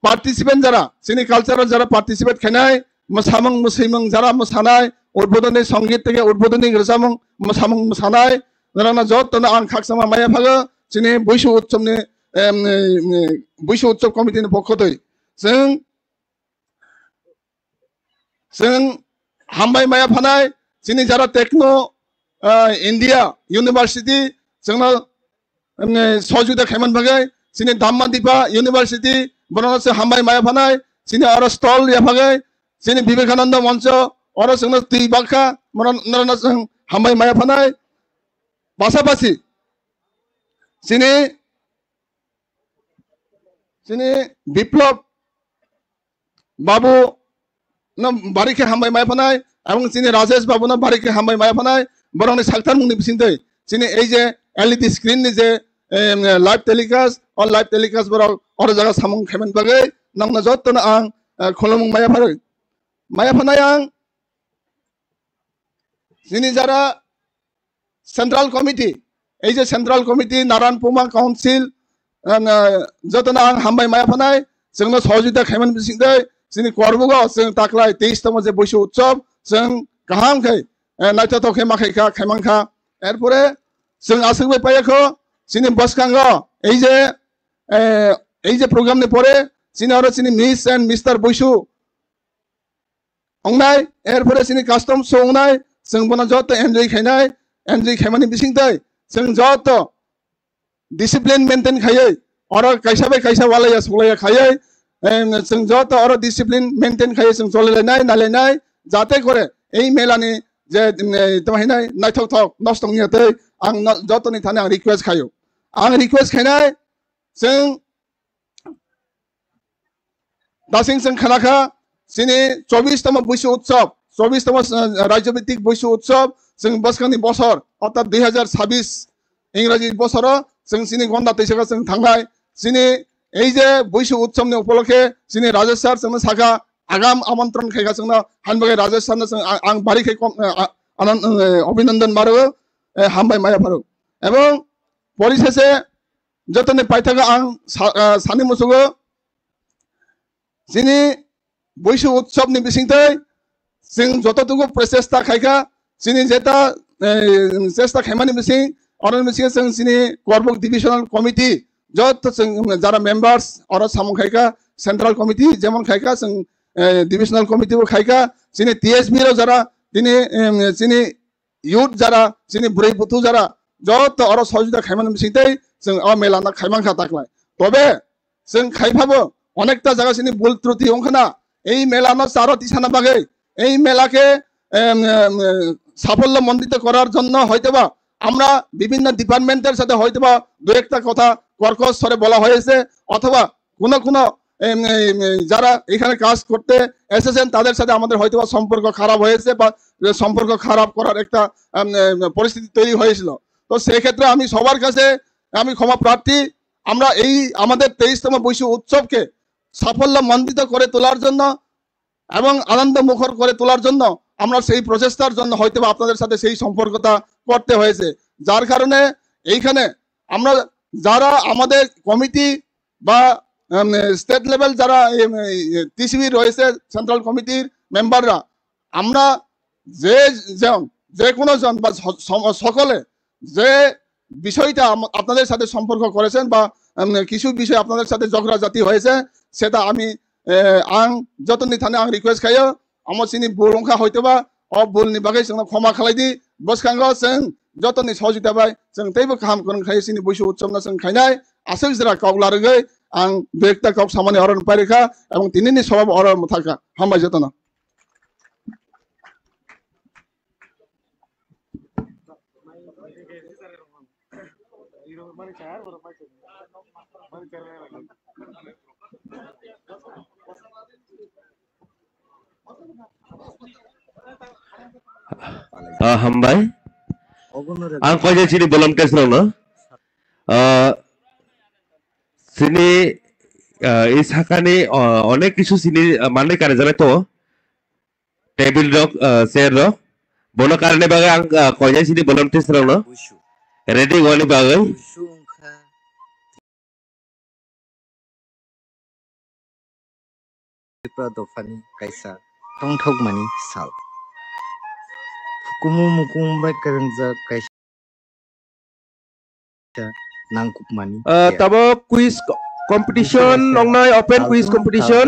পার্টিসিপেন্ট যারা, chini কালচারাল যারা পার্টিসিপেট khainai, mwsamung mwswimung যারা mwsanai, উদ্বোধনী সঙ্গীত থেকে উদ্বোধনী rwchapmung, mwsamung mwsanai, norokno jottono ang khakchangma maya phago, chini Buisu Utsav ni, em, em, Buisu Utsav committee ni pokho twi. Chwng Chwng hambai maya phanai, chini jara Techno, ah, India University, chwngno, em, sohojogita khaiman bagwi, chini Damma Dipa University, bono chwng hambai maya phanai, chini oro stall ya bagwi, chini Vivekananda Moncho, oro chwngno twi bakha, bono, norokno chwng hambai maya phanai. Pasapasi, chini, chini Biplab Babu no bari khe hambai maya phanai, ebong chini Rajesh Babu no bari khe hambai maya phanai, borokni saktharmung ni bisingtwi chini ei je L E D screen ni je, em, live telecast, o live telecast borok oro jaga samung khaiman bagwi nokno jottono ang, eh, khulumung maya phanai, maya phanai ang. Chini jara Central Committee, ei je Central Committee, Naran Puma Council, em, eh, jotono ang hambai maya phanai, chwngno sohojogita khaiman bisingtwi, chini Korbugo chwng taklai teis tongmo je Buisu Utsav, chwng kaham khai, eh, naithothok khe ma khai kha, khaiman kha. Erpore chwng aswk bai paiya kho, chini bwskango ei je, eh, ei je program ni pore, chini oro chini Miss and Mister Buisu, wngnai, erpore chini custom show wngnai, chwng bono joto enjoy khainai, enjoy khaimani bisingtwi chwng joto discipline maintain khaiwi, oro kaisa bai kaisa walaiya suklaiya khaiwi, em, chwng joto oro discipline maintain khaiwi chwng cholilainai, nailainai, jate kore ei melani je, em, tamo hinai naithok thok nosto wngya tei ang no-, jotoni thani ang request khaio. Ang request khainai, chwng Dasing chwng khana kha, chini chobbish tamo Buisu Utsav, chobbish tamo, eh, Rajyo Bhittik Buisu Utsav, chwng bwskangni bosor, orthat dui hazar chabbish Ingraji bosoro chwng chini gonda twisaka chwng thangnai. Chini ei je Buisu Utsavni upolokhe chini Rajesh sir chwngno sakha, agam amontron khaikha chwngno, hanbagai Rajesh sirno chwng a-, ang bari khe kom, eh, a-, anan-, eh, obhinandan maro, eh, hambai maya pharo. Ebong porisese jotoni paithago ang sa-, ah, sani musugo, chini Buisu Utsavni bisingtwi chwng jototugo prechesta khaikha, chini jeta, eh, chesta khaimani bising, oroni bising chwng chini Korbuk Divisional Committee, joto chwng jara members, oro samung khaikha, Central Committee, jemon khaikha chwng, eh, Divisional Committee bo khaikha, chini T S B rok jara, tini, em, chini youth jara, chini bwrwi buthu jara, joto oro sojita khaimani bisingtwi chwng o mela no khaimankha taklai. Tobe chwng khaiphabo onekta jaga chini bul truti wngkhana, ei mela no charo tisana bagwi, ei mela khe, em, em, em, সাফল্য মণ্ডিত করার জন্য হয়তোবা আমরা বিভিন্ন ডিপার্টমেন্টের সাথে হয়তোবা দু একটা কথা কর্কশ স্বরে বলা হয়েছে, অথবা কোনো কোনো, এম, এম, এম, যারা এখানে কাজ করতে এসেছেন তাদের সাথে আমাদের হয়তোবা সম্পর্ক খারাপ হয়েছে বা সম্পর্ক খারাপ করার একটা, এম, এম, পরিস্থিতি তৈরি হয়েছিল। তো সেক্ষেত্রে আমি সবার কাছে আমি ক্ষমা প্রার্থী। আমরা এই আমাদের তেইশতম বৈশু উৎসবকে সাফল্য মণ্ডিত করে তোলার জন্য এবং আনন্দ মুখর করে তোলার জন্য আমরা সেই প্রচেষ্টার জন্য হয়তো বা আপনাদের সাথে সেই সম্পর্কটা করতে হয়েছে, যার কারণে এইখানে আমরা যারা আমাদের কমিটি বা স্টেট লেভেল যারা টিসিবি রয়েছে, সেন্ট্রাল কমিটির মেম্বাররা, আমরা যে জন, যে কোনো জন বা স-, সম-, সকলে যে বিষয়টা আম-, আপনাদের সাথে সম্পর্ক করেছেন বা, উম, কিছু বিষয় আপনাদের সাথে ঝগড়াঝাটি হয়েছে, সেটা আমি, এ, ang jotoni thani ang request khayo, amo chini bul wngkha hoitoba, o bulni bagwi chwngno khoma khlai di, bwskango chwng jotoni sohojita bai chwng teibo kaham kwrwng khlai chini buisu utsobno chwng khainai, aswk jora kok larwgwi ang dui ekta kok samani oro pairikha, ebong tinini sobab oro mwthakha. Hambai jotono. Ah, hambai. Ang koiya chini volunteers rokno. Ah, chini, ah, i sakani, ah, onek kisu chini, ah, manwi karijaknai tongo. Table rok, ah, chair rok. Bono karani bagwi ang, ah, koiya chini volunteers rokno. Ready wngmani bagwi. Tripura dophani kaisa tongthokmani sal. Hukumu mukumu bai kwrwngjak kaisa nangkukmani. Ah, tabuk quiz co-, competition nongnai, open quiz competition.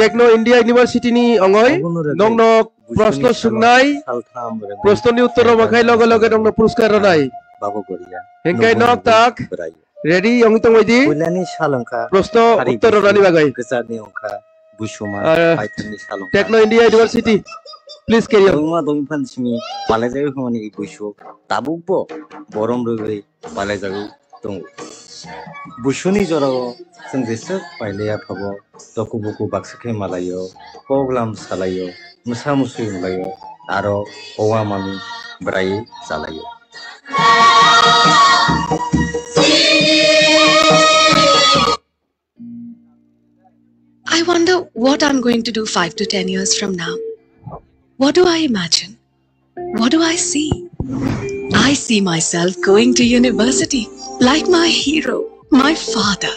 Techno India University ni ongoi nongno proshno swngnai, proshno ni uttor rok makhai loge loge nongno puruskar rwnai. Hingkai nok tak. Ready, yong tong bai di. Puilani sal wngkha. Proshno uttor rwnani bagwi. Kwcharni wngkha Busuma, ah, paithakni sal wngkha Techno India University. Please carry on. Dongma dongphan simi palajagwi hwnmani Busu tabukbo borom rwgwi palaijagwi tongo. Busuni jorao chwng jeswk pailaiya phabo, doku buku baksa khe malaio, kok lam salaio, mwsa musui wnglaio, aro owa mami bwrai chalaio. I wonder what I'm going to do five to ten years from now. What do I imagine? What do I see? I see myself going to university like my hero, my father.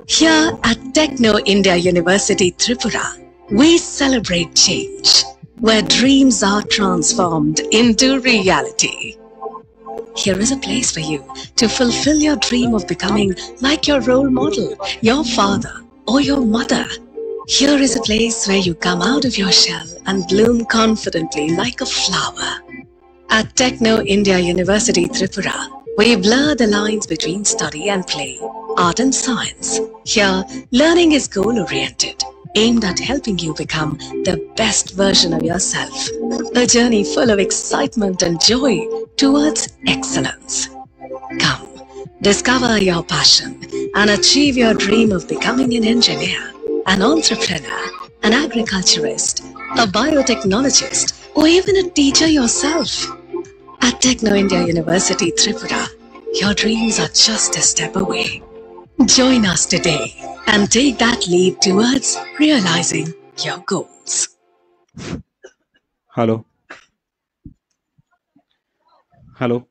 Here at Techno India University Tripura, we celebrate change, where dreams are transformed into reality. Here is a place for you to fulfill your dream of becoming like your role model, your father, or your mother. Here is a place where you come out of your shell and bloom confidently like a flower. At Techno India University Tripura, we blur the lines between study and play, art and science. Here, learning is goal oriented, aimed at helping you become the best version of yourself. A journey full of excitement and joy towards excellence. Come, discover your passion and achieve your dream of becoming an engineer, an entrepreneur, an agriculturist, a biotechnologist, or even a teacher yourself. At Techno India University Tripura, your dreams are just a step away. Join us today and take that leap towards realizing your goals. Hello. Hello.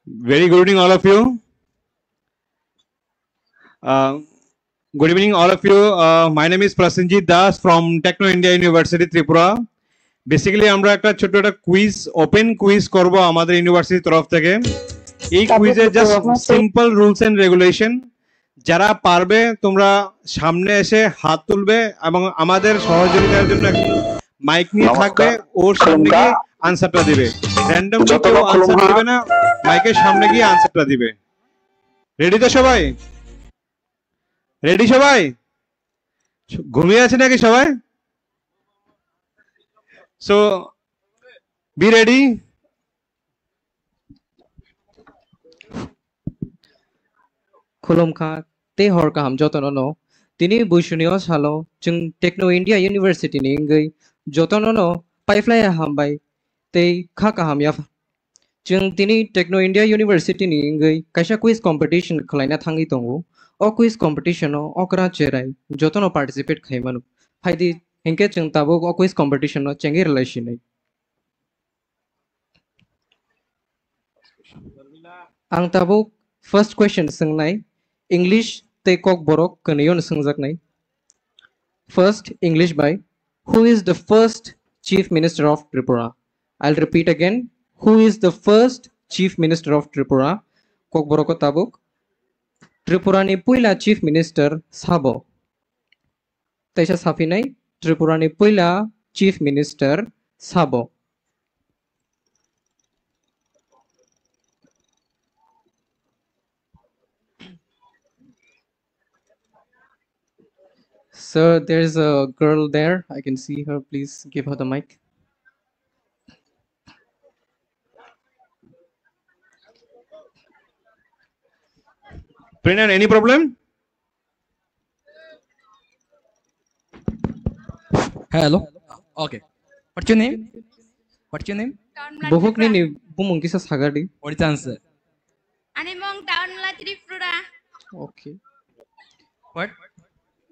Very good evening, all of you. Uh, good evening, all of you. Uh, my name is Prasenjit Das from Techno India University, Tripura. Basically আমরা একটা ছোট্ট একটা quiz, open quiz করব আমাদের ইউনিভার্সিটির তরফ থেকে। এই কুইজে just simple rules and regulation. যারা পারবে তোমরা সামনে এসে হাত তুলবে এবং আমাদের সহযোগিতার জন্য একজন মাইক নিয়ে থাকবে, ওর সামনে গিয়ে আনসারটা দিবে। র্যান্ডমলি কেউ আনসার দিবে না, মাইকের সামনে গিয়ে আনসারটা দিবে। রেডি তো সবাই? রেডি সবাই? ঘুমিয়ে আছে নাকি সবাই? So, be ready. Khulumkha tei hor kaham jotono no. Tini buisuni o salo chwng Techno India University ni wngwi jotono no paiphlai hambai tei kha kaham yapha. Chwng tini Techno India University ni wngwi kaisa quiz competition khwlaina thangwi tongo. O quiz competition o okra cherai jotono participate khai mano. Phaidi hinkhe chwng tabuk o quiz competition no chengwi rwlai sinai. Ang tabuk first question swngnai, English tei Kokborok kwnwi-o no swngjaknai. First, English bai, "Who is the first Chief Minister of Tripura?" I'll repeat again, "Who is the first Chief Minister of Tripura?" Kokborok o tabuk, "Tripura ni puila Chief Minister sabo?" Teisa saphinai, "Tripura ni puila Chief Minister sabo?" Sir, there's a girl there. I can see her. Please give her the mic. Prenan, any problem? Hello. Okay. What's your name? What's your name? Buhuk nini bumung kisa sagadi. What is the answer? Ani mung Taunla Tripura. Okay. What?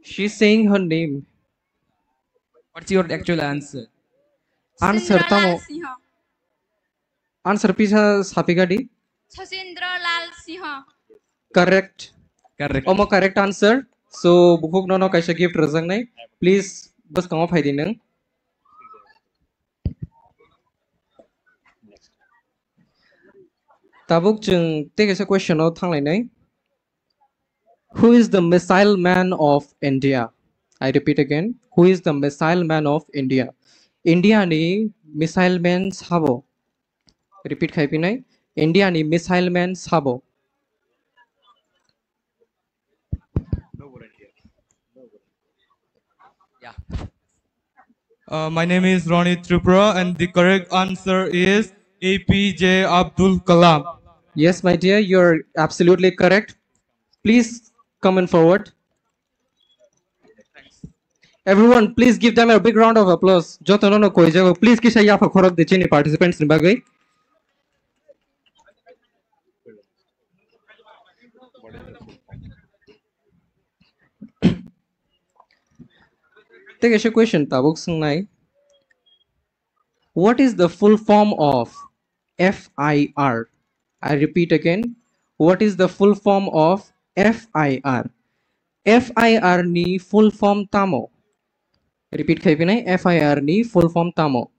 She's saying her name. What's your actual answer? Answer Sindra tamo. Lal Singha. Answer pisa sapikadi. Sachendra Lal Singha. Correct. Correct. Omo correct answer. So, bukhuk nono kaisa gift rwjaknai. Please, bwskango phaidi nwng. Tabuk chwng tei kaisa question o thanglainai. Who is the missile man of India? I repeat again, who is the missile man of India? India ni missile man sabo? Repeat khai pinai, India ni missile man sabo? Yeah. Uh, my name is Ronit Tripura, and the correct answer is A P J Abdul Kalam. Yes, my dear, you're absolutely correct. Please come in forward. Everyone, please give them a big round of applause. Joto nono koi jago, please kisa yapha khorok di chini participants ni bagwi. Tei kaisa question tabuk swngnai. What is the full form of F I R? I repeat again, what is the full form of F I R? F I R ni full form tamo? Repeat khai pinai, F I R ni full form tamo?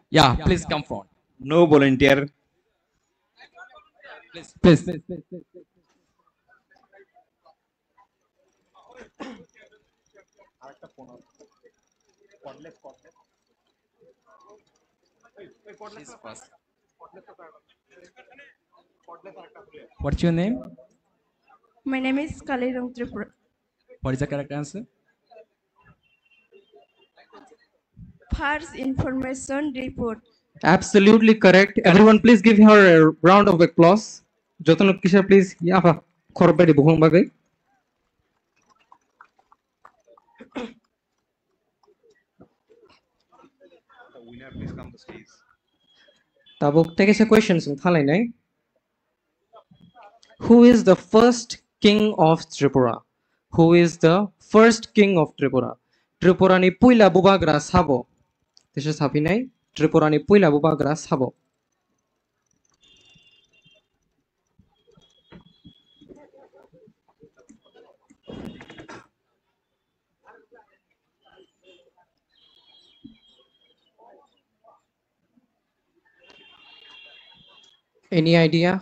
Yeah, please come front. No volunteer. Please, please. She's first. What's your name? My name is Kalirong Tripura. What is the correct answer? First information report. Absolutely correct. Everyone, please give her a round of applause. Jotono kisa, please, yapha khorok bai di bukhung bagwi. Tabuk tei kaisa question chwng thalainai. Who is the first king of Tripura? Who is the first king of Tripura? Tripura ni puila bubagra sabo? Tisa saphinai, Tripura ni puila bubagra sabo? Any idea?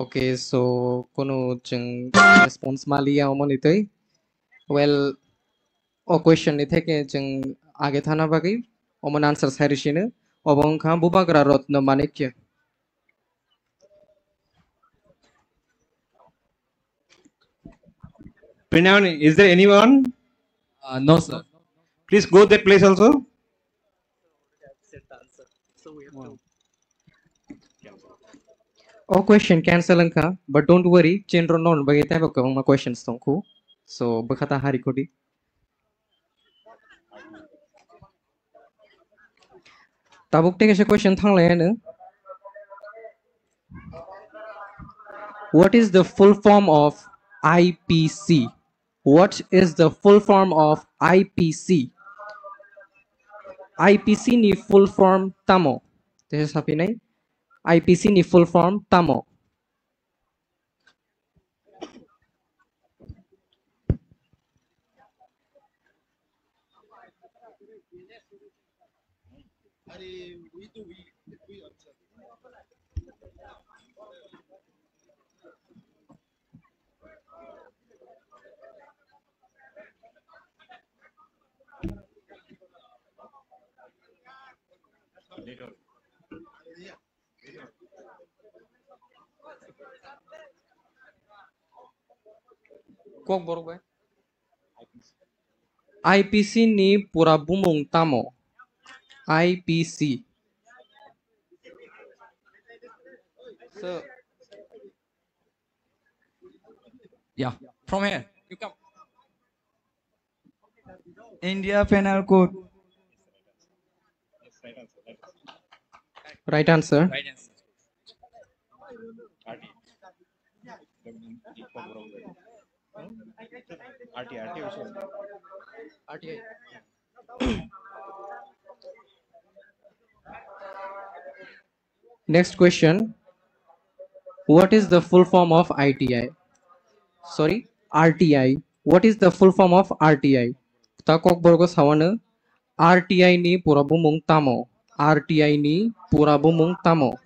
Okay, so kono chwng response maliya omoni tei. Well, o question ni theke chwng age thana bagwi omon answer sai risino. Obo wngkha Bubagra Ratna Manikya. Prenan, is there anyone? Uh, no, sir. Please go that place also. O question cancel wngkha, but don't worry, chenro non bagwi teibo kwbangma questions tongkhu. So, bwkhata hari kodi. Tabuk tei kaisa question thanglai ano. What is the full form of I P C? What is the full form of I P C? I P C ni full form tamo? Teisa saphinai, I P C ni full form tamo? Kokborok bai. I P C ni pura bumung tamo? I P C. So, yeah, from here, you come. India Penal Code. Right answer. Right answer. Next question. What is the full form of I T I? Sorry, R T I. What is the full form of R T I? Ta kokborok o sawano, R T I ni pura bumung tamo? R T I ni pura bumung tamo?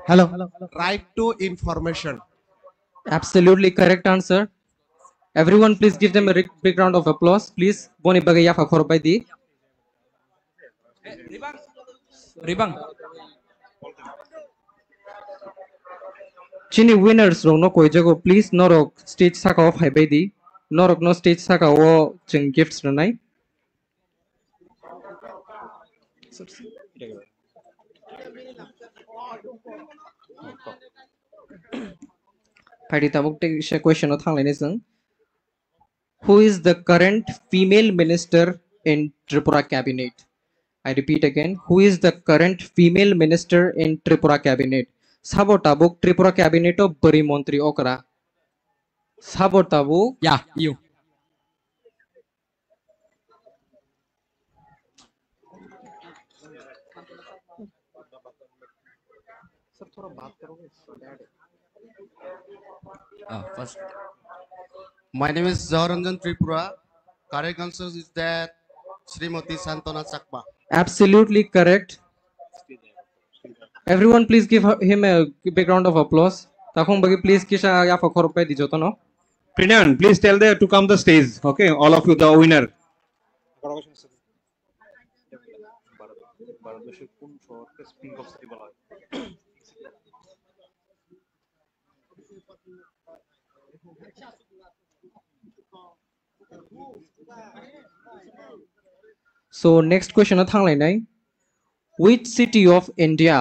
Hello. Right to information. Absolutely correct answer. Everyone, please give them a ri- big round of applause, please. Boni bagwi yapha khorok bai di. Ribang. Ribang. Chini winners rokno koijago, please norok stage saka o phaibai di. Norokno stage saka o chwng gifts rwnai. Phaidi tabuk tei se question o thanglainai chwng. Who is the current female minister in Tripura cabinet? I repeat again, who is the current female minister in Tripura cabinet? Sabo tabuk Tripura cabinet o bwrwi montri okra? Sabo tabuk? Yeah, you. Sir, थोड़ा बात करोगे? It's so bad. Ah, first, my name is Zohranjan Tripura. Correct answer is that Srimati Santana Chakma. Absolutely correct. Everyone, please give her, him a big round of applause. Takhung bagi, please, kisa yapha khorok pai di jotono. Prenan, please tell them to come the stage. Okay, all of you, the winner. ভারতবর্ষের কোন শহরকে pink of city বলা হয়? So next question o thanglainai. Which city of India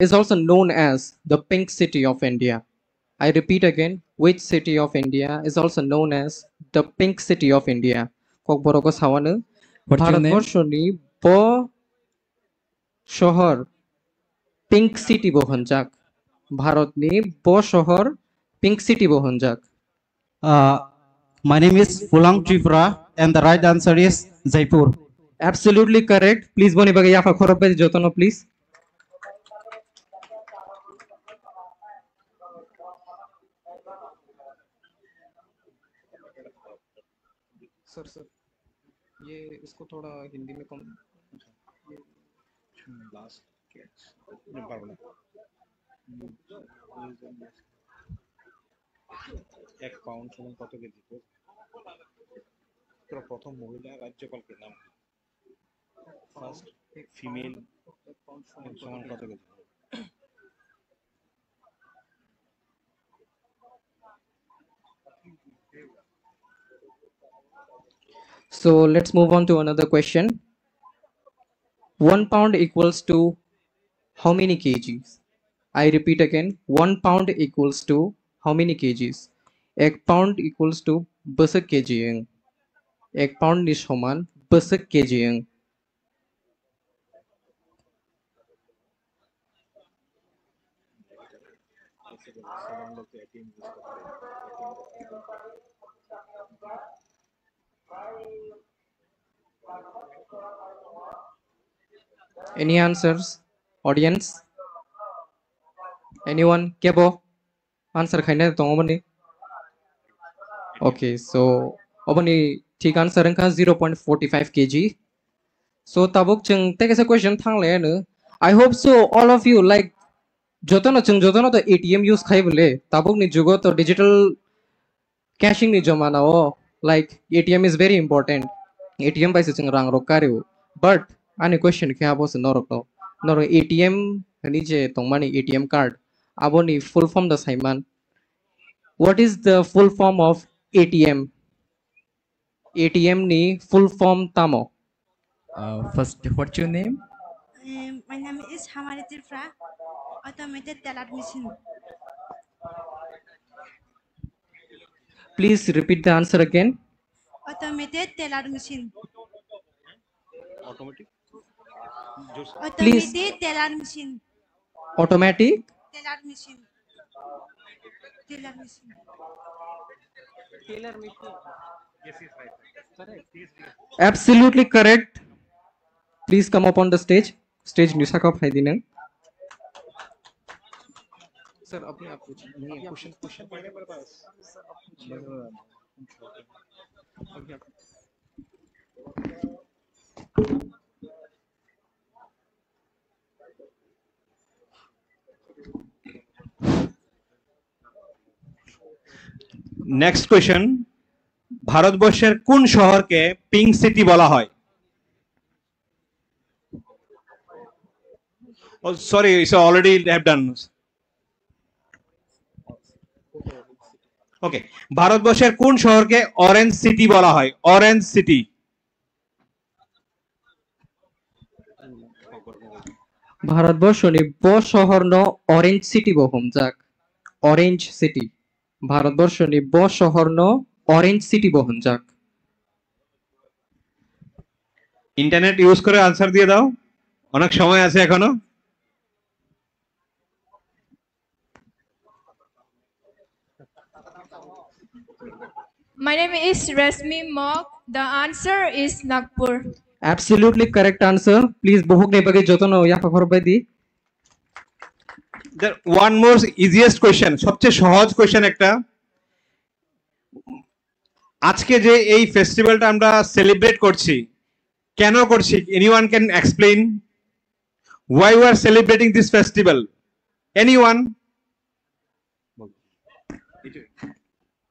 is also known as the Pink City of India? I repeat again, which city of India is also known as the Pink City of India? Kokborok o sawano, What's your name? Bharatborshoni bo shohor Pink City bo hwnjak. Bharatni bo shohor Pink City bo hwnjak. Uh, my name is Fulang Tripura and the right answer is Jaipur. Absolutely correct. Please, boni bagwi yapha khorok bai jotono, please. Sir, sir, ये इसको थोड़ा हिंदी में कम, ये लास्ट, পারবো না। এক পাউন্ড সমান কত কেজি? তোর প্রথম মহিলা রাজ্যপাল কে নাম? ফার্স্ট ফিমেল সমান কত KG? So let's move on to another question. One pound equals to how many kgs? I repeat again, one pound equals to how many kgs? Ek pound equals to bwswk K G wng? Ek pound ni soman bwswk K G wng? Any answers, audience? Anyone? Kebo answer khaina tongo mani? Okay, so oboni thik answer wngkha zero point forty five K G. So tabuk chwng tei kaisa question thanglaiano. I hope so all of you, like, jotono chwng jotono to A T M use khai bole. Tabukni jugo to digital cashing ni jomana o, like, A T M is very important. A T M bai se chwng rang rok kario. But ani question khe abo se norok no. Norok A T M ni je tongmani A T M card, aboni full form da saiman. What is the full form of A T M? A T M ni full form tamo? Uh, first, what's your name? Um, my name is Hamari Tripura, automated teller machine. Please repeat the answer again. Automated teller machine. Automatic? Please. Automated teller machine. Automatic? Teller machine. Teller machine. Absolutely correct. Please come up on the stage. Stage ni saka phai di nang. Sir, apni aap puchiye. Nahi, question, question. Sir, apni puchiye. Abhi aap Next question, ভারতবর্ষের কোন শহরকে pink city বলা হয়? Oh, sorry, it's already have done. Okay, ভারতবর্ষের কোন শহরকে orange city বলা হয়? Orange city. Bharatborshoni bo sohorno Orange City bo hwnjak. Orange City. Bharatborshoni bo sohorno Orange City bo hwnjak. Internet use করে আনসার দিয়ে দাও, অনেক সময় আছে এখনো। My name is Rashmi Mok. The answer is Nagpur. Absolutely correct answer. Please, bohok ni bagwi jotono yapha khorbai di. There one more easiest question, সবচেয়ে সহজ কোশ্চেন একটা। আজকে যে এই ফেস্টিভ্যালটা আমরা সেলিব্রেট করছি, কেন করছি? Anyone can explain why we are celebrating this festival? Anyone?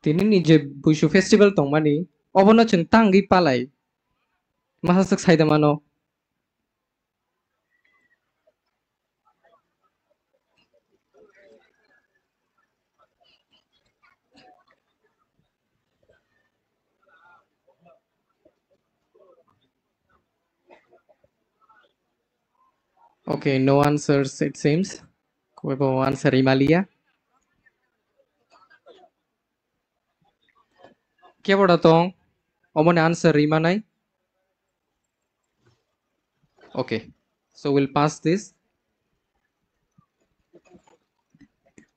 Tini ni je Buisu festival tongmani, obono chwng tangwi palai. Masa swk saida mano. Okay, no answers it seems. Kebo answer rwmaliya. Kebo da tong? Omoni answer rwmanai. Okay, so we'll pass this.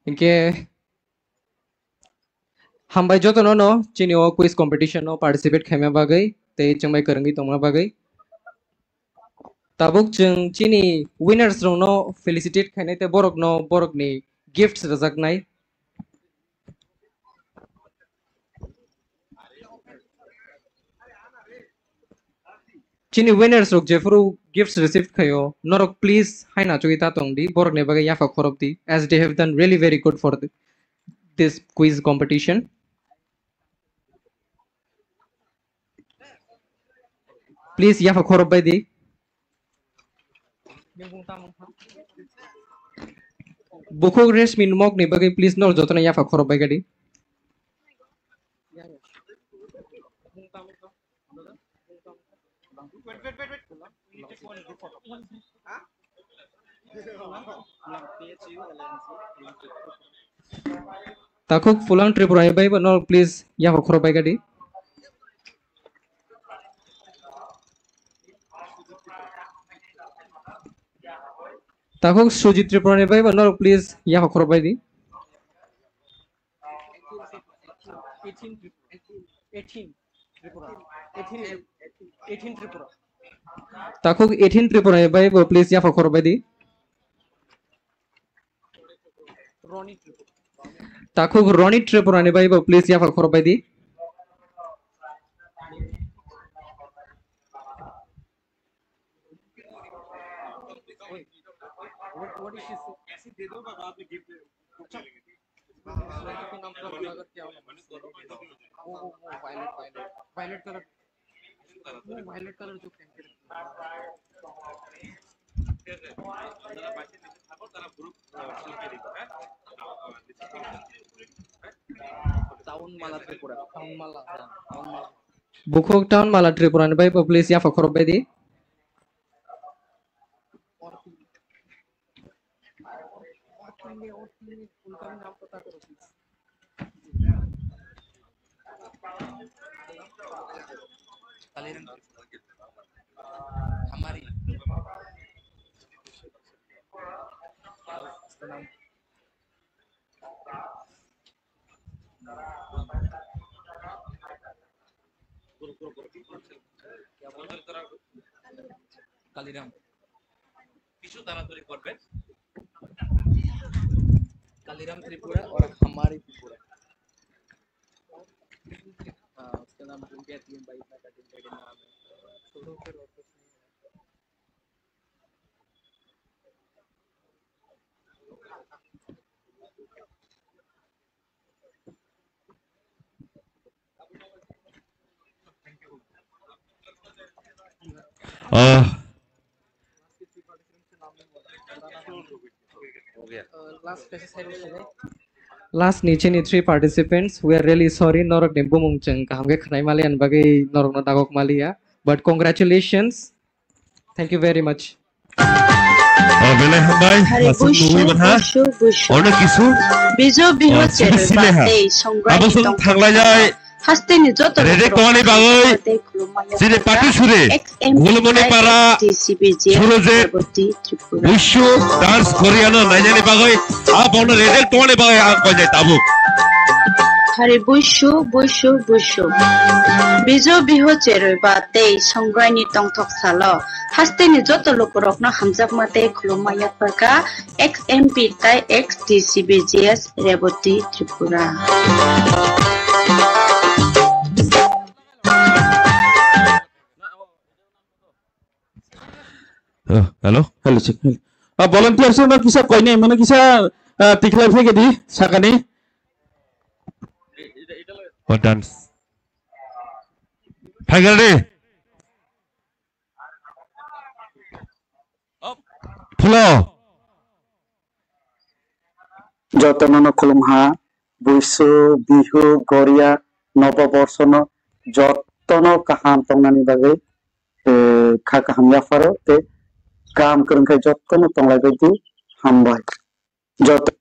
Hinkhe hambai jotono no chini o quiz competition no participate khaima bagwi tei chwngbai kwrwngwi tongma bagwi. Tabuk chwng chini winners rokno felicitate khainai tei borokno borokni gifts rwjaknai. Chini winners rok jephuru gifts receive khaio, norok please haina chugwi ta tong di, borokni bagwi yapha khorop di, as they have done really very good for the, this quiz competition. Please yapha khorop bai di. Bukhuk Reshmi Mok ni bagwi please nor jotono yapha khorop bai gadi. Takhuk Phulang Tripura ni bai bo nor please yapha khorop bai gadi. Takhuk Sujit Tripura ni bai bo norok please yapha khorok bai di. eighteen, eighteen Tripura. eighteen, eighteen Tripura. Takhuk eighteen Tripura ni bai bo please yapha khorok bai di. Ronit Tripura. Takhuk Ronit Tripura ni bai bo please yapha khorok bai di. What, what is this? ऐसे दे दो, मैं बाद में गिफ्ट दूंगा। वो, वो, वो, violet, violet, violet colour. वो वायलेट कलर जो पहन के रखते हैं। Town Mala Tripura, Town Mala, Town Mala. Bukhuk Town Mala Tripura ni bai bo please yapha khorok bai di. কালিরাম। কিছু তাড়াতাড়ি করবেন। কালিরাম ত্রিপুরা और हमारी त्रिपुरा। हाँ, उसका नाम भूल गया, तीन भाई का, का, का, का नाम है। छोड़ो फिर और कुछ नहीं है। Uh, last ni chini three participants, we are really sorry, norok ni bumung chwng kaham khe khwnai maliya ni bagwi norok no dagok maliya, but congratulations, thank you very much. Oh, belai hambai, aswk nungwi manha. Ono kisu. Bijo biho cherwi ba tei songrai. Abo song thanglai jai. Hasteni joto rede tongani bagwi. Chini patu sure. Gulumoni para. Surojit. Buisu dance Koreano nainani bagwi. Abono rede tongani bagwi ang koi jai tabuk. Hari buisu, buisu, buisu. Bijo biho cherwi ba tei songrai ni tongthok salo. Hasteni joto lukurokno hamjakma tei khulumma yapharkha X M P tai X D C B J S Reboti Tripura. Oh, hello? Hello, check, hello. Ah, volunteers no kisa koinai, mano kisa, ah, tikhlai phege di, sakani. Oh, dance. Phai gari. Phulo. Jotono no khulumha, Buisu, Bihu, Goria, Nobo Borsono jotono kaham tongnani bagwi, eh, kha kaham yapharo tei kaham kwrwng khe jotono tonglai bai di, hambai. Joto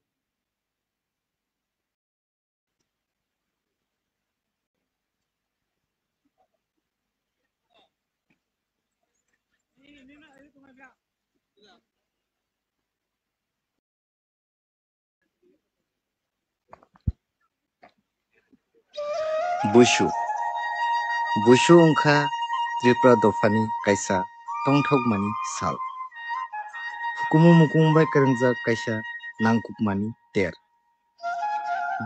Buisu. Buisu wngkha Tripura dophani kaisa tongthokmani sal. Hukumu mukumu bai kwrwngjak kaisa nangkukmani ter.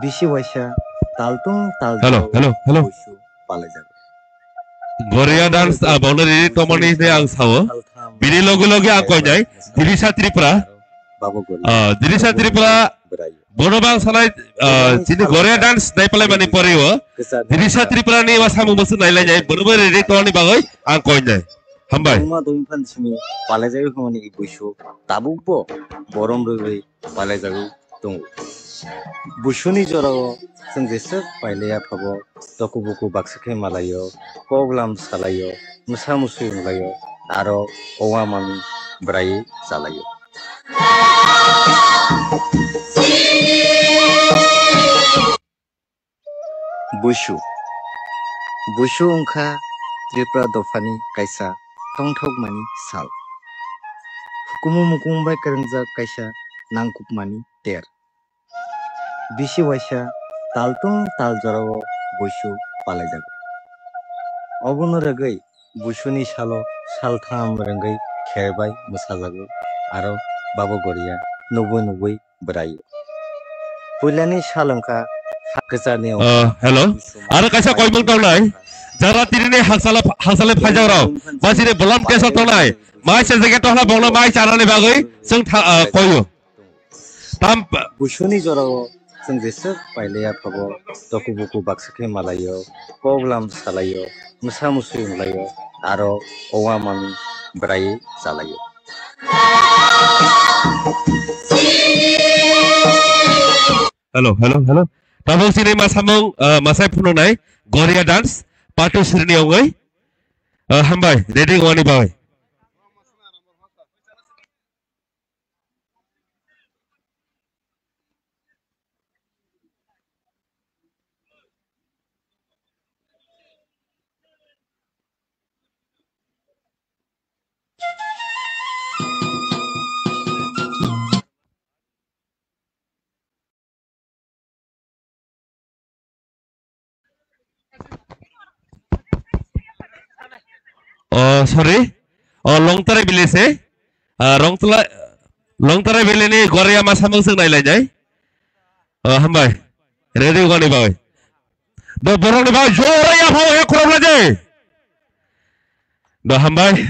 Bisi waisa taltung taltung. Hello, hello, hello. Buisu palaijago. Goria dance, ah, boundary tomoni se ang sao. Bini loge loge ang koinai. Dirisa Tripura. Ah, Dirisa Tripura. Bono bang salai, ah, chini Goria dance nai palai mani pori o. Dirisa Tripura ni wa samung bosu nai lai nai. Bono bo ready tomoni bagoi ang koinai. Hambai. Dongma dongphan simi palaijagoi hwnmani i buisu tabukbo borom rwgwi palaijagwi tongo. Buisuni jorao chwng jeswk pailaiya phabo toku buku baksa khe malaio, kok lam salaio, mwsa musui wnglaio, aro owa mami bwraiwi chalaio. Buisu. Buisu wngkha Tripura dophani kaisa tongthokmani sal. kumu mukung bai kwrwngjak kaisa nangkukmani ter. Bisi waisa tal tong tal jorao buisu palaijago. Obono rwgwi buisuni salo saltham rwngwi kher bai mwsajago, aro Babo Goria nugwi nugwi bwrai. Puilani sal wngkha ha kwcharni. Ah, hello. Aro kaisa koimung tongnai. Jara tinini haksala, haksale phaijak rok. Basini bolam keso tongnai. Mai se jaga tongnai bongno mai chanani bagwi chwng tha-, ah, koyo. Tam buisuni jorao chwng jeswk pailaiya phabo, toku buku baksa khe malaio, kok lam salaio, mwsa musui wnglaio, aro owa man bwrai chalaio. Hello, hello, hello. Tabuk chini masamung, ah, masai phunuknai Goria dance, patu srini ongoi. Ah, hambai, ready wngmani bagwi. Oh, sorry. Oh, Longtarai village se. Ah, Longtla-, Longtarai village ni Goria masamung chwng nailainai. Oh, hambai. Ready wngmani bagwi. Do borokni bagwi jorai yaphao ya khorok laje. Do hambai.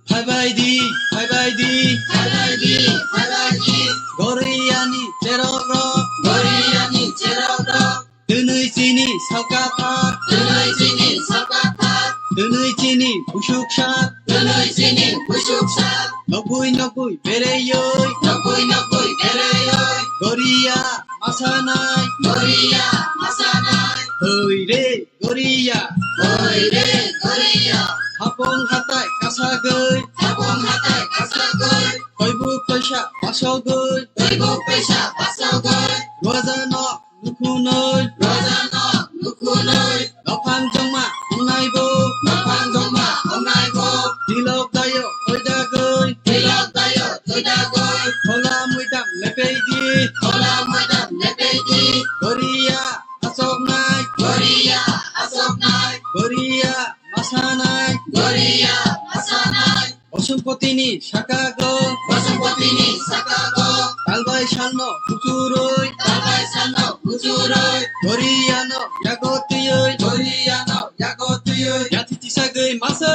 Phaibai di, phaibai di, phaibai di, phaibai di. Goriani cherok rok, Goriani cherok rok. Twnwi chini salkathar, twnwi chini salkathar. Twnwi chini busuk sak, twnwi chini busuk sak. Nokgwi nokgwi bereyoi, nokgwi nokgwi bereyoi. Goria masanai, Goria masanai. Hoi re. Goria. Hoi re Goria. Hapong hatai kasagoi. Hapong hatai kasagoi. Toibuk toisa pasogoi. Toibuk toisa pasogoi. Rojano nukhunoi. Rojano nukhunoi. Nophang jongma ongnaibo. Nophang jongma ongnaibo. Tilok dayo toidagoi. Tilok dayo toidagoi. Khola muidam lepei di. Khola muidam lepei di. Goria. Asoknai. Goria asoknai. Goria masanai. Goria masanai. Bosongpotini sakago. Bosongpotini sakago. Talbai salno kuchuroi. Talbai salno kuchuroi. Goriano yago tiyoi. Goriano yago tiyoi. Yathi tisagoi masa.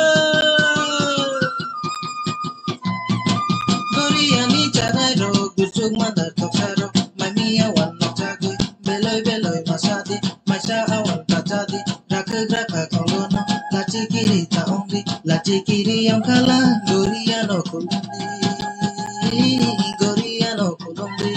Goriani charai rok, gurchuk mandar toksa rok, mami awan nokchagoi, beloi beloi masadi, maisa awan kachadi, rakhe rakha kolono, lachi kiri ta ongdi, lachi kiri ongkhala, Goriano khulumdi, Goriano khulumdi.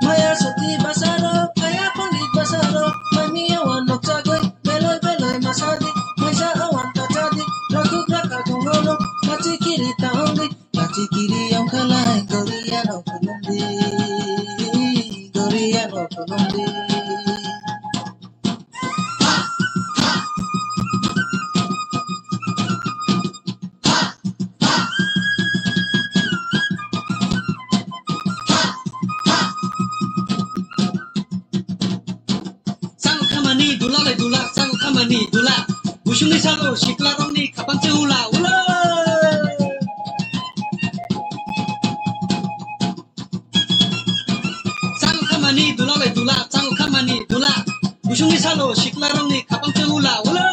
Maya sati basaro, maya poni basaro, mami awan nokchagoi, beloi beloi masadi, maisa awan kachadi, rakuk rakha tongono, lachi kiri ta ongdi, lachi kiri ongkhalai, Goriano khulumdi, Goriano khulumdi. Chang khamani dula le dula, chang khamani dula. Busungni salo sikla rongni khapang se ula ula. Chang khamani dula bai dula, chang khamani dula. Busungni salo sikla rongni khapang se ula ula.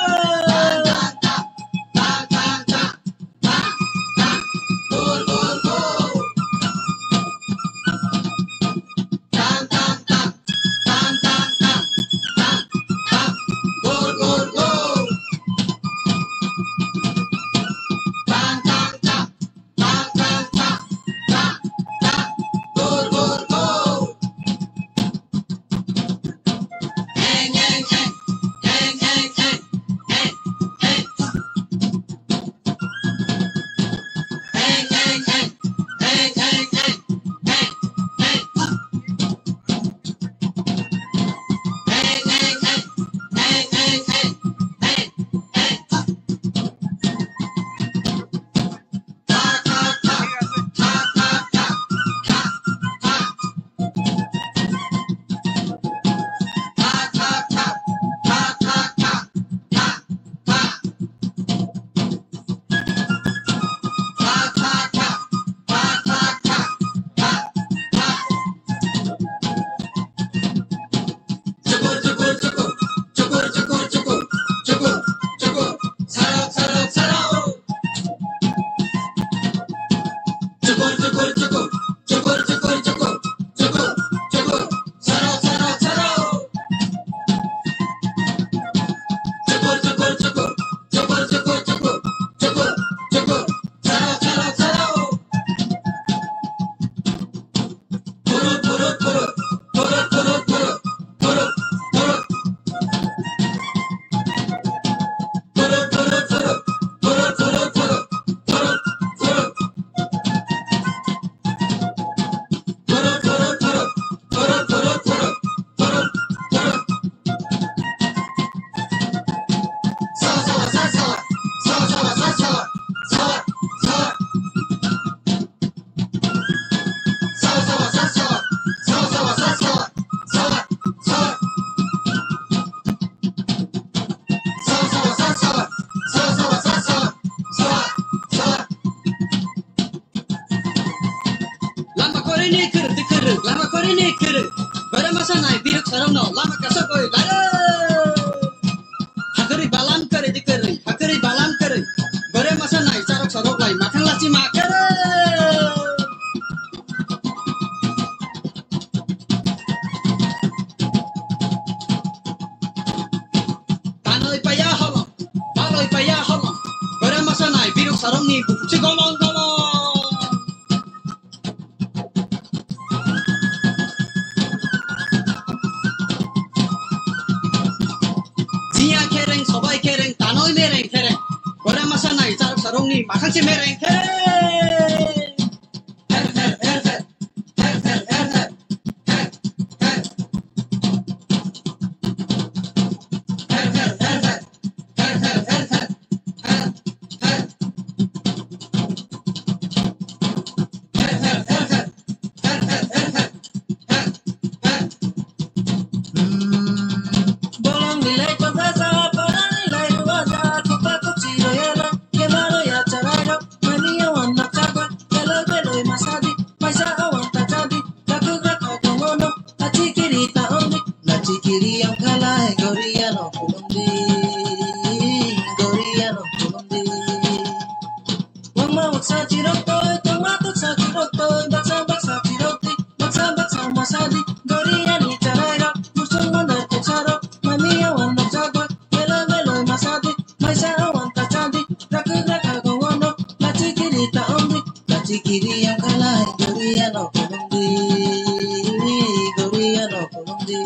Ni kwrwi di kwrwi, lama kwrwi ni kwrwi. Bwrwi masa nai biruk sarokno lama kasagwi lairwi. Hakwrwi balam kwrwi di kwrwi, hakwrwi balam kwrwi. Bwrwi masa nai charok sarok lai makhang lachi ma kwrwi. Tanwi paya holong, balwi paya holong. Bwrwi masa nai biruk sarokni bukhukchi golong golong. Jiya khereng, sobai khereng, tanoi mereng khereng. Bwrwi masa nai charok sarokni makhang se mereng khereng. Her, her, her, her. Her, her, her, her. Her, her. Her, her, her, her. Her, her, her, her. Her, her. Bolongni lai tongkha sa, parani lai rwajak, kupa kuchi royala, kemaro ya charairok, mani yawan nokchagwi, beloi beloi masadi, paisa awan tachadi, rakuk rakha tongono, lachikiri ta ongdi, lachikiri yongkhalai, goriano kulumdi, goriano kulumdi. Wangma waksa chirok toi, tongma toksa chirok toi, baksa baksa chirok di, baksa baksa masadi, goriani charairok, musung mandar toksarok, mami awan nokjagoi, beloi beloi masadi, maisa awan tachadi, rakuk rakha gongono, lachikiri ta ongdi, lachikiri yangkhalai, goriano kulumdi, goriano kulumdi.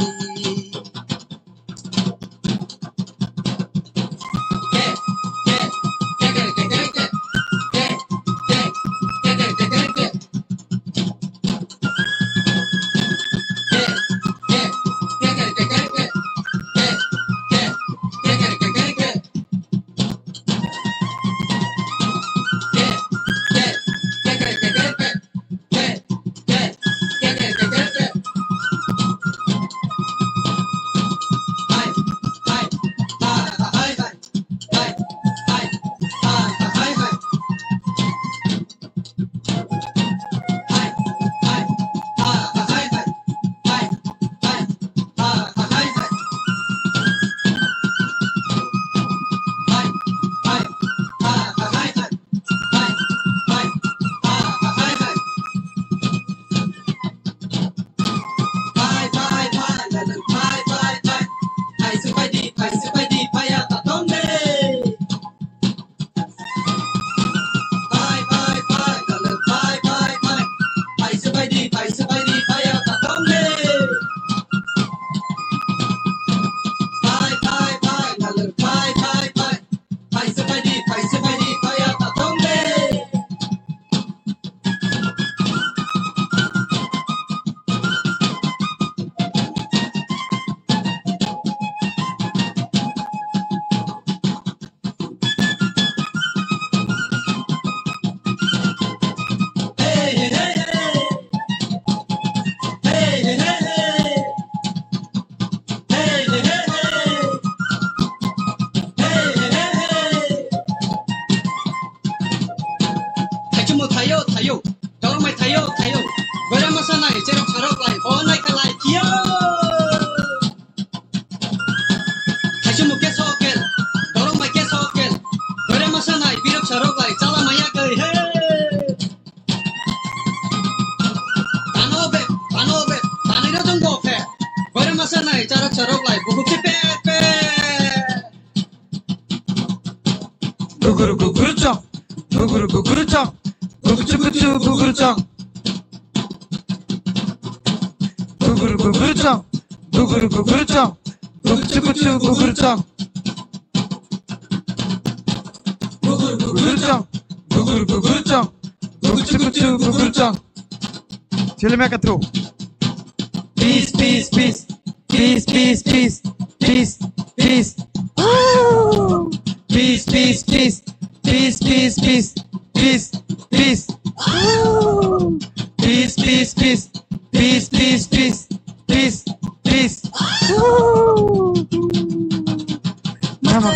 Pai, pai, pai, lalung, pai, pai, pai. Pai se pai di, pai se pai di, pai ya ta tong de. Pai, pai, pai, lalung, pai, pai, pai. Pai se pai di, pai se pai di, pai ya ta tong de. Pai, pai, pai, lalung, pai, pai, pai. Pai se pai di, pai se pai di, pai ya ta tong de. Hey, hey, hey, hey. Hey, hey, hey, hey. Hey, hey, hey, hey. Hey, hey, hey, hey. Thaichungmo thaio, thaio. Dorongmai thaio, thaio. Bwrwi masa nai, cherok sarok lai, o nai kha lai, kio. Thaichungmo keso kel, dorongmai keso kel. Bwrwi masa nai, birok sarok lai, chala maya kai, he. Tano be, tano be, tanwi no jong bo khe. Bwrwi masa nai, charok charok lai, bukhuk se pet pet. Guguru guguru chong, guguru guguru chong, guguchu guchu guguru chong. Guguru guguru chong, guguru guguru chong, guguchu guchu guguru chong. Guguru guguru chong, guguru guguru chong, guguchu guchu guguru chong. Chili meka throw. Peace, peace, peace. Peace, peace, peace. Peace, peace, peace. Peace, peace, peace. Peace, peace, peace. Peace, peace. Peace, peace, peace. Peace, peace, peace. Peace, peace. Mama.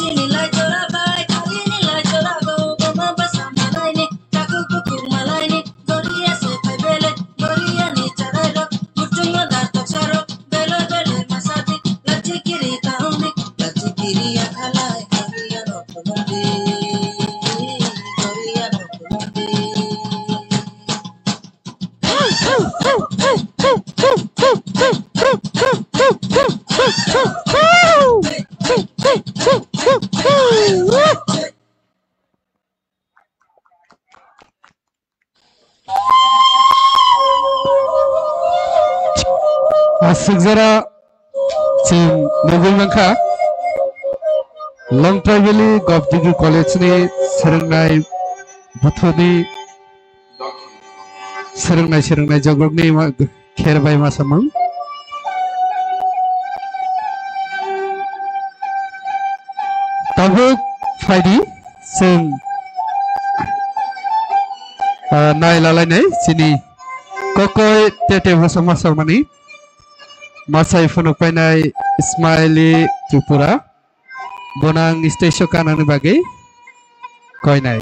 Chini lai jora bai, kali ni lai jora go, boma basa malai ni, taku kuku malai ni, goria se pai bele, goria ni charai ro, muchungo dar tok saro, bele bele masati, lachi kiri tahumbi, lachi kiri akhalai, goria no kumumbi, goria no kumumbi. Aswk jora chwng nugwi mankha, Longtrai Valley Govt Degree College ni swrwngnai buthuni swrwngnai, swrwngnai jogrokni ma-, kher bai ma samung. Tabuk phaidi chwng, ah, nai lalainai chini kokoi tete bwsa ma samani masai phunuk painai Smiley Tripura. Bonang stage o kanani bagwi koinai.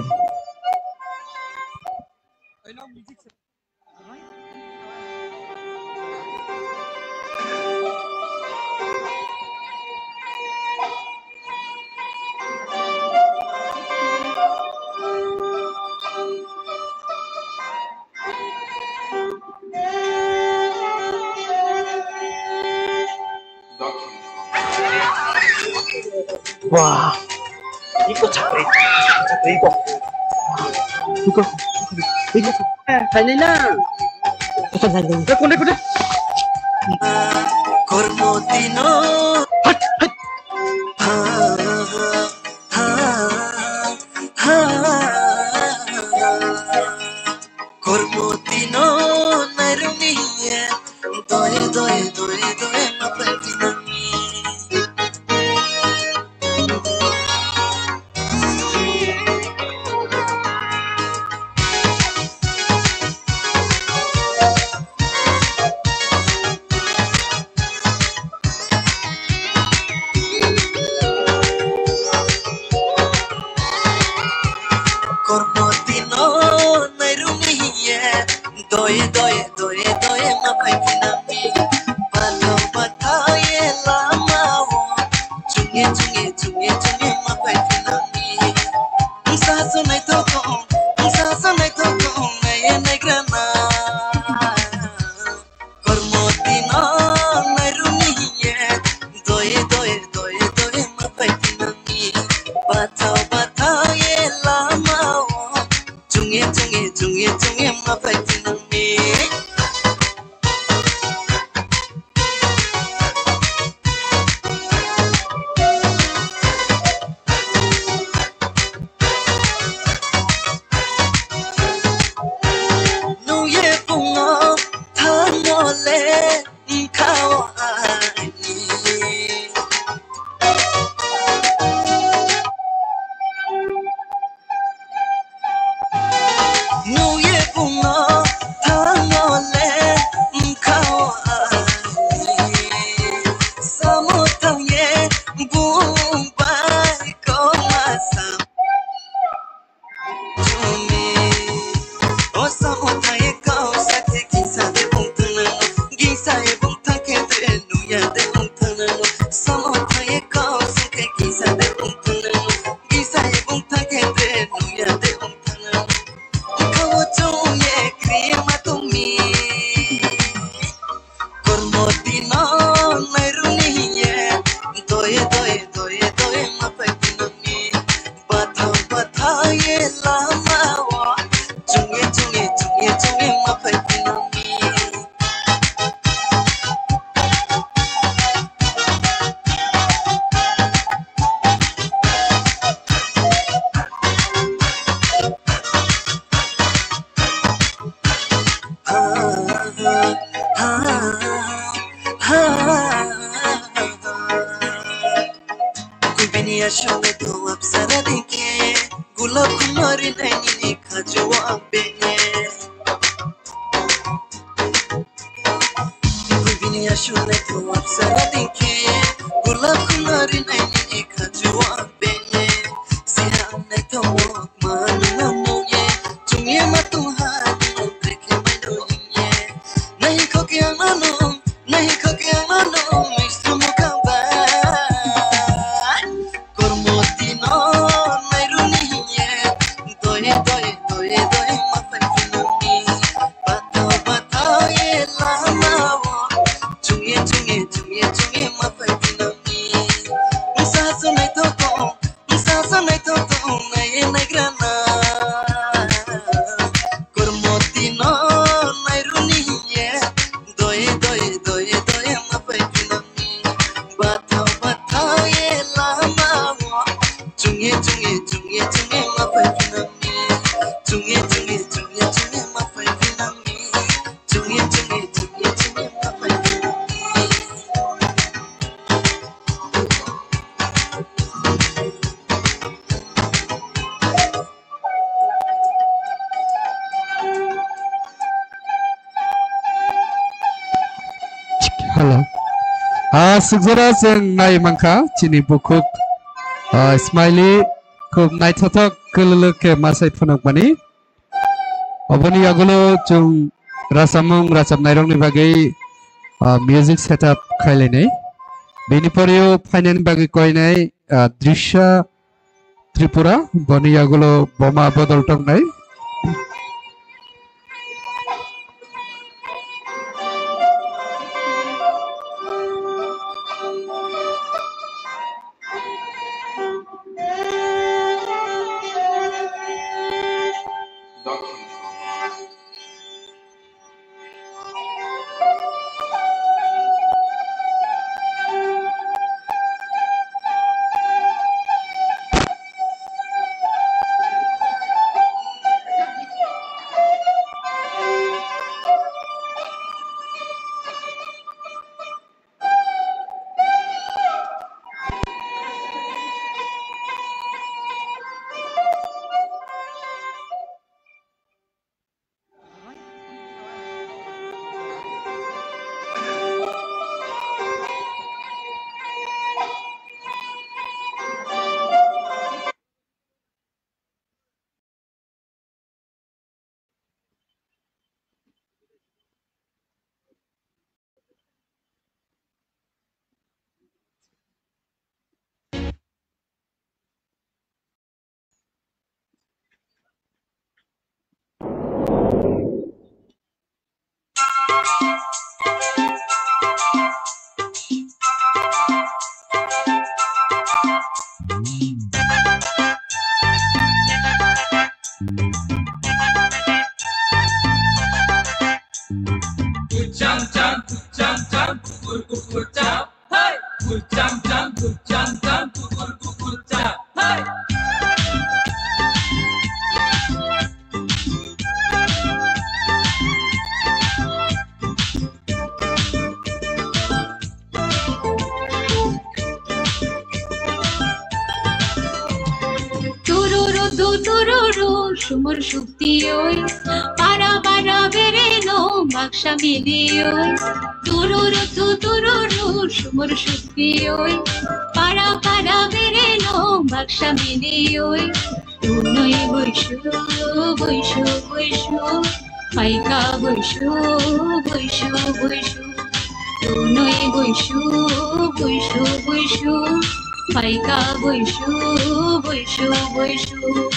Wah. Iko chakri. Chakri iko. Iko. Iko. Eh, khainai na. Iko khainai. Eh, kone, kone. Kormo dino. Hat, hat. Ha, ha, ha, ha. Kormo dino nairwngni ye, doye, doye, doye, doye, ma paipinani. Kormo dino nairwngni ye, doye, doye, doye, doye, ma paipinani. Bathang, bathang ye lama o, chungi, chungi, chungi, chungi, ma paipinani. Ang sasu naithok tong, ang sasu naithok tong, naiye naigrana. Kormo dino nairwngni ye, doye, doye, doye, doye, ma paipinani. Bathang, bathang ye lama o, chungi, chungi, chungi, chungi, ma paipinani. Nung ye pungo thango le wngkha o ani. Nung ye pungo thango le wngkha o ani. Samo thang ye bung bai koma sam. Chumi, o samo thang ye kau sakhe kisa de bung thang nang, kisa ye bung thang khe de nuya de bung thang nang, samo thang ye kau sakhe kisa de bung thang nang, kisa ye bung thang khe de nuya de bung thang nang. Khawo chung ye kri ma tumi. Kormo dino nairwngni ye, doye, doye, doye, doye, ma paipinani. Bathang, bathang ye lama o, chungi, chungi, chungi, chungi, ma paipinani. Kubini aswk to apsara dikhe, gulab khumari naini khajua bene. Kubini aswk to apsara dikhe, gulab khumari naini khajua bene. Naigrana, kormo tino nairuni hiye, doye, doye, doye, doye, mapai pinami. Bathau, bathau ye lama wo, chungye, chungye, chungye, chungye, mapai pinami. Chungye, chungye, chungye, chungye, mapai pinami. Chungye, chungye, chungye, chungye, mapai pinami. Hello. Ah, sukjora chwng nai mankha chini bukhuk, ah, Smiley khub naithothok kwlwlwk khe masai phunukmani. Oboni yagulo chwng rachamung rachapnairokni bagwi, ah, music setup khailainai. Bini poreo phainani bagwi koinai, ah, Drisha Tripura, boni yagulo boma bodol tongnai. Kucham cham, kucham cham, kukur kukur cham. Hey! Kucham cham, kucham cham, kukur kukur cham. Hey! Tururu tu tururu, sumur shukti oi. Para para bereno, baksa mili oi. Tururu tu tururu, sumur shukti oi. Para para bereno, baksa mili oi. Tunui buisu, buisu, buisu. Phaikha buisu, buisu, buisu. Tunui buisu, buisu, buisu. Phaikha buisu, buisu, buisu.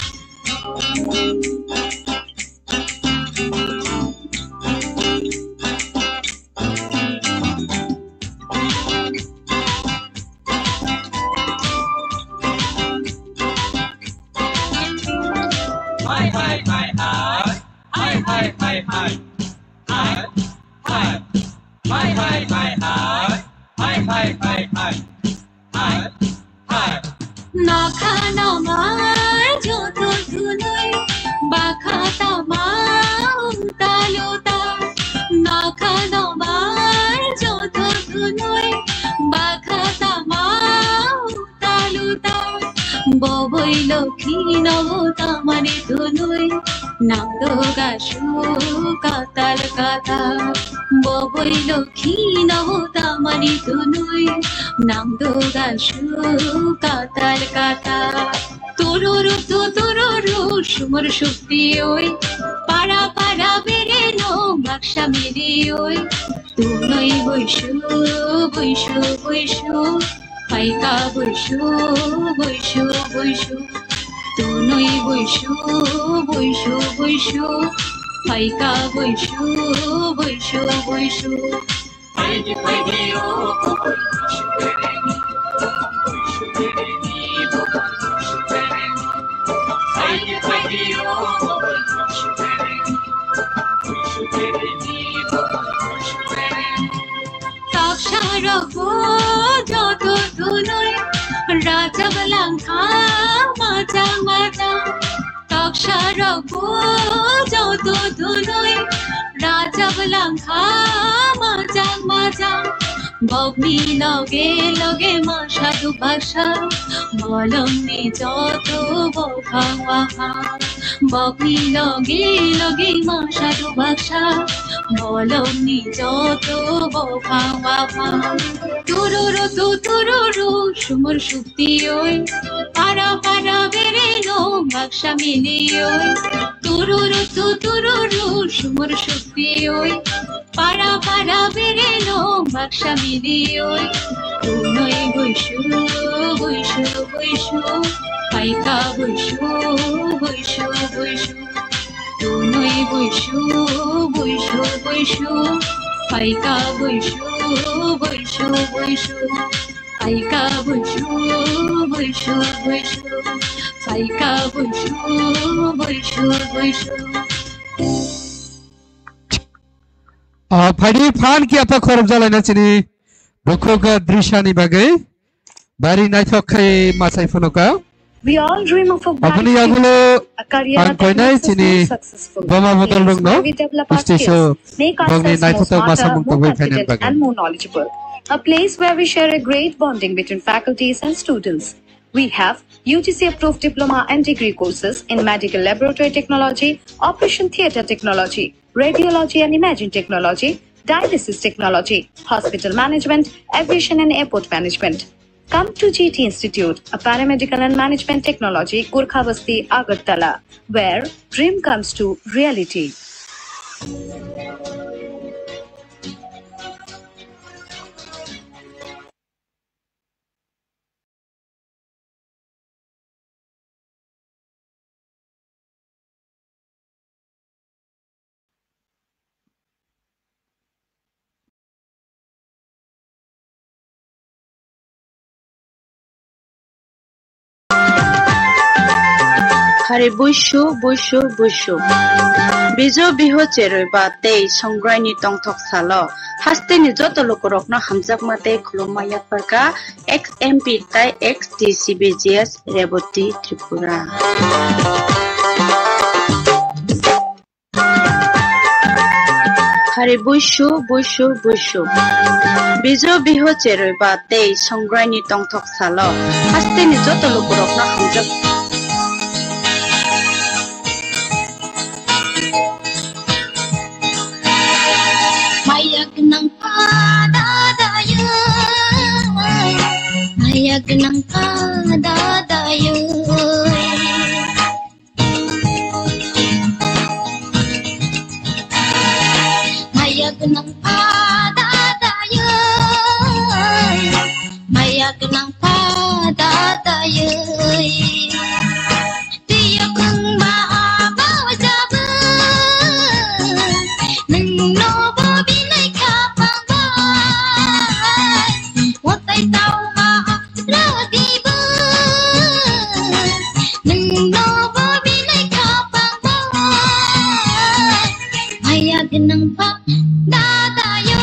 Hai, hai, hai, hai. Hai, hai, hai, hai. Hai, hai. Hai, hai, hai, hai. Hai, hai, hai, hai. Hai, hai. Nokha nokma joto thunui, bakha tama uta luta. Nokha nokma joto thunui, bakha tama uta luta. Boboi lokhi no tamani thunui, nangdo gasu katal katal. Boboi lokhi no tamani thunui, nangdo gasu katal katal. Tururu tu tururu, sumur shukti oi. Para para bereno, baksa mili oi. Tunui buisu, buisu, buisu. Phaikha buisu, buisu, buisu. Tunui buisu, buisu, buisu. Phaikha buisu, buisu, buisu. Phaidi, phaidi, o, buisu, buisu. Phaidi, phaidi, o, buisu, buisu. Rajabwlang kha majang majang, taksarokbo joto dunui. Rajabwlang kha majang majang, bokni loge loge ma sadu baksa, bolongni joto buphang waphang. Bokni loge loge ma sadu baksa, bolongni joto buphang waphang. Tururu tu tururu, sumur sukti oi, para para bereno baksa mili oi. Tururu tu tururu, sumur sukti oi, para para bereno baksa mili oi. Tunui buisu, buisu, buisu, paika buisu, buisu, buisu. Tunui buisu, buisu, buisu, paika buisu, buisu, buisu, paika buisu, buisu, buisu, paika buisu, buisu, buisu. Ah, phaidi phan khe apa khorok jalaina chini bukhuk drisha ni bagwi bari naithok khai masai phunuka. We all dream of a bright future, a career that makes us more successful, a place where we develop our skills, make ourselves more smarter, more confident and more knowledgeable, a place where we share a great bonding between faculties and students. We have U G C approved diploma and degree courses in medical laboratory technology, operation theatre technology, radiology and imaging technology, dialysis technology, hospital management, aviation and airport management. Come to G T Institute, a paramedical and management technology, Gorkha Basti, Agartala, where dream comes to reality. Hari buisu, buisu, buisu. Bijo biho cheroi ba tei Songgraini tongthok salo hasteni joto lukurokno hamjakma tei khulumma yapharkha ex M P tai ex D C B G S Reboti Tripura. Hari buisu, buisu, buisu. Bijo biho cheroi ba tei Songgraini tongthok salo hasteni joto lukurokno hamjak. Maya gwnang pa dadayoi, maya gwnang pa dadayoi. Maya gwnang pa dadayoi, maya gwnang pa dadayoi. Twiyo khungba aba wajaboi, nwng nobo binai khapang bai. Watai tau ma Rodibo, nwng nobo binai khapang bai. Maya gwnang pa dadayoi,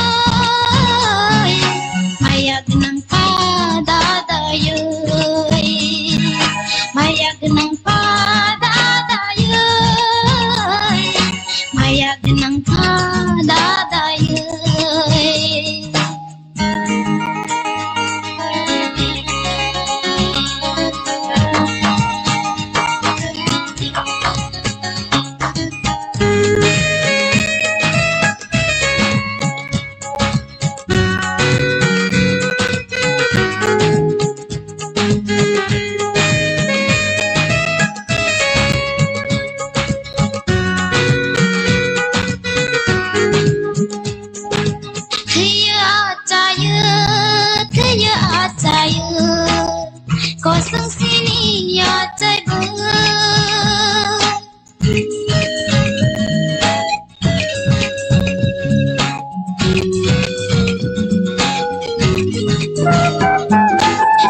maya gwnang pa dadayoi, maya gwnang pa dadayoi, maya gwnang pa dadayoi. Thwiyo achayo, thwiyo achayo, kosong sini achaibo.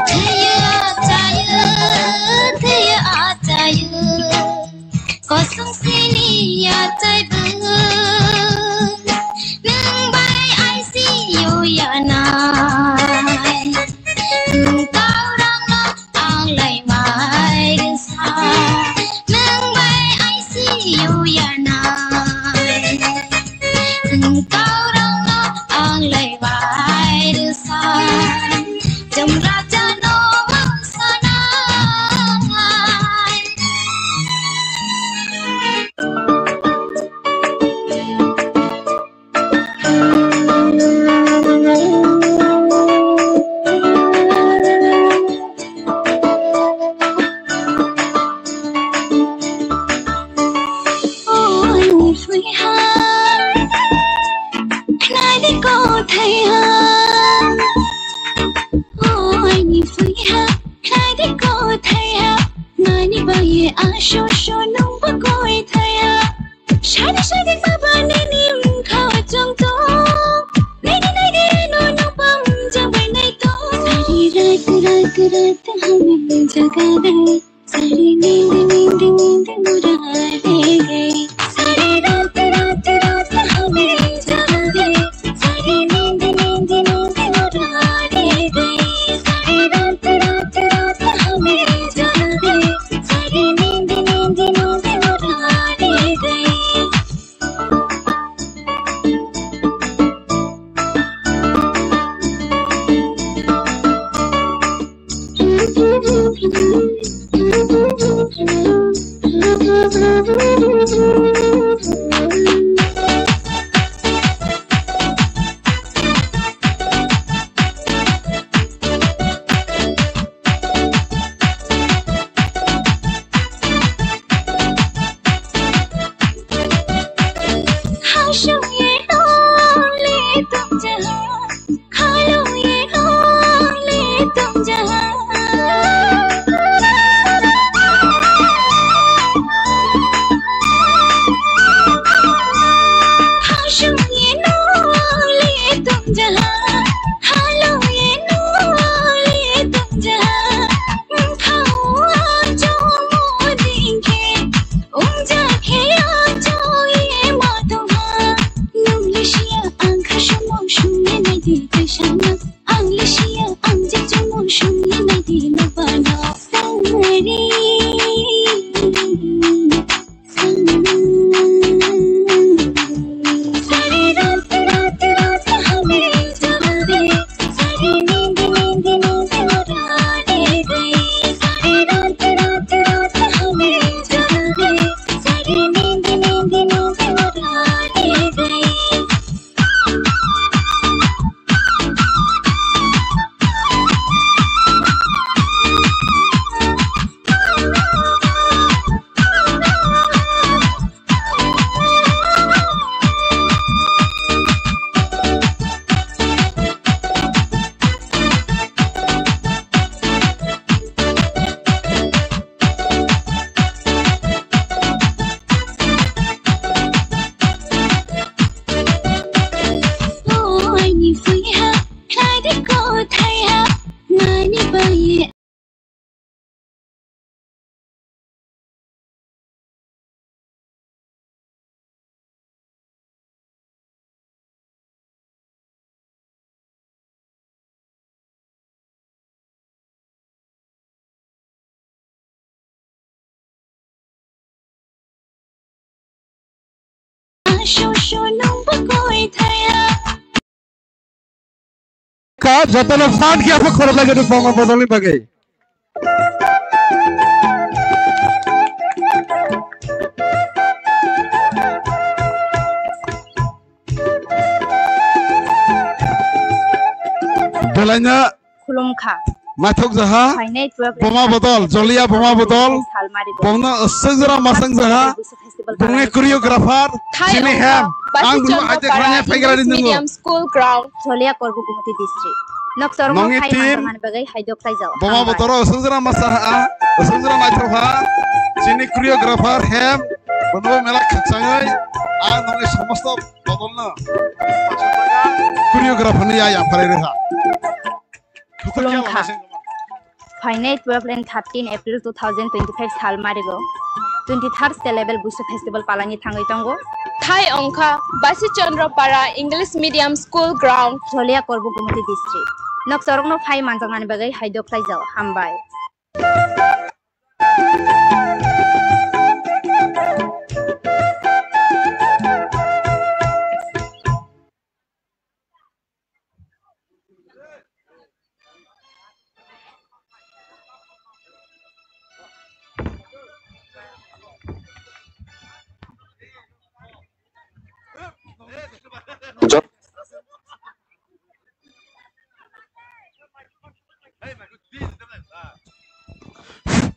Thwiyo achayo, thwiyo achayo, kosong sini achaibo. Nwng bai I C U yanai, nwng kaurangno Ni baye asho sho nung ba koi thaya. Shadi shadi baba nini mkha chong tong. Nini nini no nung pam jang bai nai tong. Sari raat raat raat hame jaga de. सारी नींद नींद नींद उड़ा ले गई। सारी रात रात रात हमें जगा दे। सारी नींद नींद नींद उड़ा ले गई। सारी रात रात रात हमें जगा दे। सारी नींद नींद नींद उड़ा ले गई। Ka jotono fan khe aphuk khorok lai gadu bongma bodolni bagwi. Belaina khulumkha. Maithok jaha. Phainai twelve boma bodol, jolia boma bodol. Salmari bo. Bongno aswk jora masang jaha. Bongni choreographer, chini hem. Ang bini aide khlaiya phaigrani nungo. Medium School Ground, Joliakorbo, Gumoti District. Nok sormo phai manjak mani bagwi haidok khlaijao. Boma botoro aswk jora masa ha, aswk jora naithok ha. Chini choreographer hem, bono mela khakchangwi, ang nokni somosto bodolno choreographer ni ya yapharai rwha. Khulumkha. Phainai twelve and thirteen April two thousand twenty-five sal marigo twenty-third state level Busu Festival palani thangwi tongo. Thai ongkha Basi Chandra Para English Medium School Ground, Joliakorbo, Gumoti District. Nok sorokno phai manjaknani bagwi haidok khlaijao. Hambai.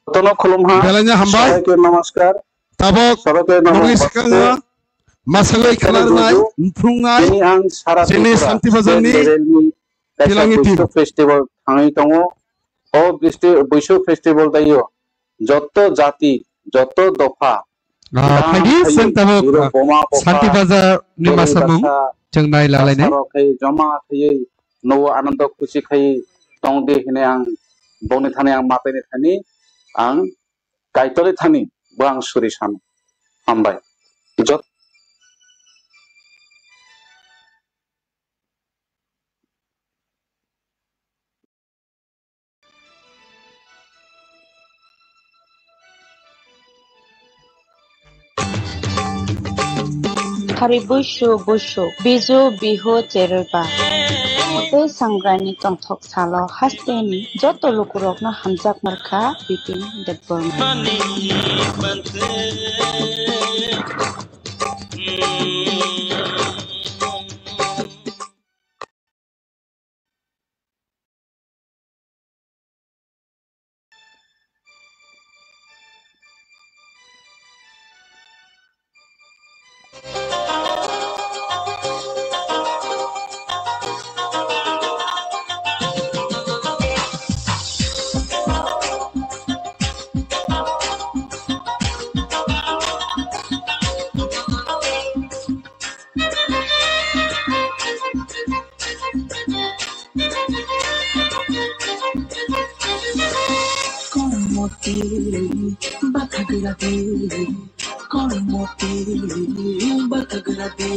Jotono khulumha. Belai no hambai. Sabaike namaskar. Tabok sabaike namaskar. Nogni swkango masagwi khalarnai, buju, mphungnai, tini ang sara chini Tripura Santi Bazarni state levelni kaisa Tilangni team. Buisu festival thangwi tongo. O bisti-, Buisu festival daio joto jati, joto dopha, Ah, gam phaidi khaiwi chwng tabuk, juro ah, boma bopha, Santi Bazar ni boroi masa mung basa, chwng nai lalai nai. Basa rok khai joma khaiwi nogo anando khusi khai tong di hwnwi ang bongni thani ang matai ni thani ang Kaitorni thani bo ang suri sano. Hambai. Jot- Hari busu busu, biju bihu chereba. Tei sangrani tongthok salo hasteni joto lukurokno hamjak narkha Bipin Debbarma. Kormoti, batagra de, kormoti, batagra de.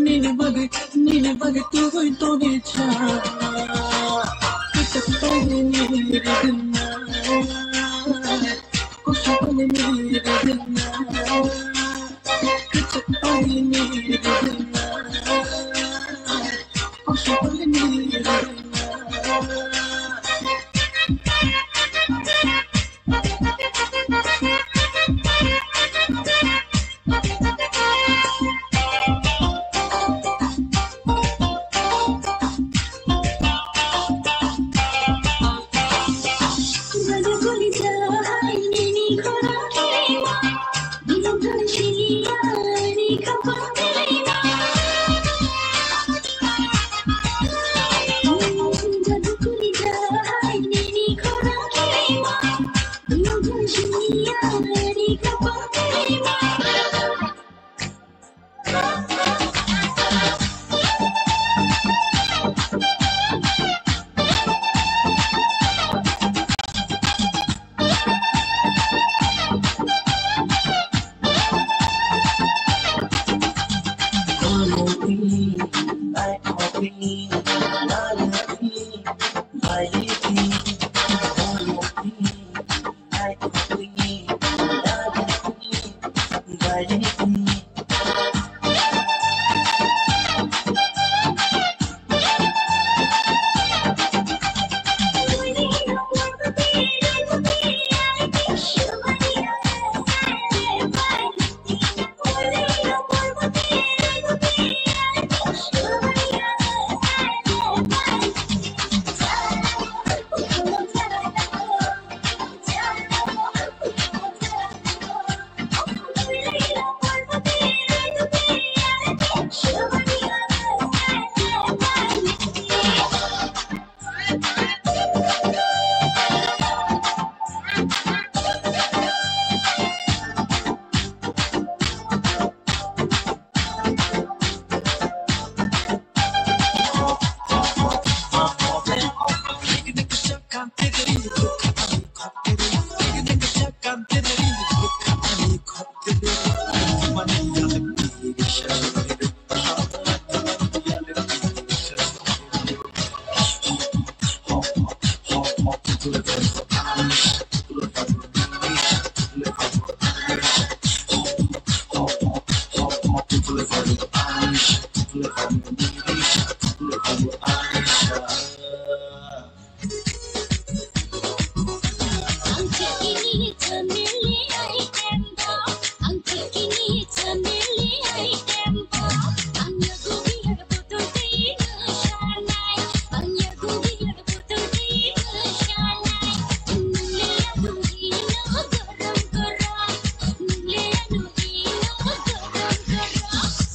Nini bagwi, nini bagwi tugwi tongwi cha. Kichak tongwi nini rigna. Kusu tongwi nini rigna.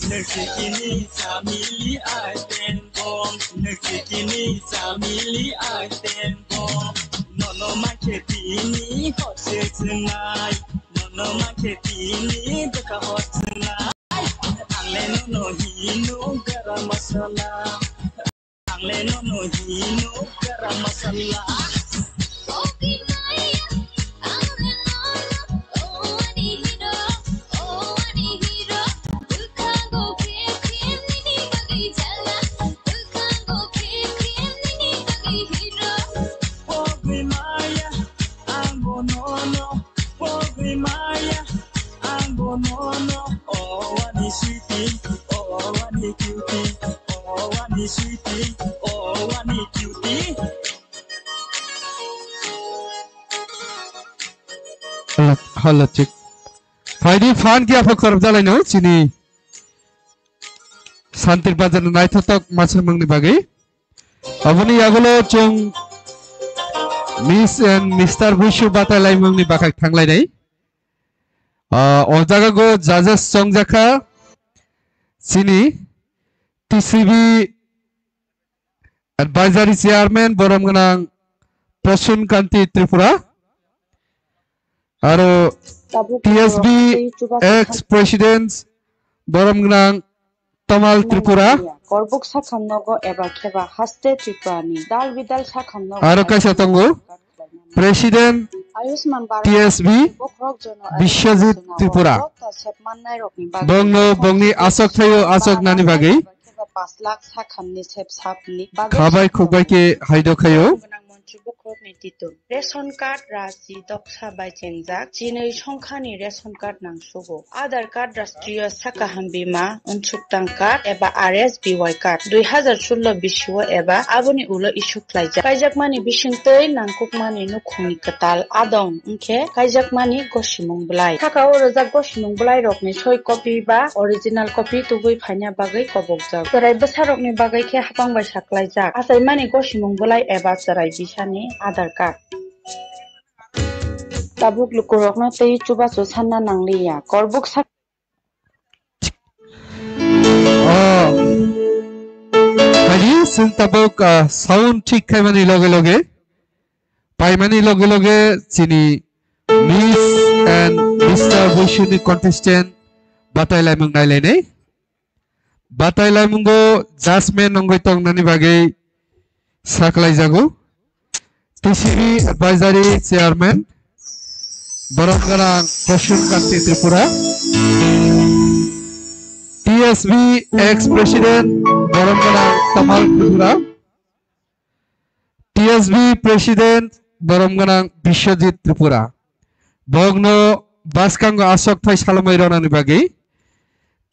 Nokini family item bomb, nokini family item bomb. Nono mankhe tini Hot se chwngnai, nono mankhe tini bwkha hot chwngnai. Angle nono hino garam masala. Angle nono hino garam masala. Pogwi maya, ang bo nono, pogwi maya, ang bo nono. O wani sweetie, o wani cutie, o wani sweetie, o wani cutie. Hello, hello, check. Phaidi phan khe aphok khorop jalai no chini Santir Bazar naithotok masumangni bagwi. Aboni yagulo chwng Miss and Mister Buisu batai laimungni bakhak thanglainai. Ah, o jaga go judges chongjakha chini T C B Advisory Chairman borom gwnang Prasun Kanti Tripura. Aro T S B ex President borom gwnang Tamal Tripura. Korbuk sakhamnogo eba kheba haste Tripurani dal bidal sakhamnogo aro kaisa tongo President Ayushman Bharat T S B bokhorok jono Biswajit Tripura. Bongno bongni asok thaio asok nani bagwi. Pas lakh sakhamni sep sapni bagwi khabai khukbai khe haido khaio. Gwnang montri bokhorokni tito. Ration card rasi doksa bai chengjak, chinwi songkhani ration card nangsugo. Aadhaar card rashtriya sakaham bima unsuk tang card eba R S B Y card dui hazar sullo bisio eba aboni ulo issue khlaijak. Kaijakmani bisingtwi nangkukmani nukhungni kwtal adong wngkhe kaijakmani gosimung bwlai. Saka o rwjak gosimung bwlairokni soi copy ba original copy tubui phaina bagwi kobokjak. Chwrai bwsarokni bagwi khe hapang bai saklaijak. Achaimani gosimung bwlai eba chwrai bisani Aadhaar card. Tabuk lukurokno tei chubachu sanna nangliya. Korbuk sak- Oh. Kali chwng tabuk, ah, sound thik khaimani loge loge, paimani loge loge chini Miss and Mister Buisuni contestant batai laimung nailainai. Batai laimungo judgment nongwi tongnani bagwi saklaijago. T C B Advisory Chairman, borom gwnang Kosun Kanti Tripura. T S B ex President, borom gwnang Tamal Tripura. T S B President, borom gwnang Biswajit Tripura. Bokno bwskango asok thai salomai rwnani bagwi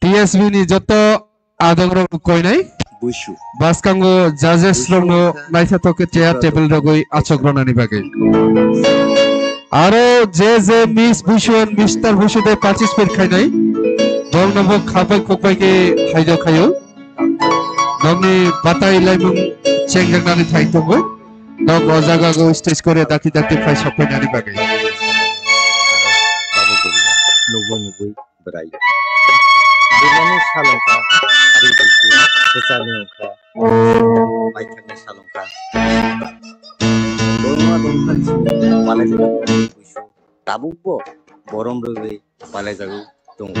T S B ni joto adongrokno koinai. Buisu. Bwskango judges rokno naithotok khe chair table rogwi asok rwnani bagwi. Aro je je Miss Buisu and Mister Buisu de participate khainai, bokno bo khabai khukbai khe haido khaio. Nokni batai laimung chengjaknani thai tongo. Nok o jaga go stage kore dakti dakti phai sokphainani bagwi. Nugwi nugwi bwrai. Bwrwini salongkha, hari buisi, kwchani wngkha, baithakni salongkha. Borokma dongkha, malai jagao buisu. Tabukbo borom rwgwi palaijagwi tongo.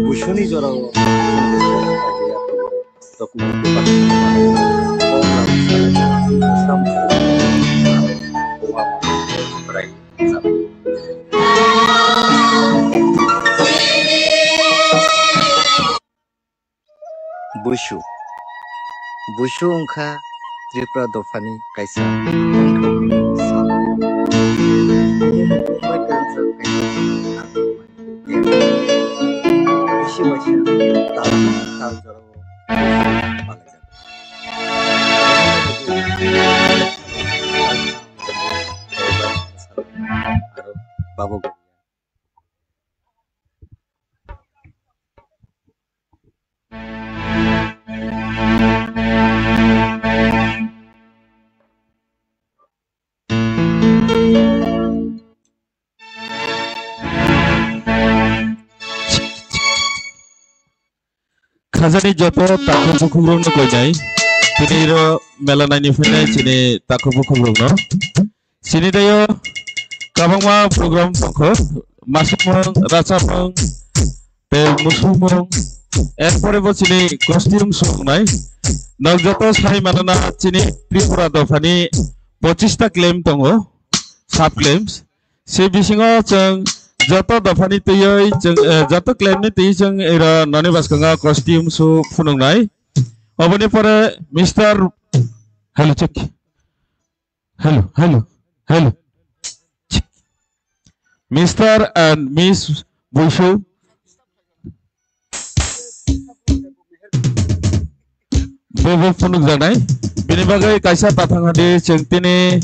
Buisuni jorao Buisu. Buisu wngkha Tripura dophani kaisa tongthokni sal. Bisi waisa tal, tal jorao palaijak. Aro Baba Gobinda. Khajani joto takhuk bukhukrokno koinai. Tini ro mela naini phainai chini takhuk bukhukrokno. Chini dayo kabangma program tongkho, masumung, rachapung, tei musumung, erpore bo chini costume sungnai. Nok joto sai manana chini Tripura dophani pochista claim tongo, sub claims. Se bisingo chwng joto dophani twiwi chwng, eh, joto claimni twiwi chwng iro noni bwskango costume su phunuknai. Oboni pore Mister Hello, check. Hello, hello, hello. Check. Mister and Miss Buisu. Bo bo phunuk janai. Bini bagwi kaisa tathang hadi chwng tini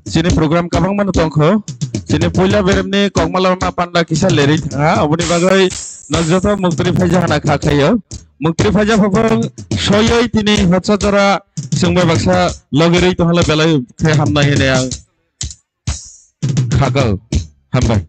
chini program kabang mano tongkho. Chini puila beremni kokmalama panda kisa lerwi thangha. Oboni bagwi nok joto muktri phaija hana kha khaio. Muktri phaija phapang soyoi tini hotsa jora chwng bai baksa logerwi tonghala belai khe hamnai hwnwi ang khakal. Hambai.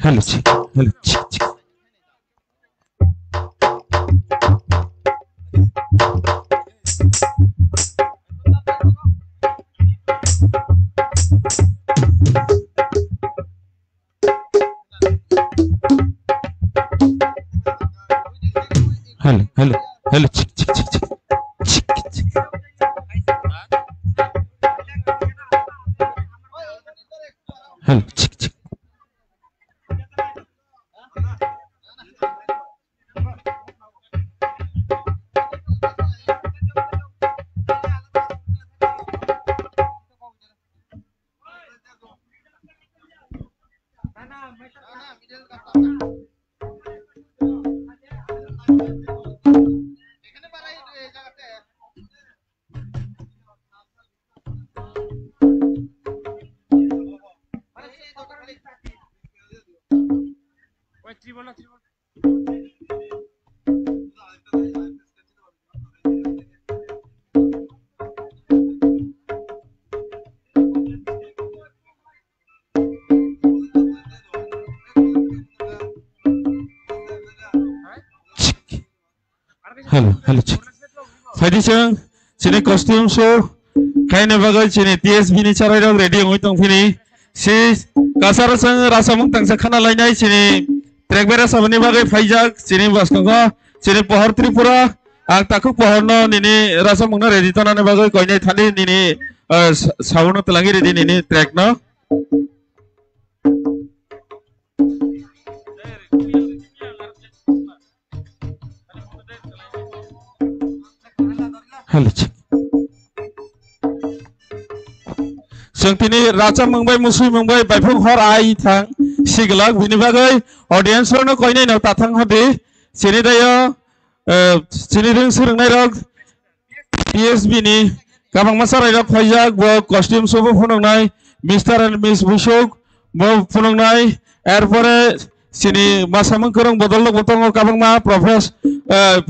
Hello, check. Hello, check, check. Hello, hello, hello, check, check, check, check. Check, check. Hello, check, check. Hello, hello, check. Phaidi chwng chini costume show khaina bagwi chini T S B ni charairok ready wngwi tongphini. Si kasaro chwng rasamung tangsa khana lainai chini track bai rasamani bagwi phaijak chini bwskango chini pohor Tripura. Ang takhuk pohorno nini rasamungno ready tonani bagwi koinai thani nini, ah, sa-, sound no twlangwi ridi nini track no. Hello, check. Chwng tini racham mungbai, musui mungbai, baifung hor ai thang siglak, bini bagwi audience rokno koinai no tathang hodi. Chini dayo, eh, chini ring swrwngnai rok, T S B ni kabangma charairok phaijak, bo costume show bo phunuknai, Mister and Miss Busuk bo phunuknai, erpore chini masamung kwrwng bodol rok bo tongo, kabangma profes-, eh,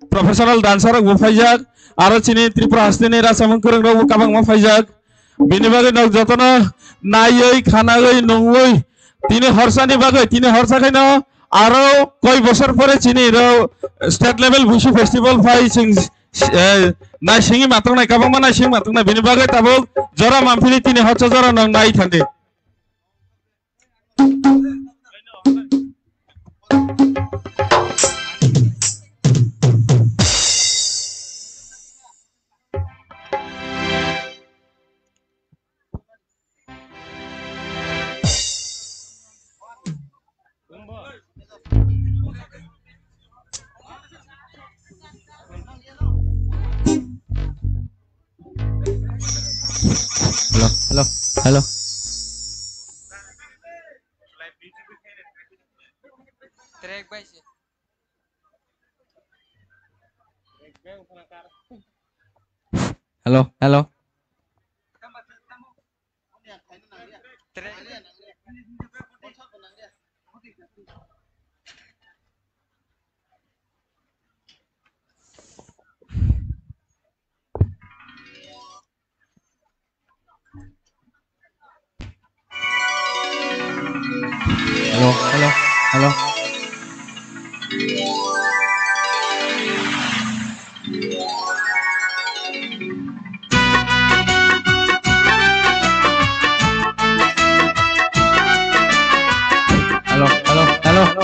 professional dancer rok bo phaijak, aro chini Tripura hasteni rasamung kwrwng rok bo kabangma phaijak. Bini bagwi nok jotono naiwi, khanagwi, nungwi, tini horsani bagwi, tini horsa khaino aro koi bosor pore chini ro state level Busu festival phai chwng, eh, naisingwi matongnai, kabangma naisingwi matongnai, bini bagwi tabuk jora manphili tini horsa jora nang nai thangdi. Hello, hello, hello. Track bai se. Hello, hello. Hello, hello, hello. Hello, hello, hello.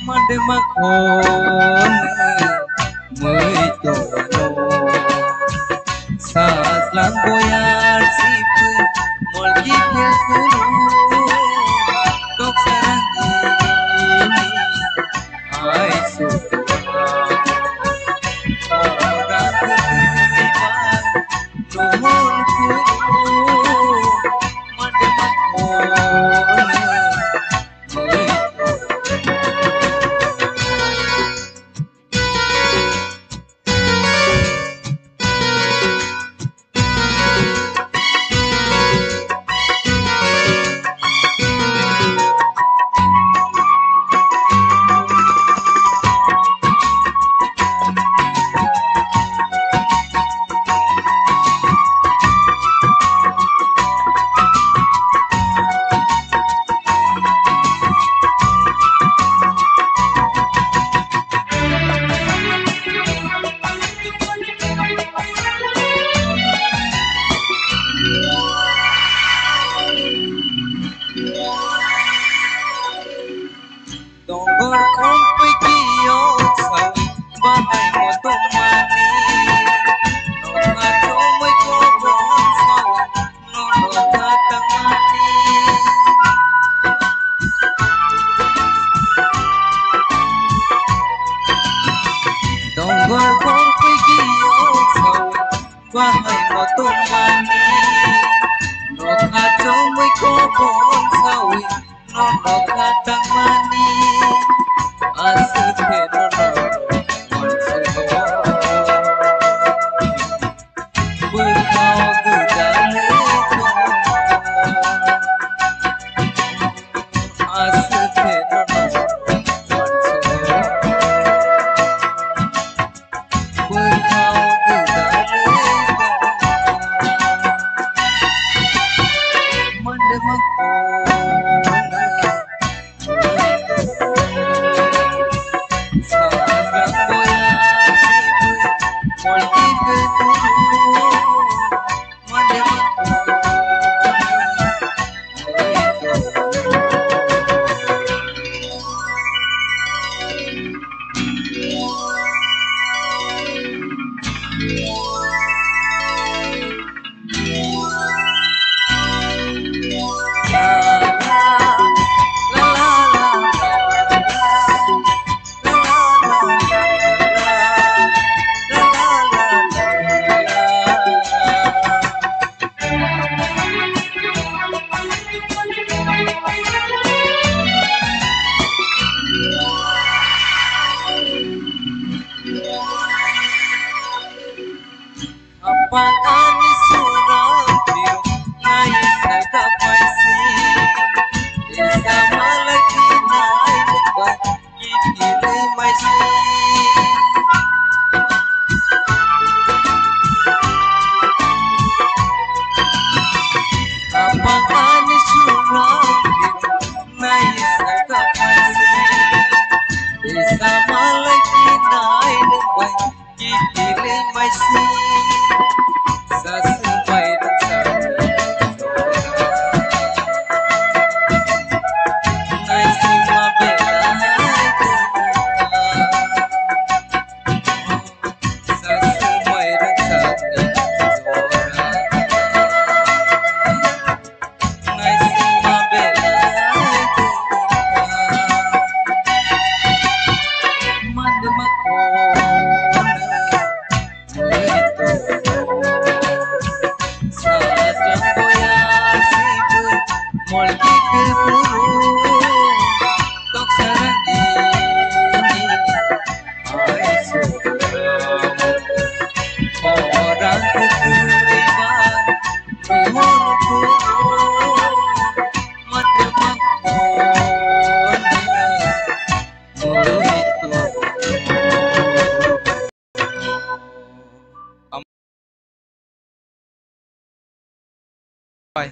Mande makhon mui tono sajlang boya sipui molki philkuru tok sarangni ai sukura ora kutui ba tumon kuru mande makhon. Dongor khongpui kiyok sawi bahai mo tongmani. Nokha chomui kobong sawi nono kha tangmani. Dongor khongpui kiyok sawi bahai mo tongmani. Nokha chomui kobong sawi nono kha tangmani, aswk khe nono mansugo. Bwkhao gwdalwi tong, aswk khe nono mansugo. Bwkhao gwdalwi tong, mande makhon. Apa ani surang biru nai saka paisi. Isa malaki nai lengba kipilai maisi. Apa ani surang biru nai saka paisi. Isa malaki nai lengba Kipilai maisi saswk bai rwksa. Naisingma belai tongma. Bai.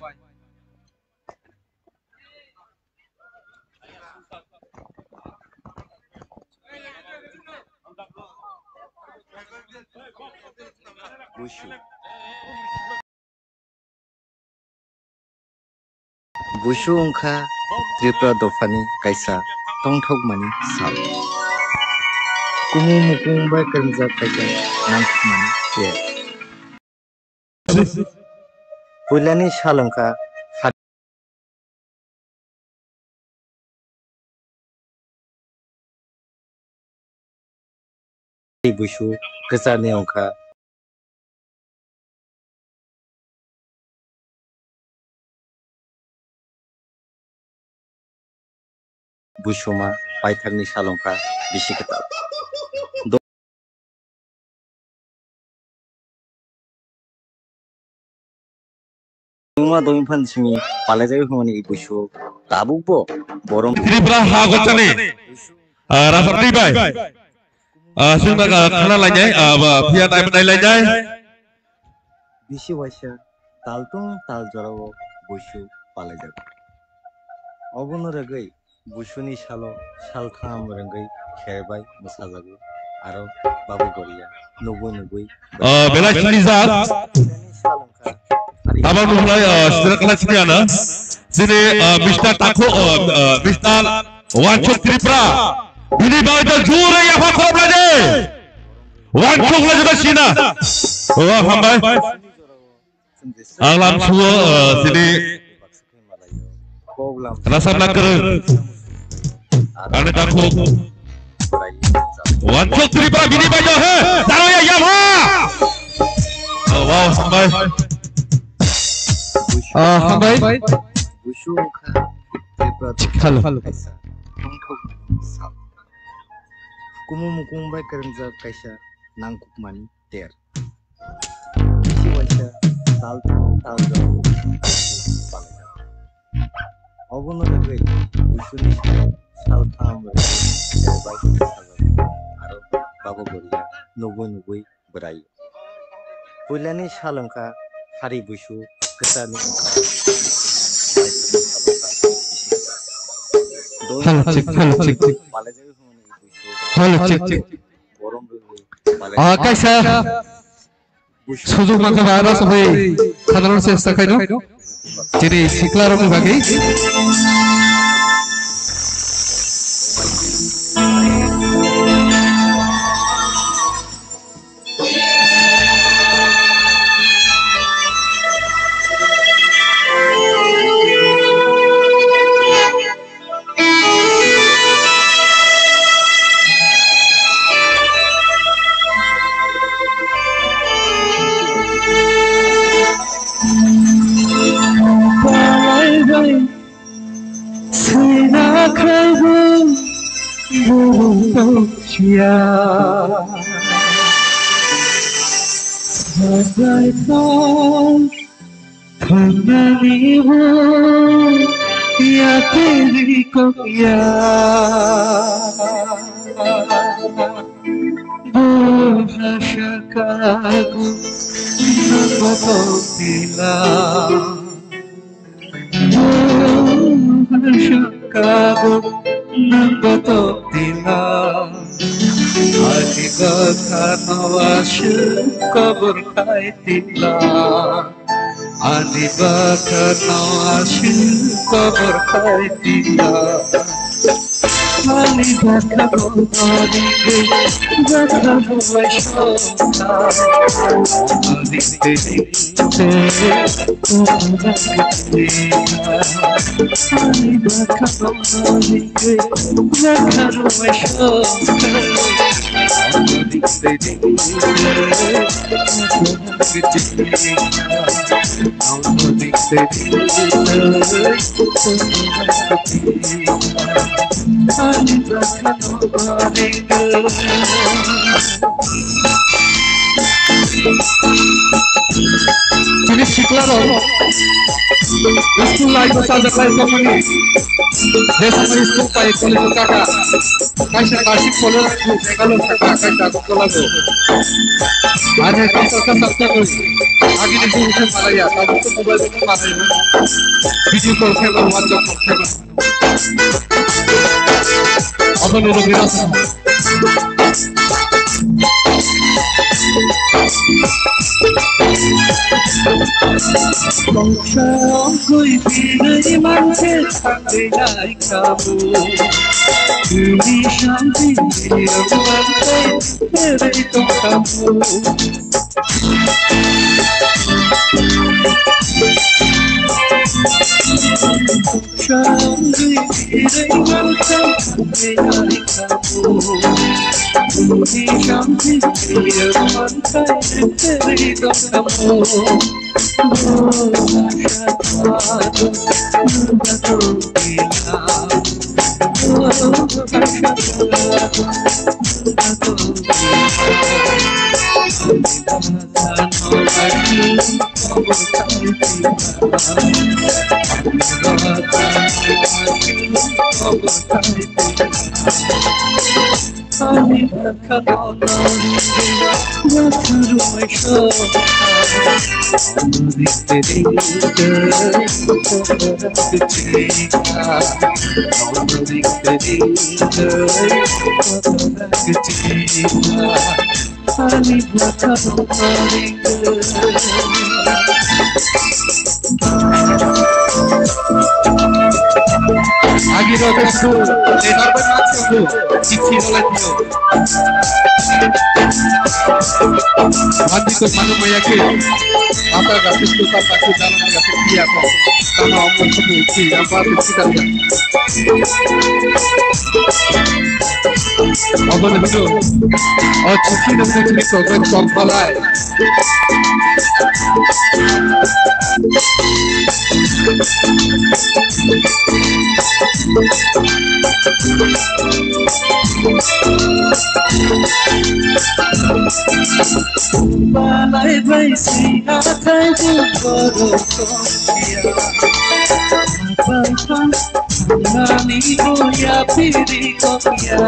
Busu. Busu wngkha Tripura dophani kaisa tongthokmani sal. Kumu mukhung bai kwrwngjak kaisa nangkukmani ter. Puilani sal wngkha Busu kwchani wngkha. Busuma paithakni sal wngkha bisi kwtal. Dongma dongphan simi palajak hwnmani busu tabukbo borok Tripura ha gotani, ah, Rajabri bai, ah, sungna, ah, khana lainai, ah, ba, phiya nai nai lainai. Bisi waisa tal tung tal jorao busu palajak. Obono rwgwi Busuni salo saltham rwngwi kher bai mwsajago, aro Babu Goria nugwi nugwi. Ah, belai sini jak. Abo nukhlai, ah, sitra kala sini ana. Sini, ah, Mister Takho, ah, ah, Mister Wanchuk Tripura. Bini bagwi jure yapha khorok lai de. Wanchuk lai jure sina. Oh, hambai. Ang lam suo, eh, sini. Rasam nak kereng. Ane takut. Wanchuk Tripura bini bajo he. Taro ya yam ha. Oh, wow, hambai. Ah, hambai. Hello. Kumu mukhung bai kwrwngjak kaisa nangkukmani ter. Bisi waisa tal tal jao. Obono rwgwi Busuni saltham rwgwi bai sajak aro Babu Goria nugwi nugwi bwrai. Puilani sal wngkha Hari Busu, kwchani wngkha. Hello, check, hello, check, check. Hello, check, check. Ah, kaisa sujok mankha ba, aro sabai khadano chesta khaino. Chini sikla rokni bagwi. Sina khabu burung tongchiya. Sabai tong Thangnani bo yakni kok ya. Bo hasa kago nang bo tong tila. Bo hasa kago nang bo tong tila. Ani bwkha no aswk kobor khai tila. Ani bwkha no aswk kobor khai tila. Ani bwkha no ringwi bwkha no waisokha. Ani bwkha no ringwi bwkha no waisokha. Ani bwkha no ringwi bwkha no waisokha. Chini sikla rok school life o chajak lai tongmani. Jesmani school pai college o kaka. Kaisa classic college o Meghalaya saka, kaisa Agartala o. Ani kaisa kaisa tongwi. Agini jing se malaya, tabuk to mobile o malaya. Video call khe, WhatsApp call khe. Aboni rok ni rasa. Tongsa ongkui birui manse sangwi nai kamu. Bini sangwi birui manse berei tong kamu. Agi rok school leader bai ma thangbu, chithi rwlai thio. Mandi ko manu maya ke, mata gati school ta taki dalam gati kiya ko. Tama omor chithi, chithi, apa chithi ta. Obo ni hino, o chukhi nokni chini kokbai tong phalai. Balai bai si athai bu borok tong ya. Nani boya piri kokya.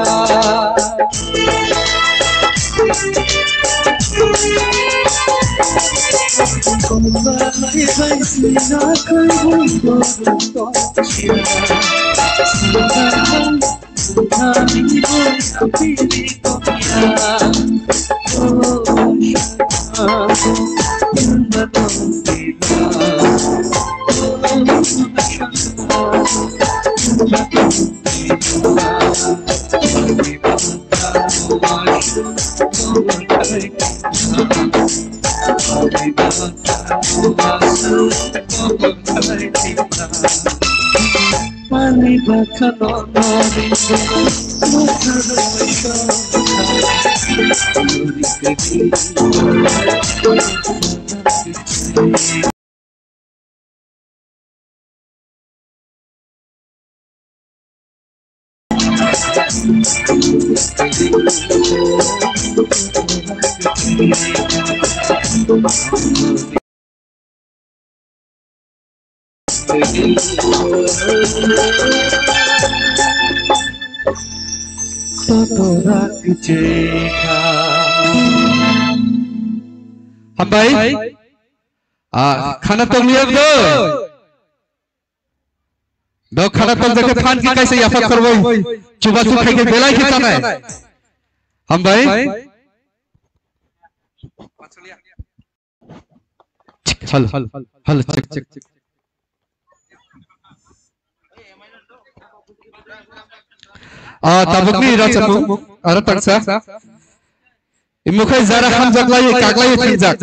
Hambai. Ah, khana tong liya do. Do khana tong jake phan ki kaisa yaphak korbai. Chuba chu khai ke belai ke tanai. Hambai. Hal, hal, hal, check, check, check. Ah, tabukni rachapung, aro tangsa. Imukhai jara hamjak lai, kaglai thangjak.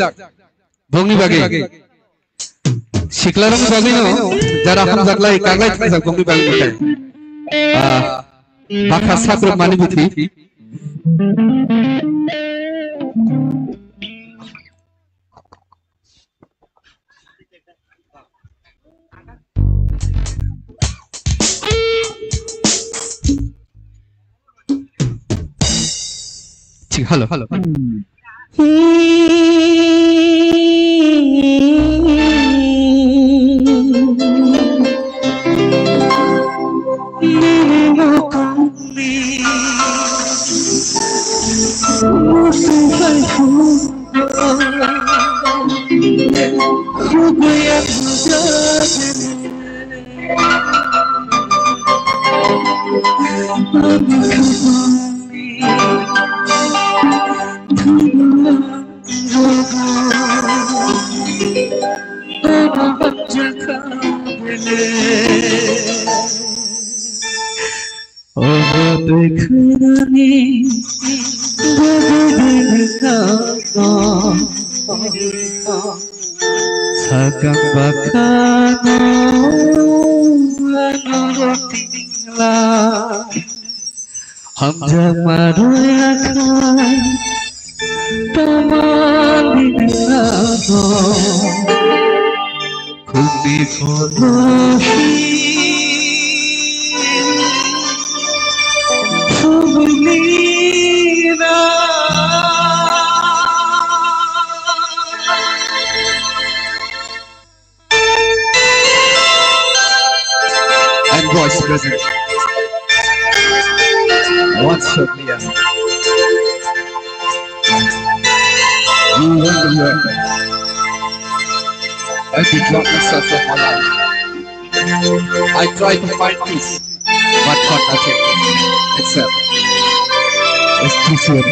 Bongni bagi. Siklarong bagi no, jara hamjak lai, kaglai thangjak, bongni bagi mukhai. Ah, bakha sakrok mani bithi. Hello, hello. Obo twi khwnani bwdwdwdwkano sakang bakhano ano rotingla. Hamjakma roya khai tamani nano khungni phono hi sumuni na. And boys present. One shot, Leah. You won the world. And you dropped yourself from my life. I tried to find peace. But not nothing except it's too soon.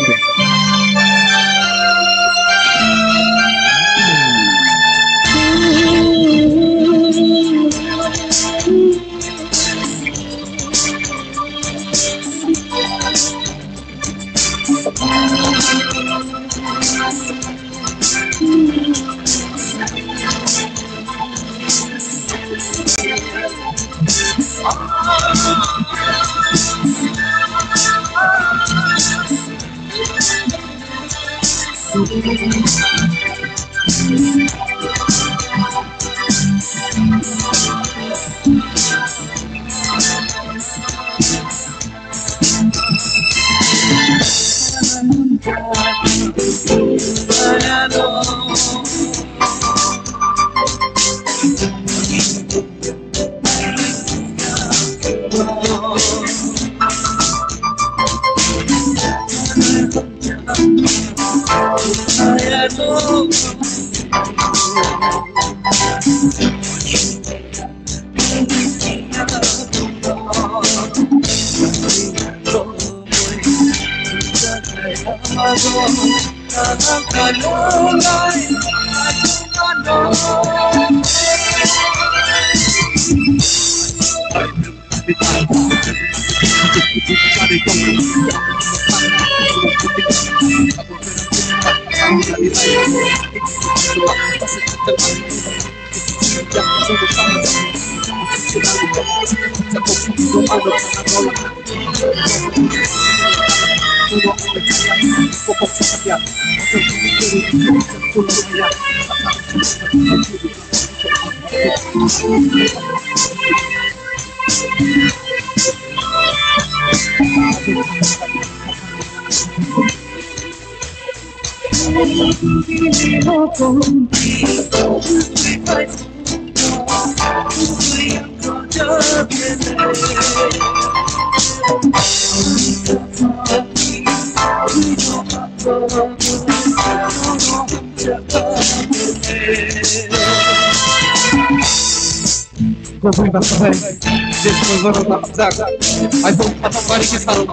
Kubui baksa bai, je songjarok bakjak, aibong phatang bari khe sarok.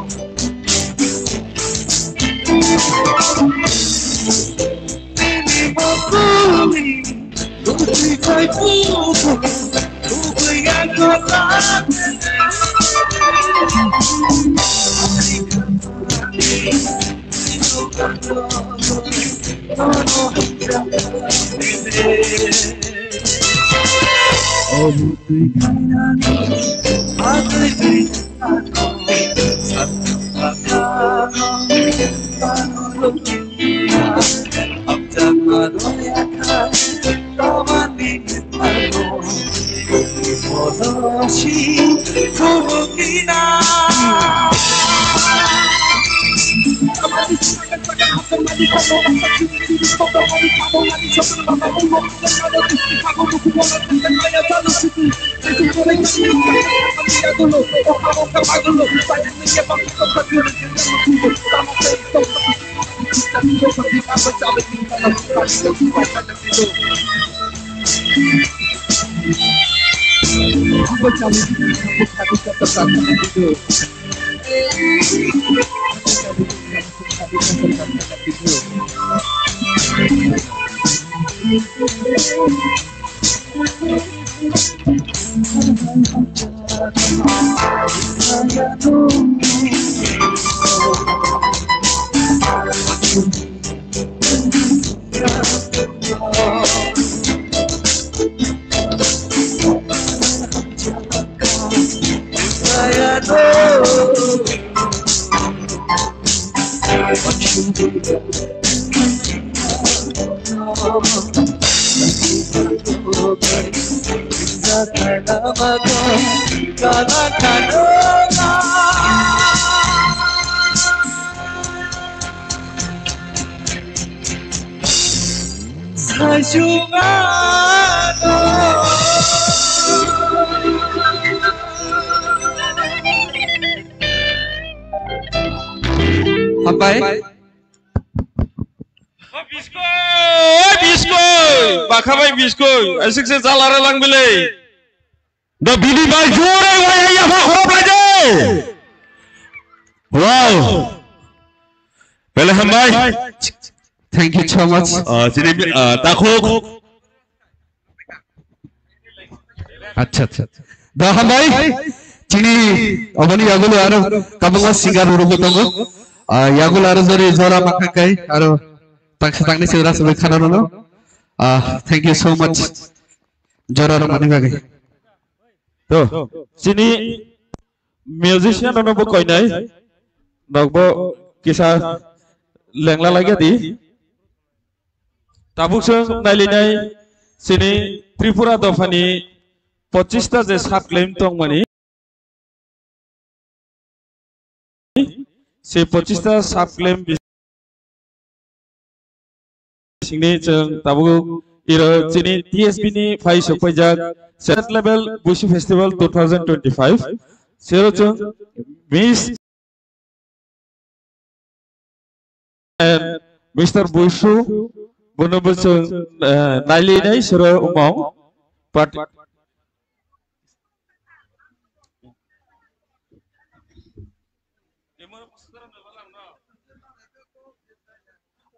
Hambai. O biskoi, o biskoi, bakha bai biskoi, asik se chala re lang bile. Da bini bai jore wai ya ba khoro bai de. Wow. Bele hambai. Thank you so much. Ah, sini, ah, takhuk. Acha, acha. Da hambai, chini oboni yagulo aro kabangma singer rok tongo. Ah, yagulo aro jori jora makhakai aro tangsa tangni sira sebe khana no. Ah, thank you so much. Jora rok mani bagai. To, chini musician no bo koinai. Nokbo kisa lengla lagi di. Tabuk chwng nailinai chini Tripura dophani pochista je sub claim tongmani, se pochista sub claim bisingni chwng tabuk iro chini T S B ni phai sokpaijak State Level Busu Festival two thousand twenty-five, sero chwng Miss And Mister Busu, bono bo chwng, eh, nailinai sero umong. But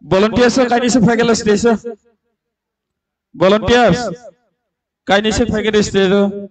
volunteers kainwi se phaikhe stage o. Volunteers kainwi se phaikhe stage o.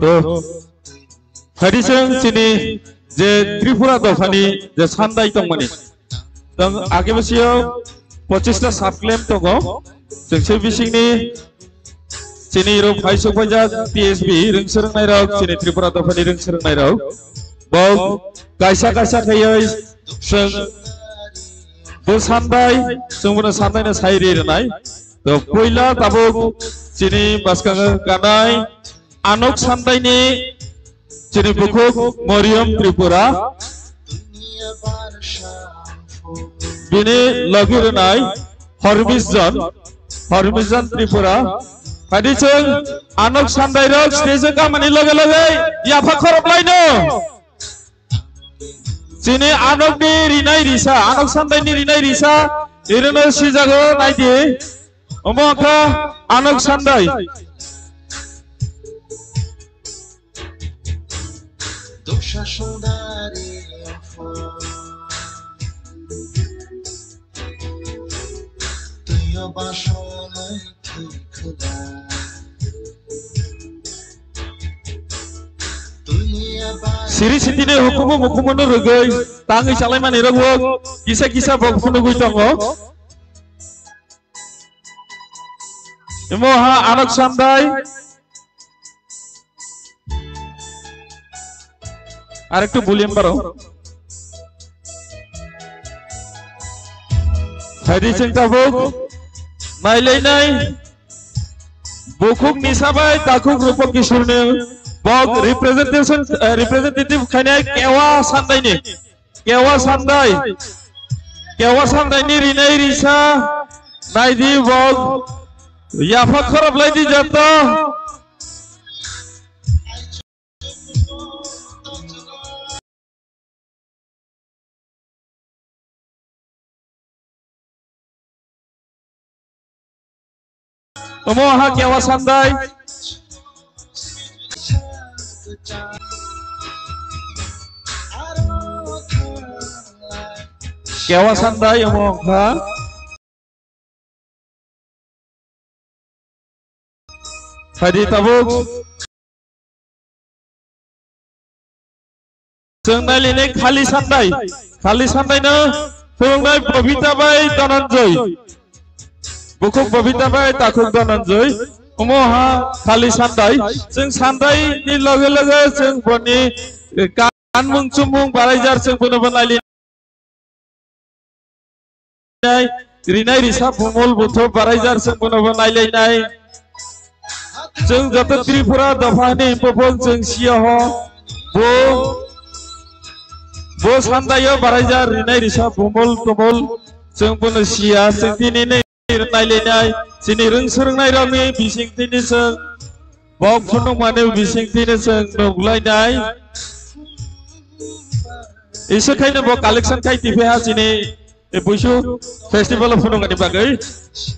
To, phaidi chwng chini je Tripura dophani je sandai tongmani. Tong age bwsio pochista sub claim tongo. Chwng se bisingni chini rok phai sok phaijak T S B rwng swrwngnairok, chini Tripura dophani rwng swrwngnairok. Bo kaisa kaisa khaiwi chwng bo sandai, chwng bono sandaino sai ri rwnai. To puila tabuk chini bwskango kanai Anok Sandaini chini bukhuk Moriam Tripura. Bini logi rwnai Hormisjon, Hormisjon Tripura. Phadi chwng Anok Sandairok stage o kamani loge loge yapha khoroplaino. Chini Anokni rinai risa, Anok Sandaini rinai risa, irwno sijago naidi. Omo kha Anok Sandai. Siri sitini hukumu mukumu no rwgwi tangwi chalaimani rok bo kisa kisa bo phunugwi tongo. Imo ha Anok Sandai. Arektu volume baro. Phaidi chwng tabuk nailainai bukhuk nisa bai takhuk Rupa Kishore ni bok representation, eh, representative khainai Kewa Sandai ni. Kewa Sandai. Kewa Sandai ni rinai risa. Naidi bok. Yapha khorop laidi joto. Omo ha Kewa Sandai. Kewa Sandai omo ha. Phaidi tabuk. Chwng nailinai Khali Sandai. Khali Sandai no phunuknai Bobita bai Dhananjay. Bukhuk Bobita bai takhuk Dhananjay. Omo ha Khali Sandai. Chwng Sandai ni loge loge chwng boni, eh, kanmung chumung baraijar chwng bono bo naili nai, rinai risa bumul buthu baraijar chwng bono bo nailainai. Chwng joto Tripura dophani buphang chwng siya ho. Bo, bo Sandaio baraijar rinai risa bumul tumul chwng bono siya. Chwng tini ni nailainai, chini rwng swrwngnairokni bising tini chwng bok phunukmani bising tini chwng nuglainai. Iswk khaino bo collection khai tiphai ha chini e buisu festival o phunukmani bagwi.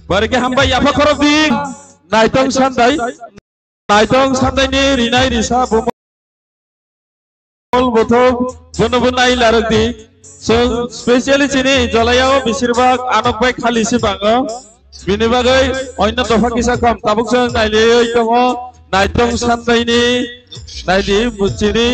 Barikhe hambai yapha khorop di Naitong Sandai. Naitong Sandai ni rinai risa bumul bothop bono bo nai larok di. Chwng specially chini jolai o besirbak Anok bai Khali se bango. Bini bagwi oino dopha kisa kom tabuk chwng nailaiwi tongo Naitong Sandai ni naidi chini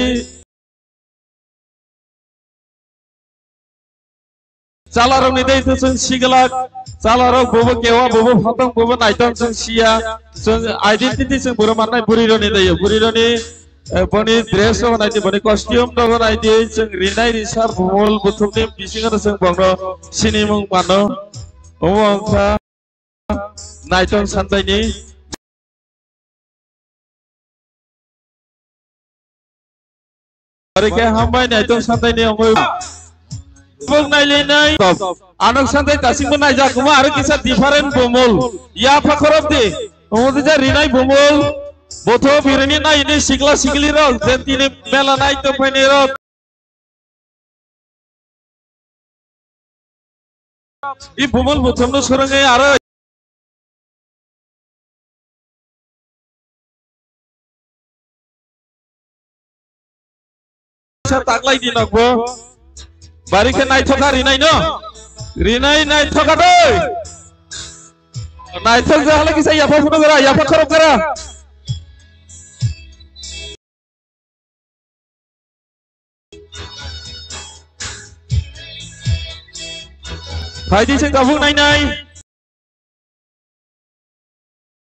Chalarokni dei to chwng siglak, chalarok bobo Kewa, bobo Phatong, bobo Naitong chwng siya, chwng identity chwng boro mannai bwrwirokni dei, bwrwirokni, eh, boni dress rok naidi, boni costume rok naidi, chwng rinai risa bumul buthumni bisingo chwng bongno sinimung mano. Omo wngkha Naitong Sandaini. Barikhe hambai Naitong Sandaini ongoi. Bok nailainai. Anok Sandai tasingbo naijak kuma aro kisa different bumul. Yapha khorop di. Omo dija rinai bumul. Botho birini naini sikla sikli rok. Jentini mela nai tongphaini rok. I bumul buthumno swrwngwi aro sa taklai di nokbo. Bari khe naithok kha rinai no. Rinai naithok kha doi. Naithok ja hala kisa yapha phunuk gra, yapha khorok gra. Phaidi se tabuk nai nai.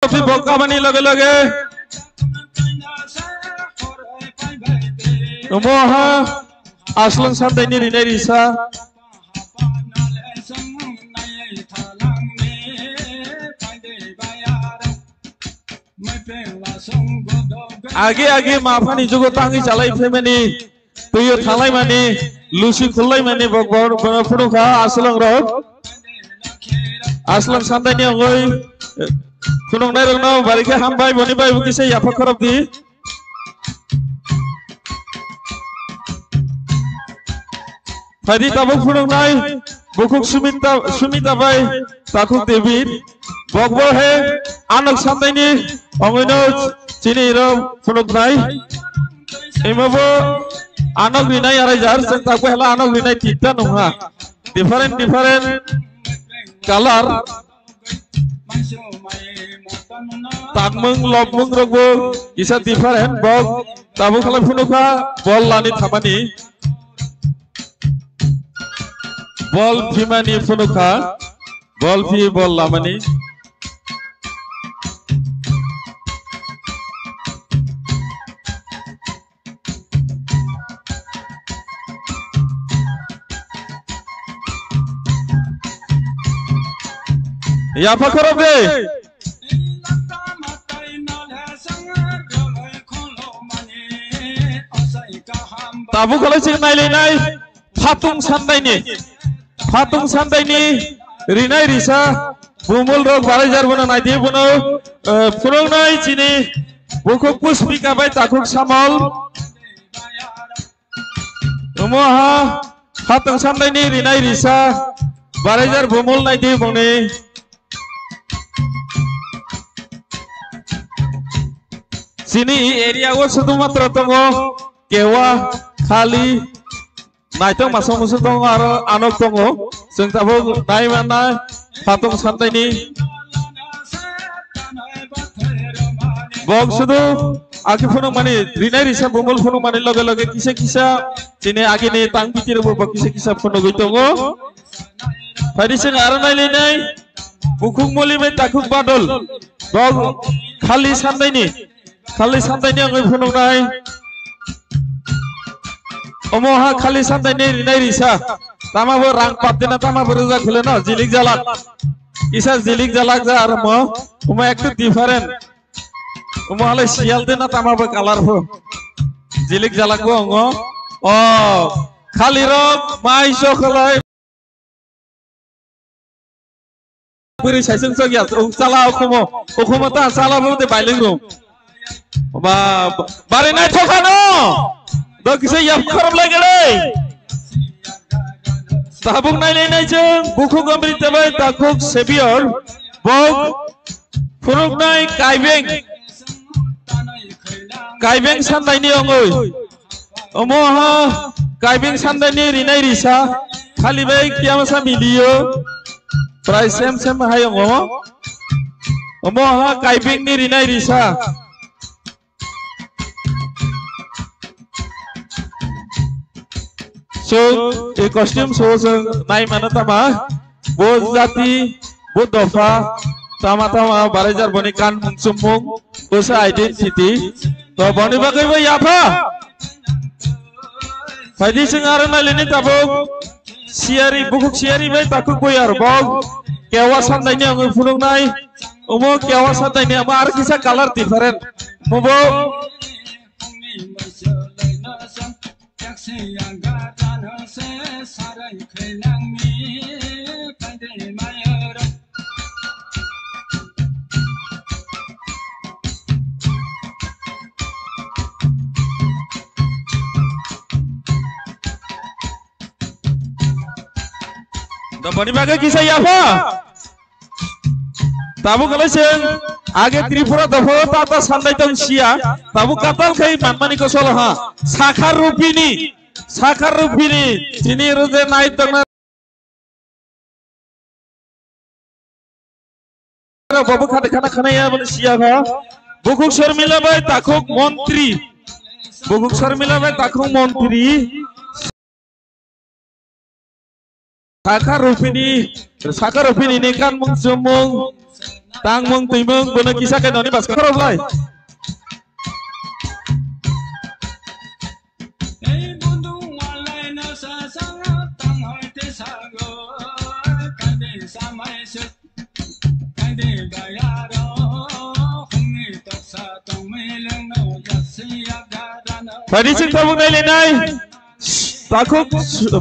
Trophy bok kabani loge loge. Omo ha Aswlwng Santaini rinai risa. Agi agi maphani jugo tangwi chalai phaimani, tuyo thanglaimani, lusi khullaimani bok bor, bor phunukha Aswlwng rok. Aswlwng Santaini ongoi, eh, phunuknai rokno barikhe hambai, boni bai bukise yapha khorop di. Phaidi tabuk phunuknai bukhuk Sumita, Sumita bai takhuk David. Bokbo he Anok Santaini ongwino chini iro phunuknai. Imobo Anok rinai arai jar, chwng takbo hela Anok rinai tinta nungha. Different, different color. Tangmung lobmung rokbo kisa different, bok tabuk khalai phunukha bol lani thamani. Bol phimani phunukha, bol phi bol lamani. Yapha khorok de. Tabuk khalai sing nai le nai. Phatung Sandaini, Phatung Sandaini rinai risa, bumul rok barai jar bono naidi bono, eh, phunuknai chini bukhuk Puspika bai takhuk Samol. Omo ha Phatung Sandaini rinai risa, barai jar bumul naidi bongni. Chini area o sudu matra tongo, Kewa, Khali, Naithok masong musu tongo aro Anok tongo. Chwng tabuk nai manna Phatung Sandaini. Bok sudu agi phunukmani, rinai risa bumul phunukmani loge loge kisa kisa chini agini tang bitirbo bo kisa kisa phunugwi tongo. Phaidi chwng aro nai le nai bukhuk Moli bai takhuk Badol. Bok Khali Sandaini. Khali Sandaini wngwi phunuknai. Omo ha Khali Sandaini rinai risa. Tama bo rang pattina tama bo rwjak khwleno, jilik jalak. Kisa jilik jalak ja aro mo. Omo ekta different. Omo halai siyal de na tama bo color pho. Jilik jalak bo ongo. O Khali rok mai so khalai. Bwrwi saisung chok ya, o chala okhomo, okhomo ta chala bo de bailing rum. Ba, ba, bari nai thokha no. Do kisa yap khorop lai gele. Tabuk nai nai nai jeng, bukhuk Amrit tebai, takhuk Savior, bok, phunuknai Kaibeng, Kaibeng Sandaini ongoi. Omo ha Kaibeng Sandaini rinai risa, Khali bai kiyamasa miliyo, prai sem sem hai omo. Omo ha Kaibeng ni rinai risa. So, e costume so, so, nai mana tama. Bo jati, bo dopha, tama tama, barai jar boni kan mung chumung, bo se identity. To boni bagwi bo yapha. Phaidi chwng aro nai lini tabuk, siyari, bukhuk siyari bai takhuk bui aro bok, Kewa Sandaini wngwi phunuknai, omo Kewa Sandaini amo aro kisa color different. Mubo. Doboni bagwi kisa yapha. Tabuk kalaiseng age Tripura dophao tata sandai tong sia. Tabuk katal khai manmani kosol ha. Sakha rupini, sakha rupini. Chini ruje nai tongna. Babu khade khana khana ya bani sia ha. Bukhuk Sharmila bai takhuk montri. Bukhuk Sharmila bai takhuk montri. Sakha rupini, sakha rupini ni kanmung chumung, tangmung twimung, bono kisa khe noni bwskango khoroplai. Phaidi chwng tabuk nailainai. Takhuk,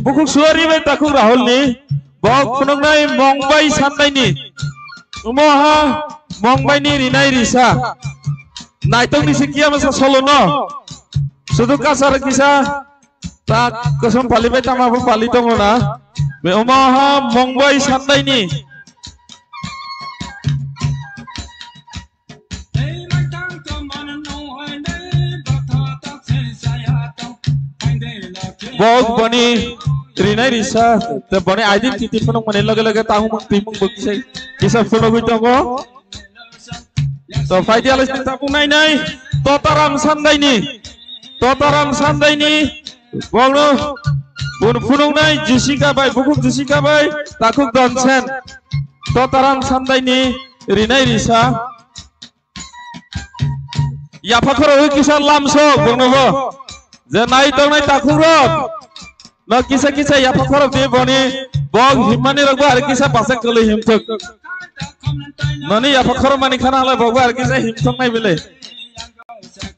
bukhuk suari bai takhuk Rahul ni. Bok phunuknai Mongbai Sandaini. Omo ha Mongbai ni rinai risa. Naitokni se kiya masa solo no. Sudu kasar kisa. Tak kosom pali bai tama bo pali tongo na. Be omo ha Mongbai Sandaini. Bok boni rinai risa, te boni identity phunuk mani loge loge tangmung twimung bo kisa, kisa phunugwi tongo. To phaidi alai tabuk nai nai, Totaram Sandaini, Totaram Sandaini, bokno bun phunuknai Jessica bai, bukhuk Jessica bai, takhuk Donsen, Totaram Sandaini rinai risa. Yapha khoro wi kisa lamsok bongnobo. Je nai tongnai takhuk rok. No kisa kisa yapha khoro di boni bok himmani rok bo ar kisa basa kwlwi himthok. Noni yapha khoro mani khana halai bok bo ar kisa himthok nai bile.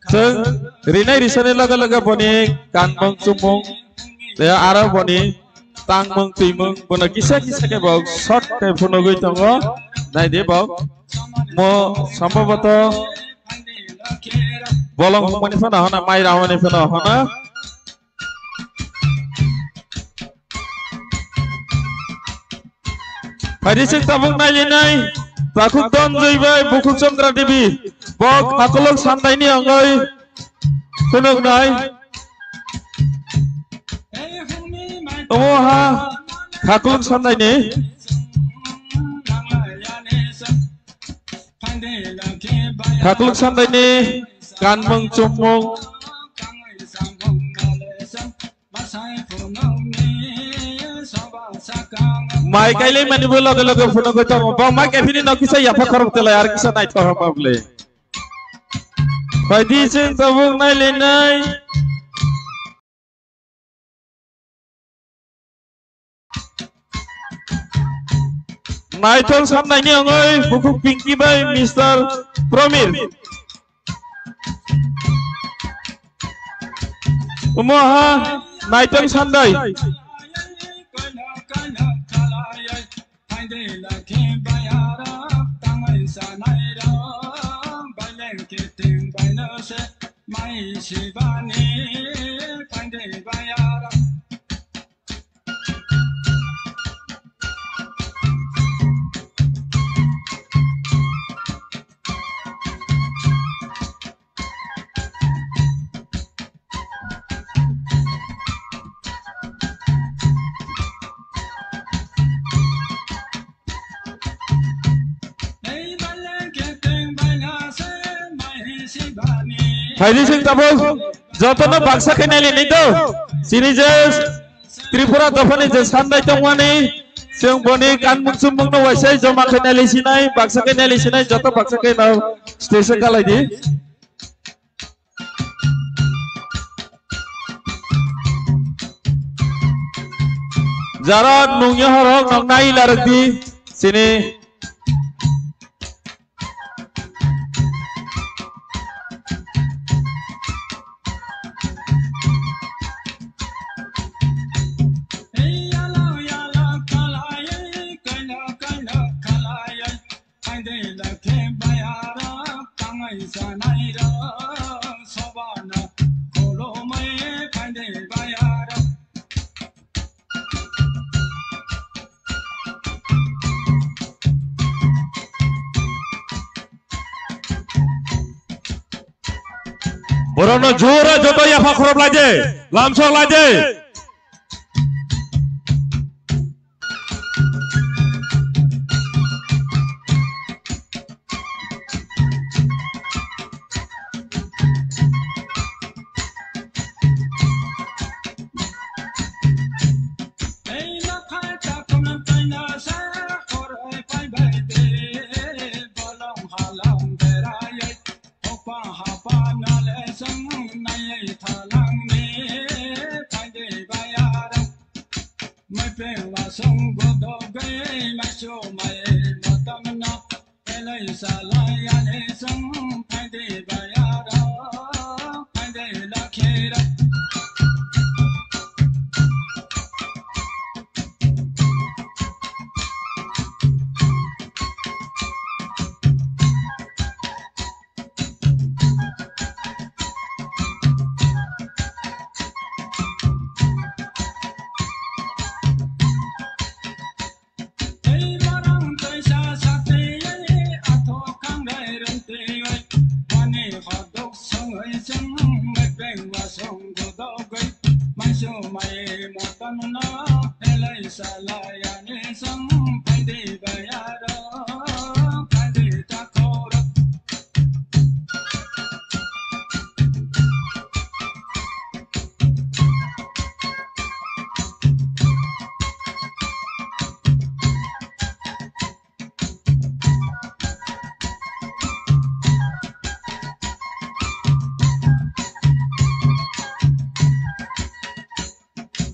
Chwng rinai risani loge loge boni kanmung chumung. Te aro boni tangmung twimung bono kisa kisa khe bo short khe phunugwi tongo. Naidi bo mo sambhabato bolong hwnmani phano hana, mai ramani phano hana. Phaidi chwng tabuk nailainai takhuk Donjoi bai bukhuk Chandra Devi. Bo Khakuluk Sandaini ongoi phunuknai. Omo ha Khakuluk Sandaini. Khakuluk Sandaini kanmung chumung. Mai kailai mani bo loge loge phunugwi tongo. Bo mai kaiphini no kisa yapha khorok telai ar kisa naithok hama bwle. Phaidi chwng tabuk nailainai. Naithok Sandaini ongoi bukhuk Pinky bai Mister Promil. Omo ha Naithok Sandai. Phaidi chwng tabuk jotono baksa khe nailainai do. Chini je Tripura dophani je Sandai tongmani, chwng boni kanmung chumungno waisai joma khe nailaisinai, baksa khe nailaisinai, joto baksa khe no stage o kalaidi. Jara nungya horok noknai larwkdi chini. Borokno jora joto yapha khorop lai de, lamsok lai de. Salai ani song phaidi bayaro, phaidi lakhero. Tei borok tei sa sa tei athok kangrai rwng tei oi. Ani hodok songoi song mai beng wa song godogoi. Mai so mai motan no helai salai ani song phaidi bayaro phaidi takhoro.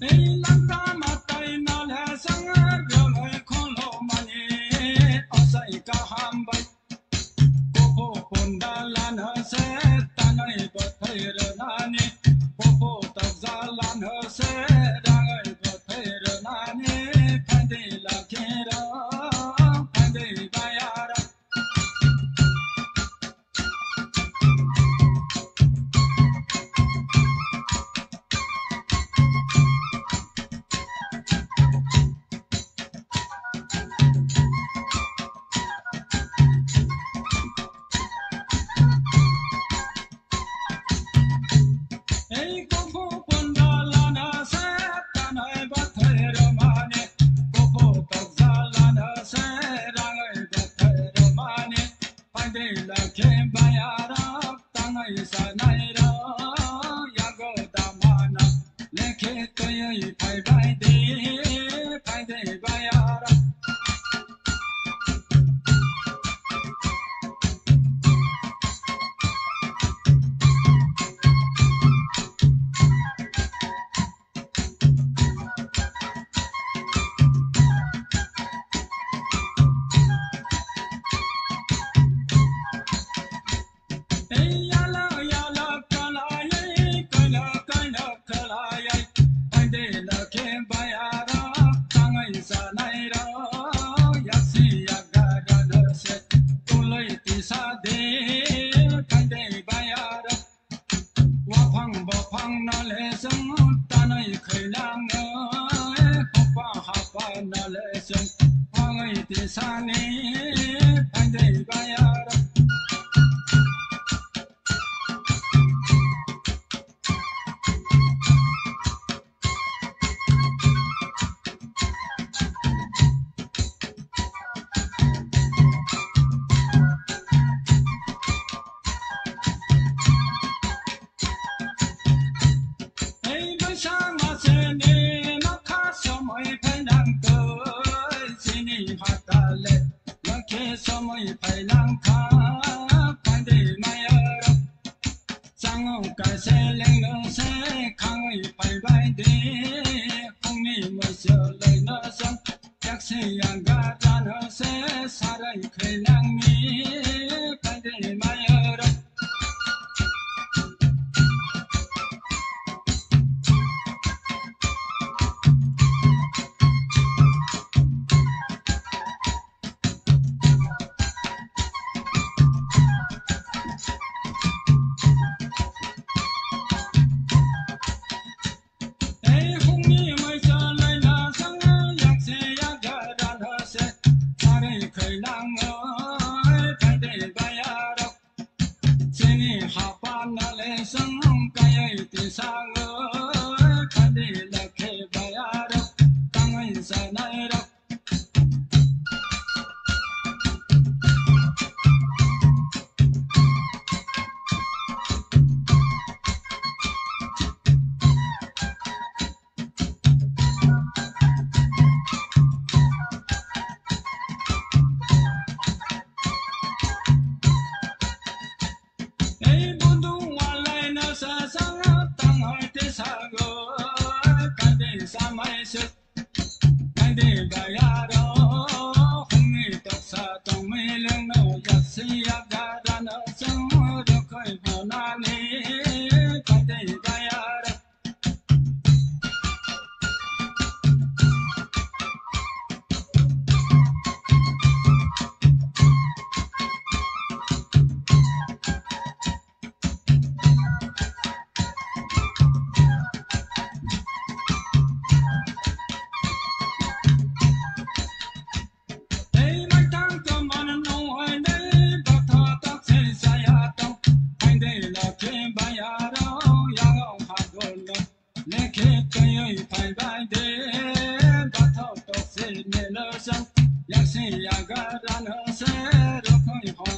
Ei langka matai nale sangar rwlai kholo mani asai kaham bai. Kuphuk punda lana se tanai bathai rwnani. Kuphuk takja lana se rangai bathai rwnani. Phaidi lakhero, phaidi bayaro. Ei kuphuk punda lana se tanai bathai rwmani, kuphuk takja lana se rangai bathai rwmani. Phaidi lakhe bayarok tangai sanai rok yago damana. Lekhe twiwi phaibai di, phaidi bayarok. Ei yala yala kalayai, kaila kaila kalayai, phaidi lakhe bayarok tangai sanai rok, yaksi yagra no se tulai tisa de, phaidi bayarok. Waphang bophang nale chwng tanwi khailango, hapa hapa nale chwng phangwi tisani phaidai bayar. Ei bwsa maseni nokha somoi phainang twi, chini hatale nokhe somoi phainang kha, phaidi mayarok. Changno kaisa lengno se khangwi phaibai de, phungni moiso loino chwng yaksi yangga jano se sarai khainangni phaidi mayarok. Ei hungni maisa laina sanga yakse yaga dana se, sari khailang oi, phai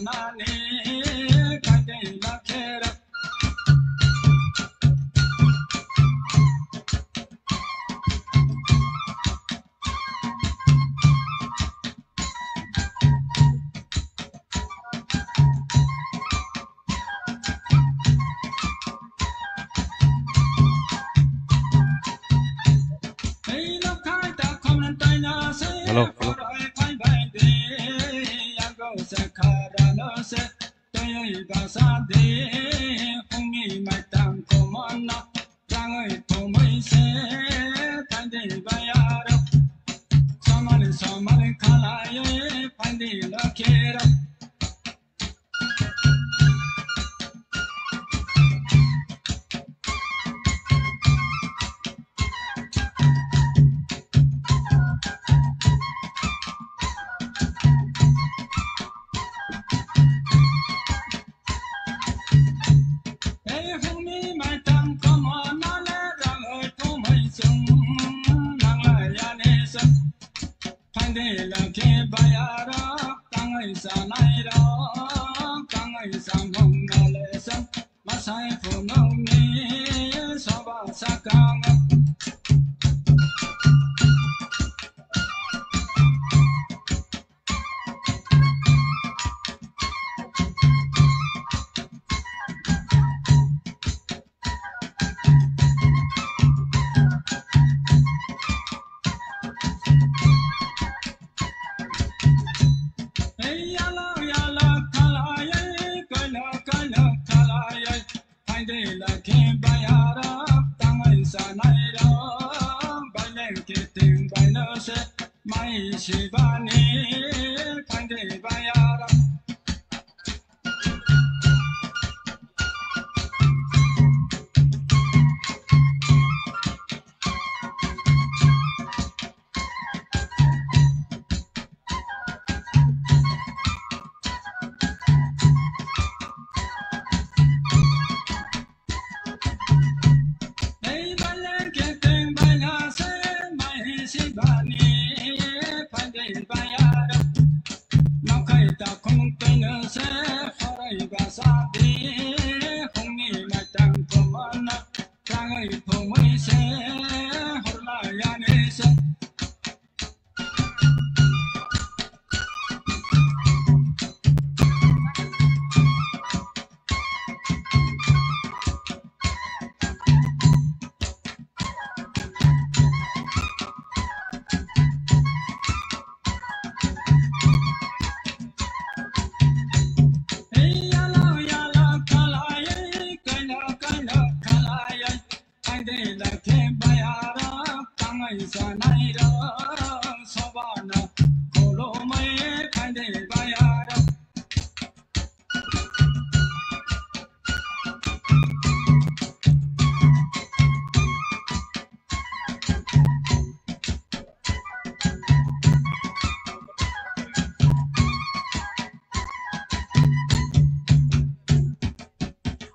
Hello, hello. Phaidi lakhi bayarok, tangwi chanairok, tangwi chamung nole chwng, masai phunukni soba sakango. Mai sibani phaidi bayarok.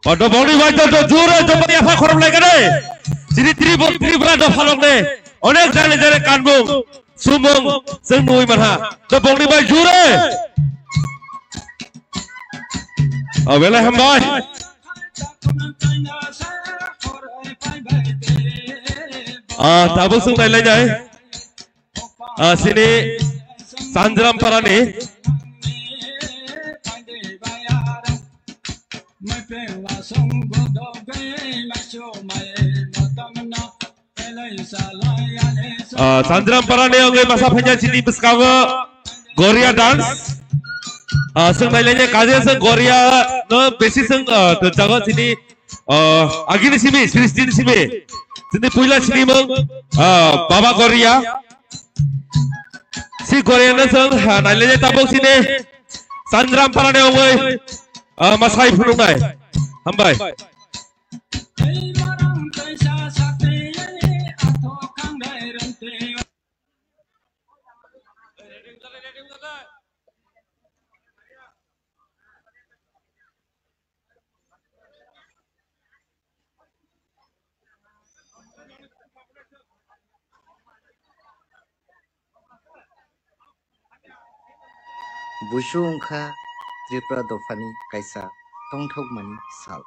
O dobongni bai to, to jure dobongni apha khorom lai kare. Sini Tripura, Tripura dopha lok ne. Onek jane jane kanbung, sumung, seng nui manha. Dobongni bai jure. O belai hambai. Ah, tabuk sung nai lai jai. Ah, sini Sanjram Parani. Ah, Sanjram Parani wngwi masa phaikha sini bwskango Goria dance. Ah, sung nai lai jai kaje sung Goria no besi sung, ah, jago sini. O, agini simi, Sristini simi. Sini puila sini mung, ah, Baba Goria. Si Goria na sung, ha, nailai tabuk sini. Sanjram Parani ongoi, ah, masai phunuknai. Hambai. Busu wngkha Tripura dophani kaisa tongthokmani sal.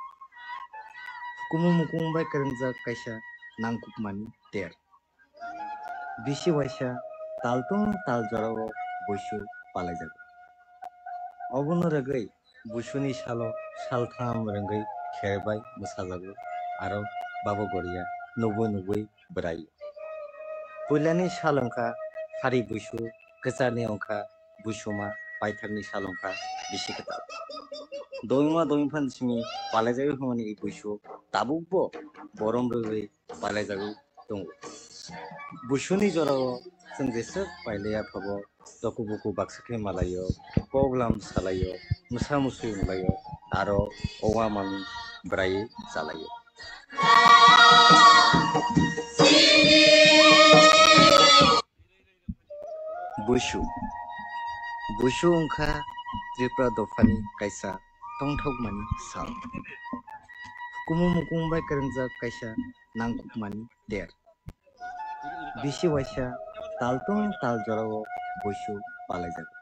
Hukumu mukung bai kwrwngjak kaisa nangkukmani ter. Bisi waisa taltung tal jorao buisu palaijago. Obono rwgwi buisuni salo saltham rwngwi kher bai mwsajago, aro babo goria nubui nubui bwrai. Puilani sal wngkha hari buisu, kwcharni wngkha buisuma, paithakni sal wngkha bisi kwtal. Doima doimphani simi palaijagwi hwnmani i buisu tabukbo borom rwgwi palaijagwi tongo. Buisuni jorao chwng jeswk pailaiya phabo, doku buku baksa khe malaio, kok lam salaio, mwsa musui wnglaio, aro owa mami bwraiwi chalaio. Buisu. Buisu wngkha Tripura dophani kaisa tongthokmani sal. Hukumu mukung bai kwrwngjak kaisa nangkukmani ter. Bisi waisa taltung tal jorao buisu palaijago.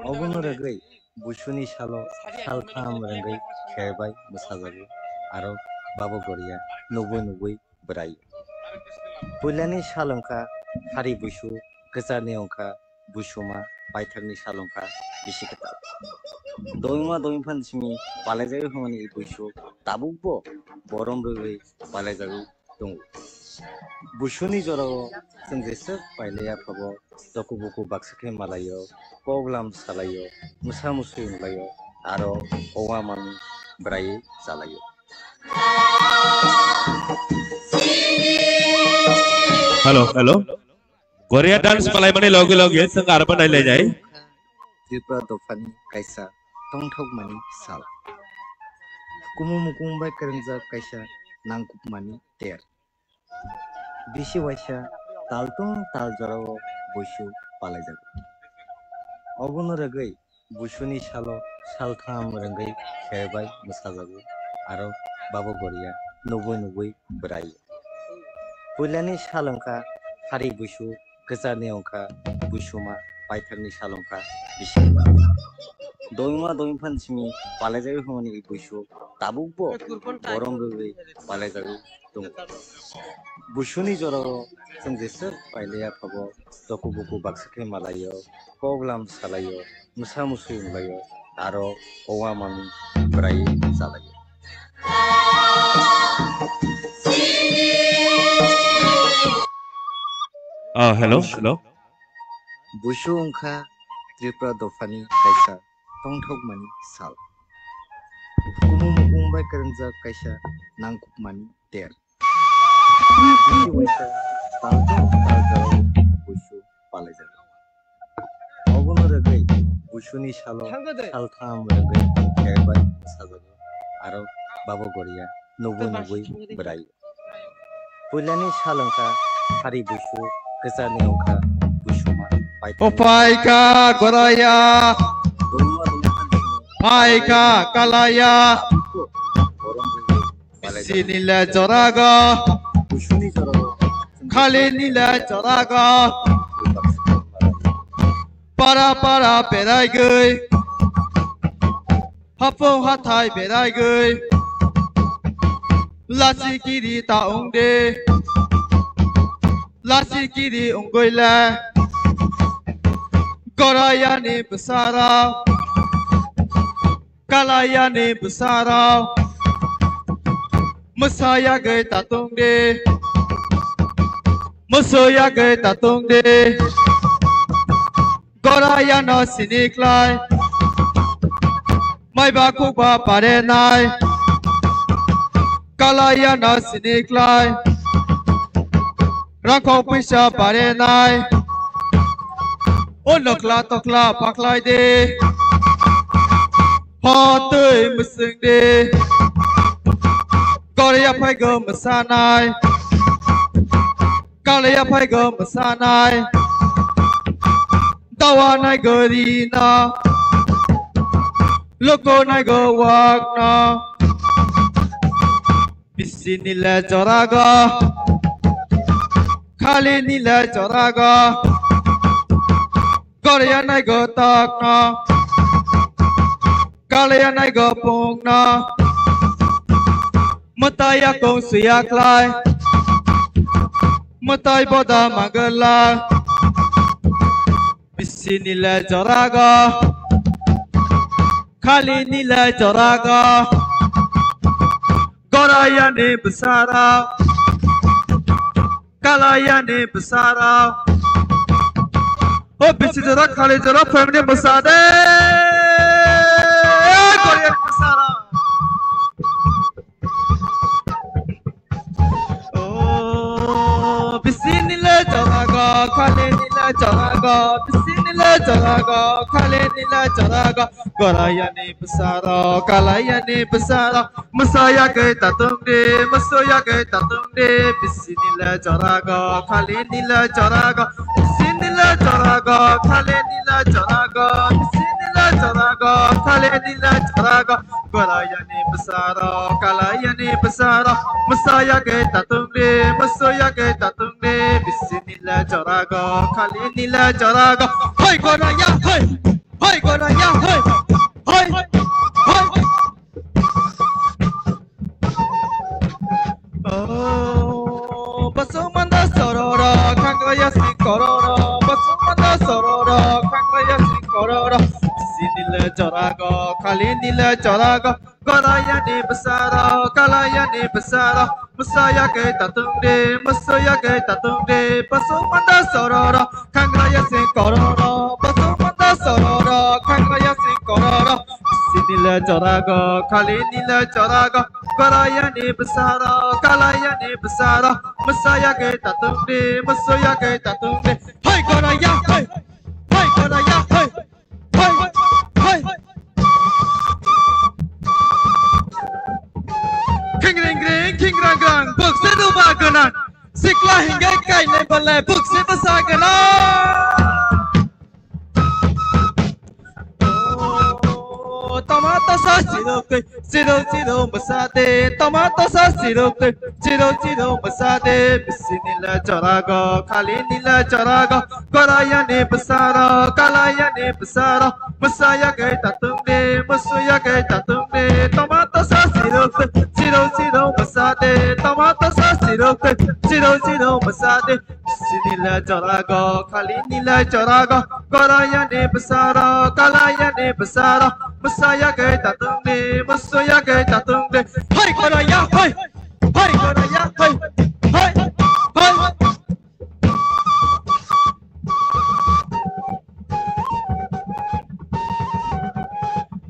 Obono rwgwi buisuni salo saltham rwngwi kher bai mwsajago, aro babo goria nubui nubui bwrai. Puilani sal wngkha hari buisu, kwcharni wngkha buisuma, paithakni sal wngkha bisi kwtal. Doima doimphani simi palaijagwi hwnmani i buisu tabukbo borom rwgwi palaijagwi tongo. Buisuni jorao chwng jeswk pailaiya phabo, doku buku baksa khe malaio, kok lam salaio, mwsa musui wnglaio, aro owa mami bwraiwi chalaio. Hello, hello. Goria dance palaimani loge loge chwng arbo nailainai. Tripura dophani kaisa tongthokmani sal. Hukumu mukung bai kwrwngjak kaisa nangkukmani ter. Bisi waisa taltung tal jorao buisu palaijago. Obono rwgwi buisuni salo saltham rwngwi kher bai mwsajago, aro babo goria nubui nubui bwrai. Puilani sal wngkha hari buisu, kwcharni wngkha buisuma, paithakni sal wngkha bisi. Doima doimphani simi palaijagwi hwnmani i buisu tabukbo borom rwgwi palaijagwi tongo. Buisuni jorao chwng jeswk pailaiya phabo, doku buku baksa khe malaio, kok lam salaio, mwsa musui wnglaio, aro owa mami bwraiwi chalaio. Ah, hello, hello. Buisu wngkha Tripura dophani kaisa tongthokmani sal. Hukumu mukung bai kwrwngjak kaisa nangkukmani ter. Bisi waisa taltung tal jorao buisu palaijago. Obono rwgwi buisuni salo saltham rwgwi kher bai mwsajago, aro babo goria nubui nubui bwrai. Puilani sal wngkha hari buisu, kwcharni wngkha buisuma, paithakni. O phaikha goraya, phaikha kalaya. Borom rwgwi Sinile jorago, khali nile jorago. Para para beraigwi, haphung hathai beraigwi. Lasi kiri ta ongde, lasi kiri ongwile. Gorayani bwsarok, kalayani bwsarok, mwsayagwi tatungdi, mwsuyagwi tatungdi. Gorayano sini khlai, maiba khukba parenai, kalayano sini khlai, rangkhok pisa parenai. O nokla tokla pakhlai de, hotwi mwswng de. Koriya phaigo mwsanai, kaliya phaigo mwsanai. Dawa naigo rino, luku naigo wakno. Bisi nile jorago, khali nile jorago, goria naigo tokno. Kalaiya naigo pungno. Mwtai yakung suyakhlai. Mwtai boda magwlak. Bisi nile jorago. Khali nile jorago. Gorayani bwsarok. Kalayani bwsarok. O bisi jora khali jora family bwsa de. Gorayani bwsarok. O bisi nile jorago, khali nile jorago, bisi nile jorago, khali nile jorago. Gorayani bwsarok, kalayani bwsarok. Mwsayagwi tatung di, mwsayagwi tatung di, bisi nile jorago, khali nile jorago, bisi nile jorago, khali nile jorago, bisi nile jorago, khali nile jorago, gorayani bwsarok, kalayani bwsarok, mwsayagwi tatung di, mwsayagwi tatung di, bisi nile jorago, khali nile jorago, hoi goraya, hoi, hoi goraya, hoi, hoi, hoi. Oh, basumanda sororo, khangraya singkororo, basumanda sororo, khangraya singkororo. Bisi nile jorago, khali nile jorago, gorayani bwsarok, kalayani bwsarok, mwsayagwi tatung di, mwsayagwi tatung di, basumanda sororo, khangraya singkororo, basumanda sororo, khangraya singkororo. Bisi nile jorago, khali nile jorago, gorayani bwsarok, kalayani bwsarok, mwsayagwi tatung di, mwsayagwi tatung di. Hoi goraya, hoi, hoi goraya, hoi, hoi, hoi. Khingring gring, khingrang grang, bukse duba gwnang. Sikla hingai kainai balai, bukse bwsa gwnang. Oh, tomato sauce sirok twi, sirok sirok bwsa de. Tomato sauce sirok twi, sirok sirok bwsa de. Bisi nile jorago, khali nile jorago, gorayani bwsarok, kalayani bwsarok, mwsayagwi tatung di, mwsayagwi tatung di. Tomato sauce sirok twi, sirok sirok bwsa de. Tomato sauce sirok twi, sirok sirok bwsa de. Bisi nile jorago, khali nile jorago, gorayani bwsarok, kalayani bwsarok, mwsayagwi tatung di, mwsayagwi tatung di. Hoi goraya, hoi, hoi goraya, hoi, hoi, hoi.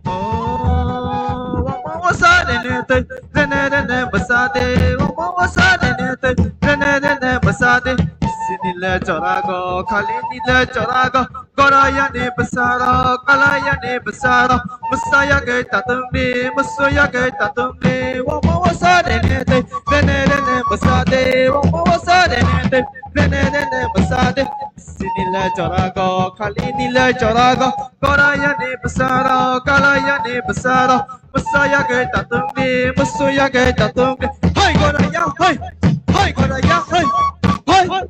Oh, wama wasa rene tei, rene rene bwsa de. Wama wasa rene tei, rene rene bwsa de. Bisi nile jorago, khali nile jorago, gorayani bwsarok, kalayani bwsarok, mwsayagwi tatung di, mwsayagwi tatung di. Wama wasa rene tei, rene rene bwsa de. Wama wasa rene tei, rene rene bwsa de. Bisi nile jorago, khali nile jorago, gorayani bwsarok, kalayani bwsarok, mwsayagwi tatung di, mwsayagwi tatung di. Hoi goraya, hoi, hoi goraya, hoi, hoi, hoi.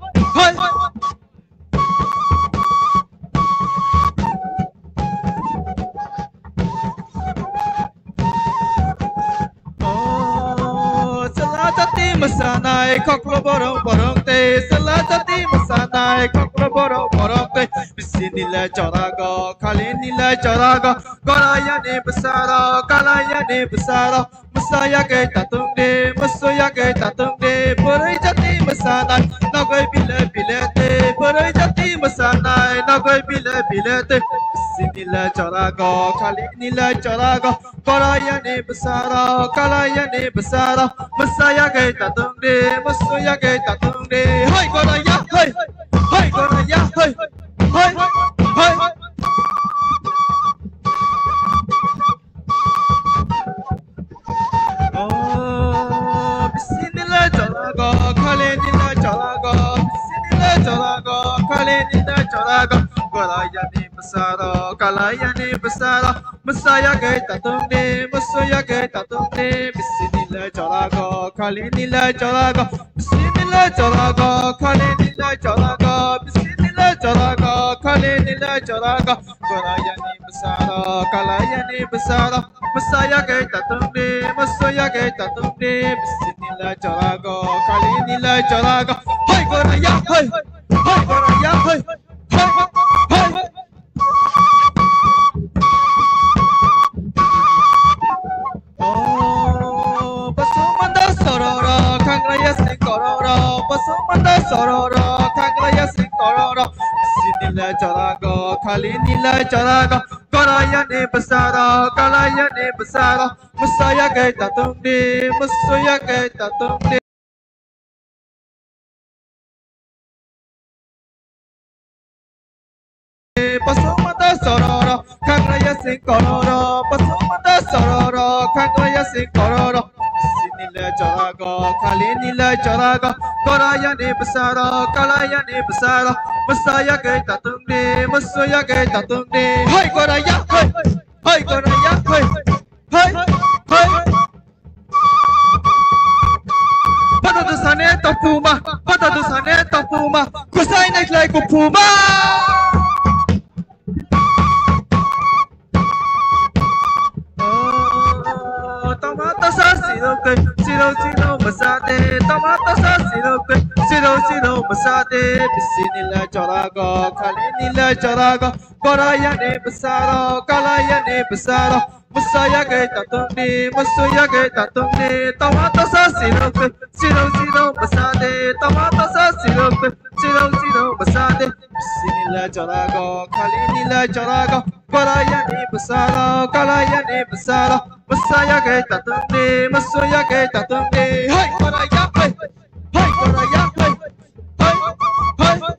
Oh, chwla jati mwsanai, khoklo borok borok tei. Chwla jati mwsanai, khoklo borok borok tei. Bisi nile jorago, khali nile jorago, gorayani bwsarok, kalayani bwsarok, mwsayagwi tatung di, mwsayagwi tatung di. Bwrwi jati mwsanai, nogwi bile bile tei. Bwrwi jati mwsanai, nogwi bile bile tei. Bisi nile jorago, khali nile jorago, gorayani bwsarok, kalayani bwsarok, mwsayagwi tatung di, mwsayagwi tatung di. Hoi goraya, hoi, hoi goraya, hoi, hoi, hoi. Oh, bisi nile jorago, khali nile jorago, bisi nile jorago, khali nile jorago, gorayani bwsarok, kalayani bwsarok, mwsayagwi tatung di, mwsayagwi tatung di. Bisi nile jorago, khali nile jorago, bisi nile jorago, khali nile jorago, bisi nile jorago, khali nile jorago, gorayani bwsarok, Kalayani bwsarok, mwsayagwi tatungdi, mwsuyagwi tatungdi, bisini lai chorago, khalini lai chorago, hoi goraya, hoi, hoi goraya, hoi, hoi, hoi. Oh, basumanda sororo, khanglaiya sing kororo, basumanda sororo, khanglaiya sing kororo, bisini lai chorago, khalini lai chorago, Kalayani bwsarok, kalayani bwsarok, mwsayagwi tatungdi, mwsuyagwi tatungdi. Basumanda sororo, khanglaiya sing kororo, basumanda sororo, khanglaiya sing kororo. Bisini lai chorago, khalini lai chorago, gorayani bwsarok, kalayani bwsarok, mwsayagwi tatungdi, mwsuyagwi tatungdi. Hoi goraya, hoi, hoi goraya, hoi, hoi, hoi. Pada dusane topuma, pada dusane topuma, kusai nai khlai kupuma. Tomato sauce sirokwi, siro siro masate. Tomato sauce sirokwi, siro siro masate. Bisini lai chorago, khalini lai chorago. Gorayani bwsarok, kalayani bwsarok. Mwsayagwi tatungdi, mwsuyagwi tatungdi. Tomato sauce sirokwi, siro siro masate. Tomato sauce sirokwi, siro siro masate. Bisini lai chorago, khalini lai chorago, gorayani bwsarok, kalayani bwsarok, mwsayagwi tatungdi, mwsuyagwi tatungdi. Hoi goraya, hoi, hoi goraya, hoi, hoi, hoi.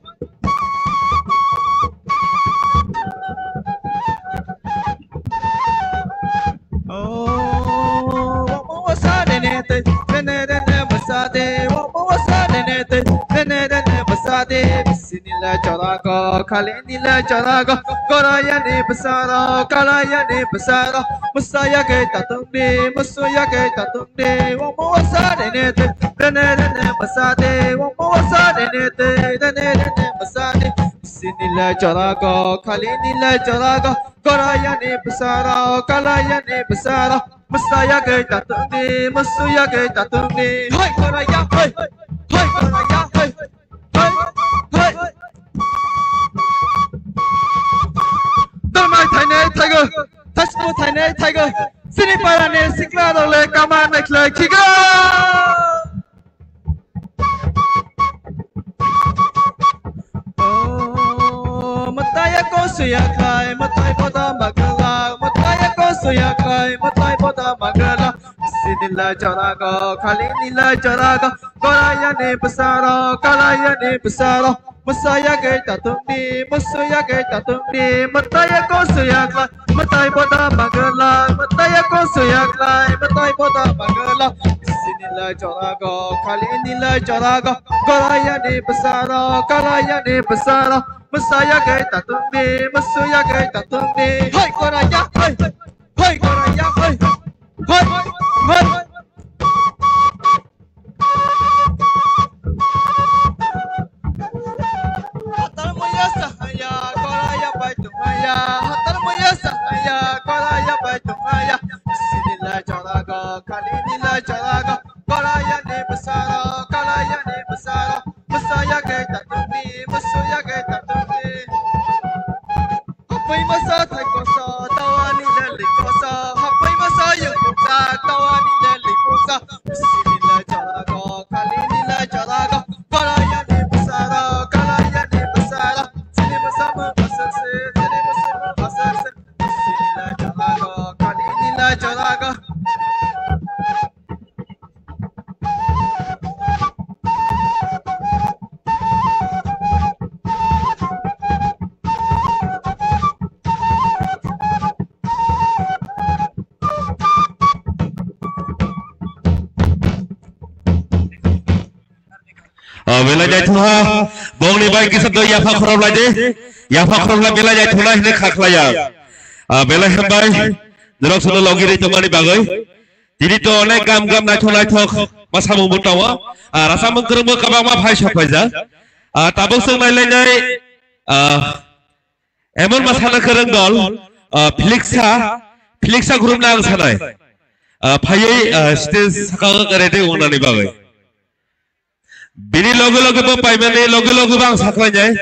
Oh, wama wasa de ne te, de ne de ne wasa de, wama wasa de ne te, de ne de ne wasa de. Bisini lai chorago, khalini lai chorago, gorayani bwsarok, kalayani bwsarok, mwsayagwi tatungdi, mwsuyagwi tatungdi, wama wasa de ne te, de ne de ne wasa de, wama wasa de ne te, de ne de ne wasa de. Bisini lai chorago, khalini lai chorago, gorayani bwsarok, kalayani bwsarok, mwsayagwi tatungdi, mwsuyagwi tatungdi. Hoi goraya, hoi, hoi goraya, hoi, hoi, hoi. Dormai thainai thaigo, thasmu thainai thaigo, sini parani sikla role kama nekhle khigo. Oh, mataya ko suya khlai, matai boda magala, mataya ko suya khlai, matai boda magala. Bisini lai chorago, khalini lai chorago, gorayani bwsarok, kalayani bwsarok, mwsayagwi tatungdi, mwsuyagwi tatungdi, mataya ko suya khlai, matai boda magala, mataya ko suya khlai, matai boda magala. Bisini lai chorago, khalini lai chorago, gorayani bwsarok, kalayani bwsarok, mwsayagwi tatungdi, mwsuyagwi tatungdi. Hoi goraya, hoi, hoi goraya, hoi, hoi, hoi. Hatar muya sahaya, goraya bai tumaya. Hatar muya sahaya, goraya bai tumaya. Bisini lai chorago, khalini lai chorago, gorayani bwsarok, kalayani bwsarok, mwsayagwi tatungdi, mwsuyagwi tatungdi. Hapui masa thai kosa, tawani leli kosa. Hapui masa yung kosa, tawani leli kosa. Bisini lai chorago, khalini lai chorago, gorayani bwsarok, kalayani bwsarok. Sini masa mo basase, sini masa mo basase. Bisini lai chorago, khalini lai chorago. Ah, belai naithokha, bongni bai kisa do yapha khorop lai de, yapha khorop lai belai naithoknai hwnwi kha khlaiya. Ah, belai hambai, norok sono logi rwi tongmani bagwi. Tini to onek gam gam naithok naithok ma samung bo tongo. Ah, rasa mung kwrwngbo kwbangma phai sok phaijak. Ah, tabuk chwng nailainai, ah, emon ma sana kwrwng dol, Ah, Flexa, Flexa group na ang sanai. Ah, phaiwi, ah, stage saka o ready wngnani bagwi. Bini loge loge bo paimani loge loge bo ang saklainai.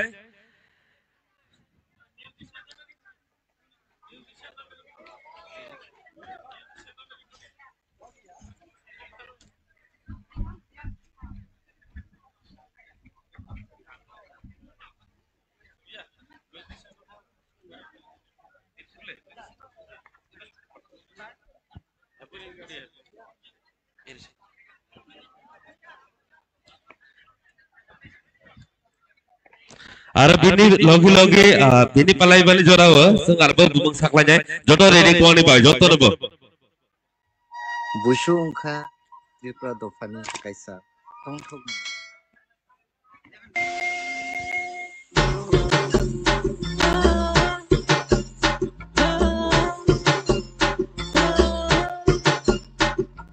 Aro bini logi logi, ah, bini palai bani jora o, sung arbo bumung saklai nai, joto ready kuani bai, joto nobo. Busu wngkha Tripura dophani kaisa tongthokma.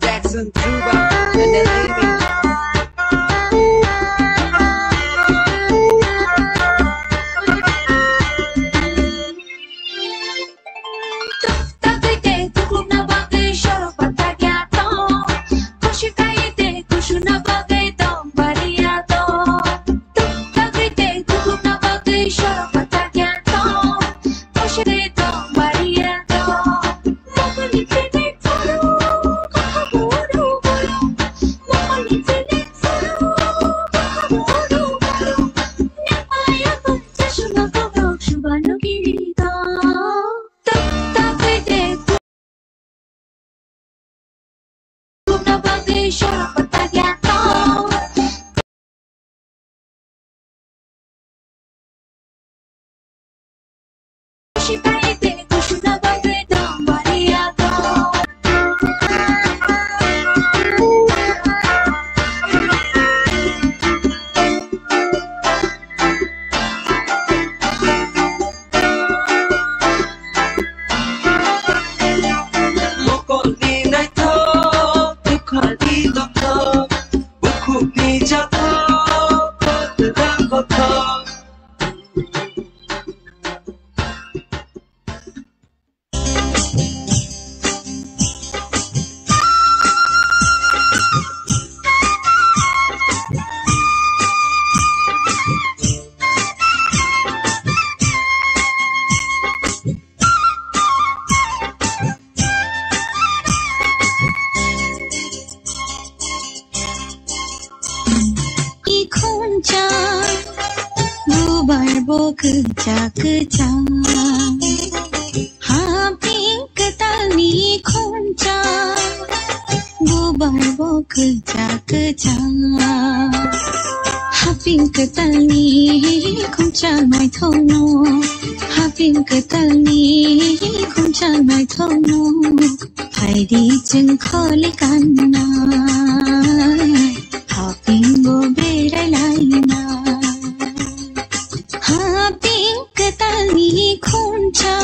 Jackson Juba and the Lady. Tuk tak tei tei tuklukna bagwi sorok pathakya tong. Koshi kai tei kusuna bagwi tong bariya tong. Tuk tak tei tei tuklukna bagwi sorok pathakya tong. Koshi kai tong bariya tong. Mokol ni tini toro, kaha boru boru. Mokol ni tini toro, kaha boru boru. Nyamaya kong chashma kong rok shubano kiri tong. Mokolni naithok, bukhukni dokthok, bukhukni jathok, kothok kothok. Ikhuncha, bubar bo kwchak kwchang. Haping kwtalni khuncha, bubar bo kwchak kwchang. Haping kwtalni khuncha naithokno, haping kwtalni khuncha naithokno. Phaidi chwng kholi kanna, haping bo berai laina. Haping kwtalni khuncha,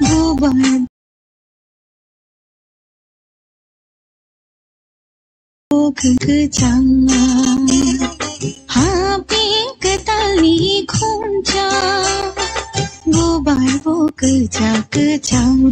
bubar kwchang. Haping kwtalni khuncha, bubar bo kwchak kwchang.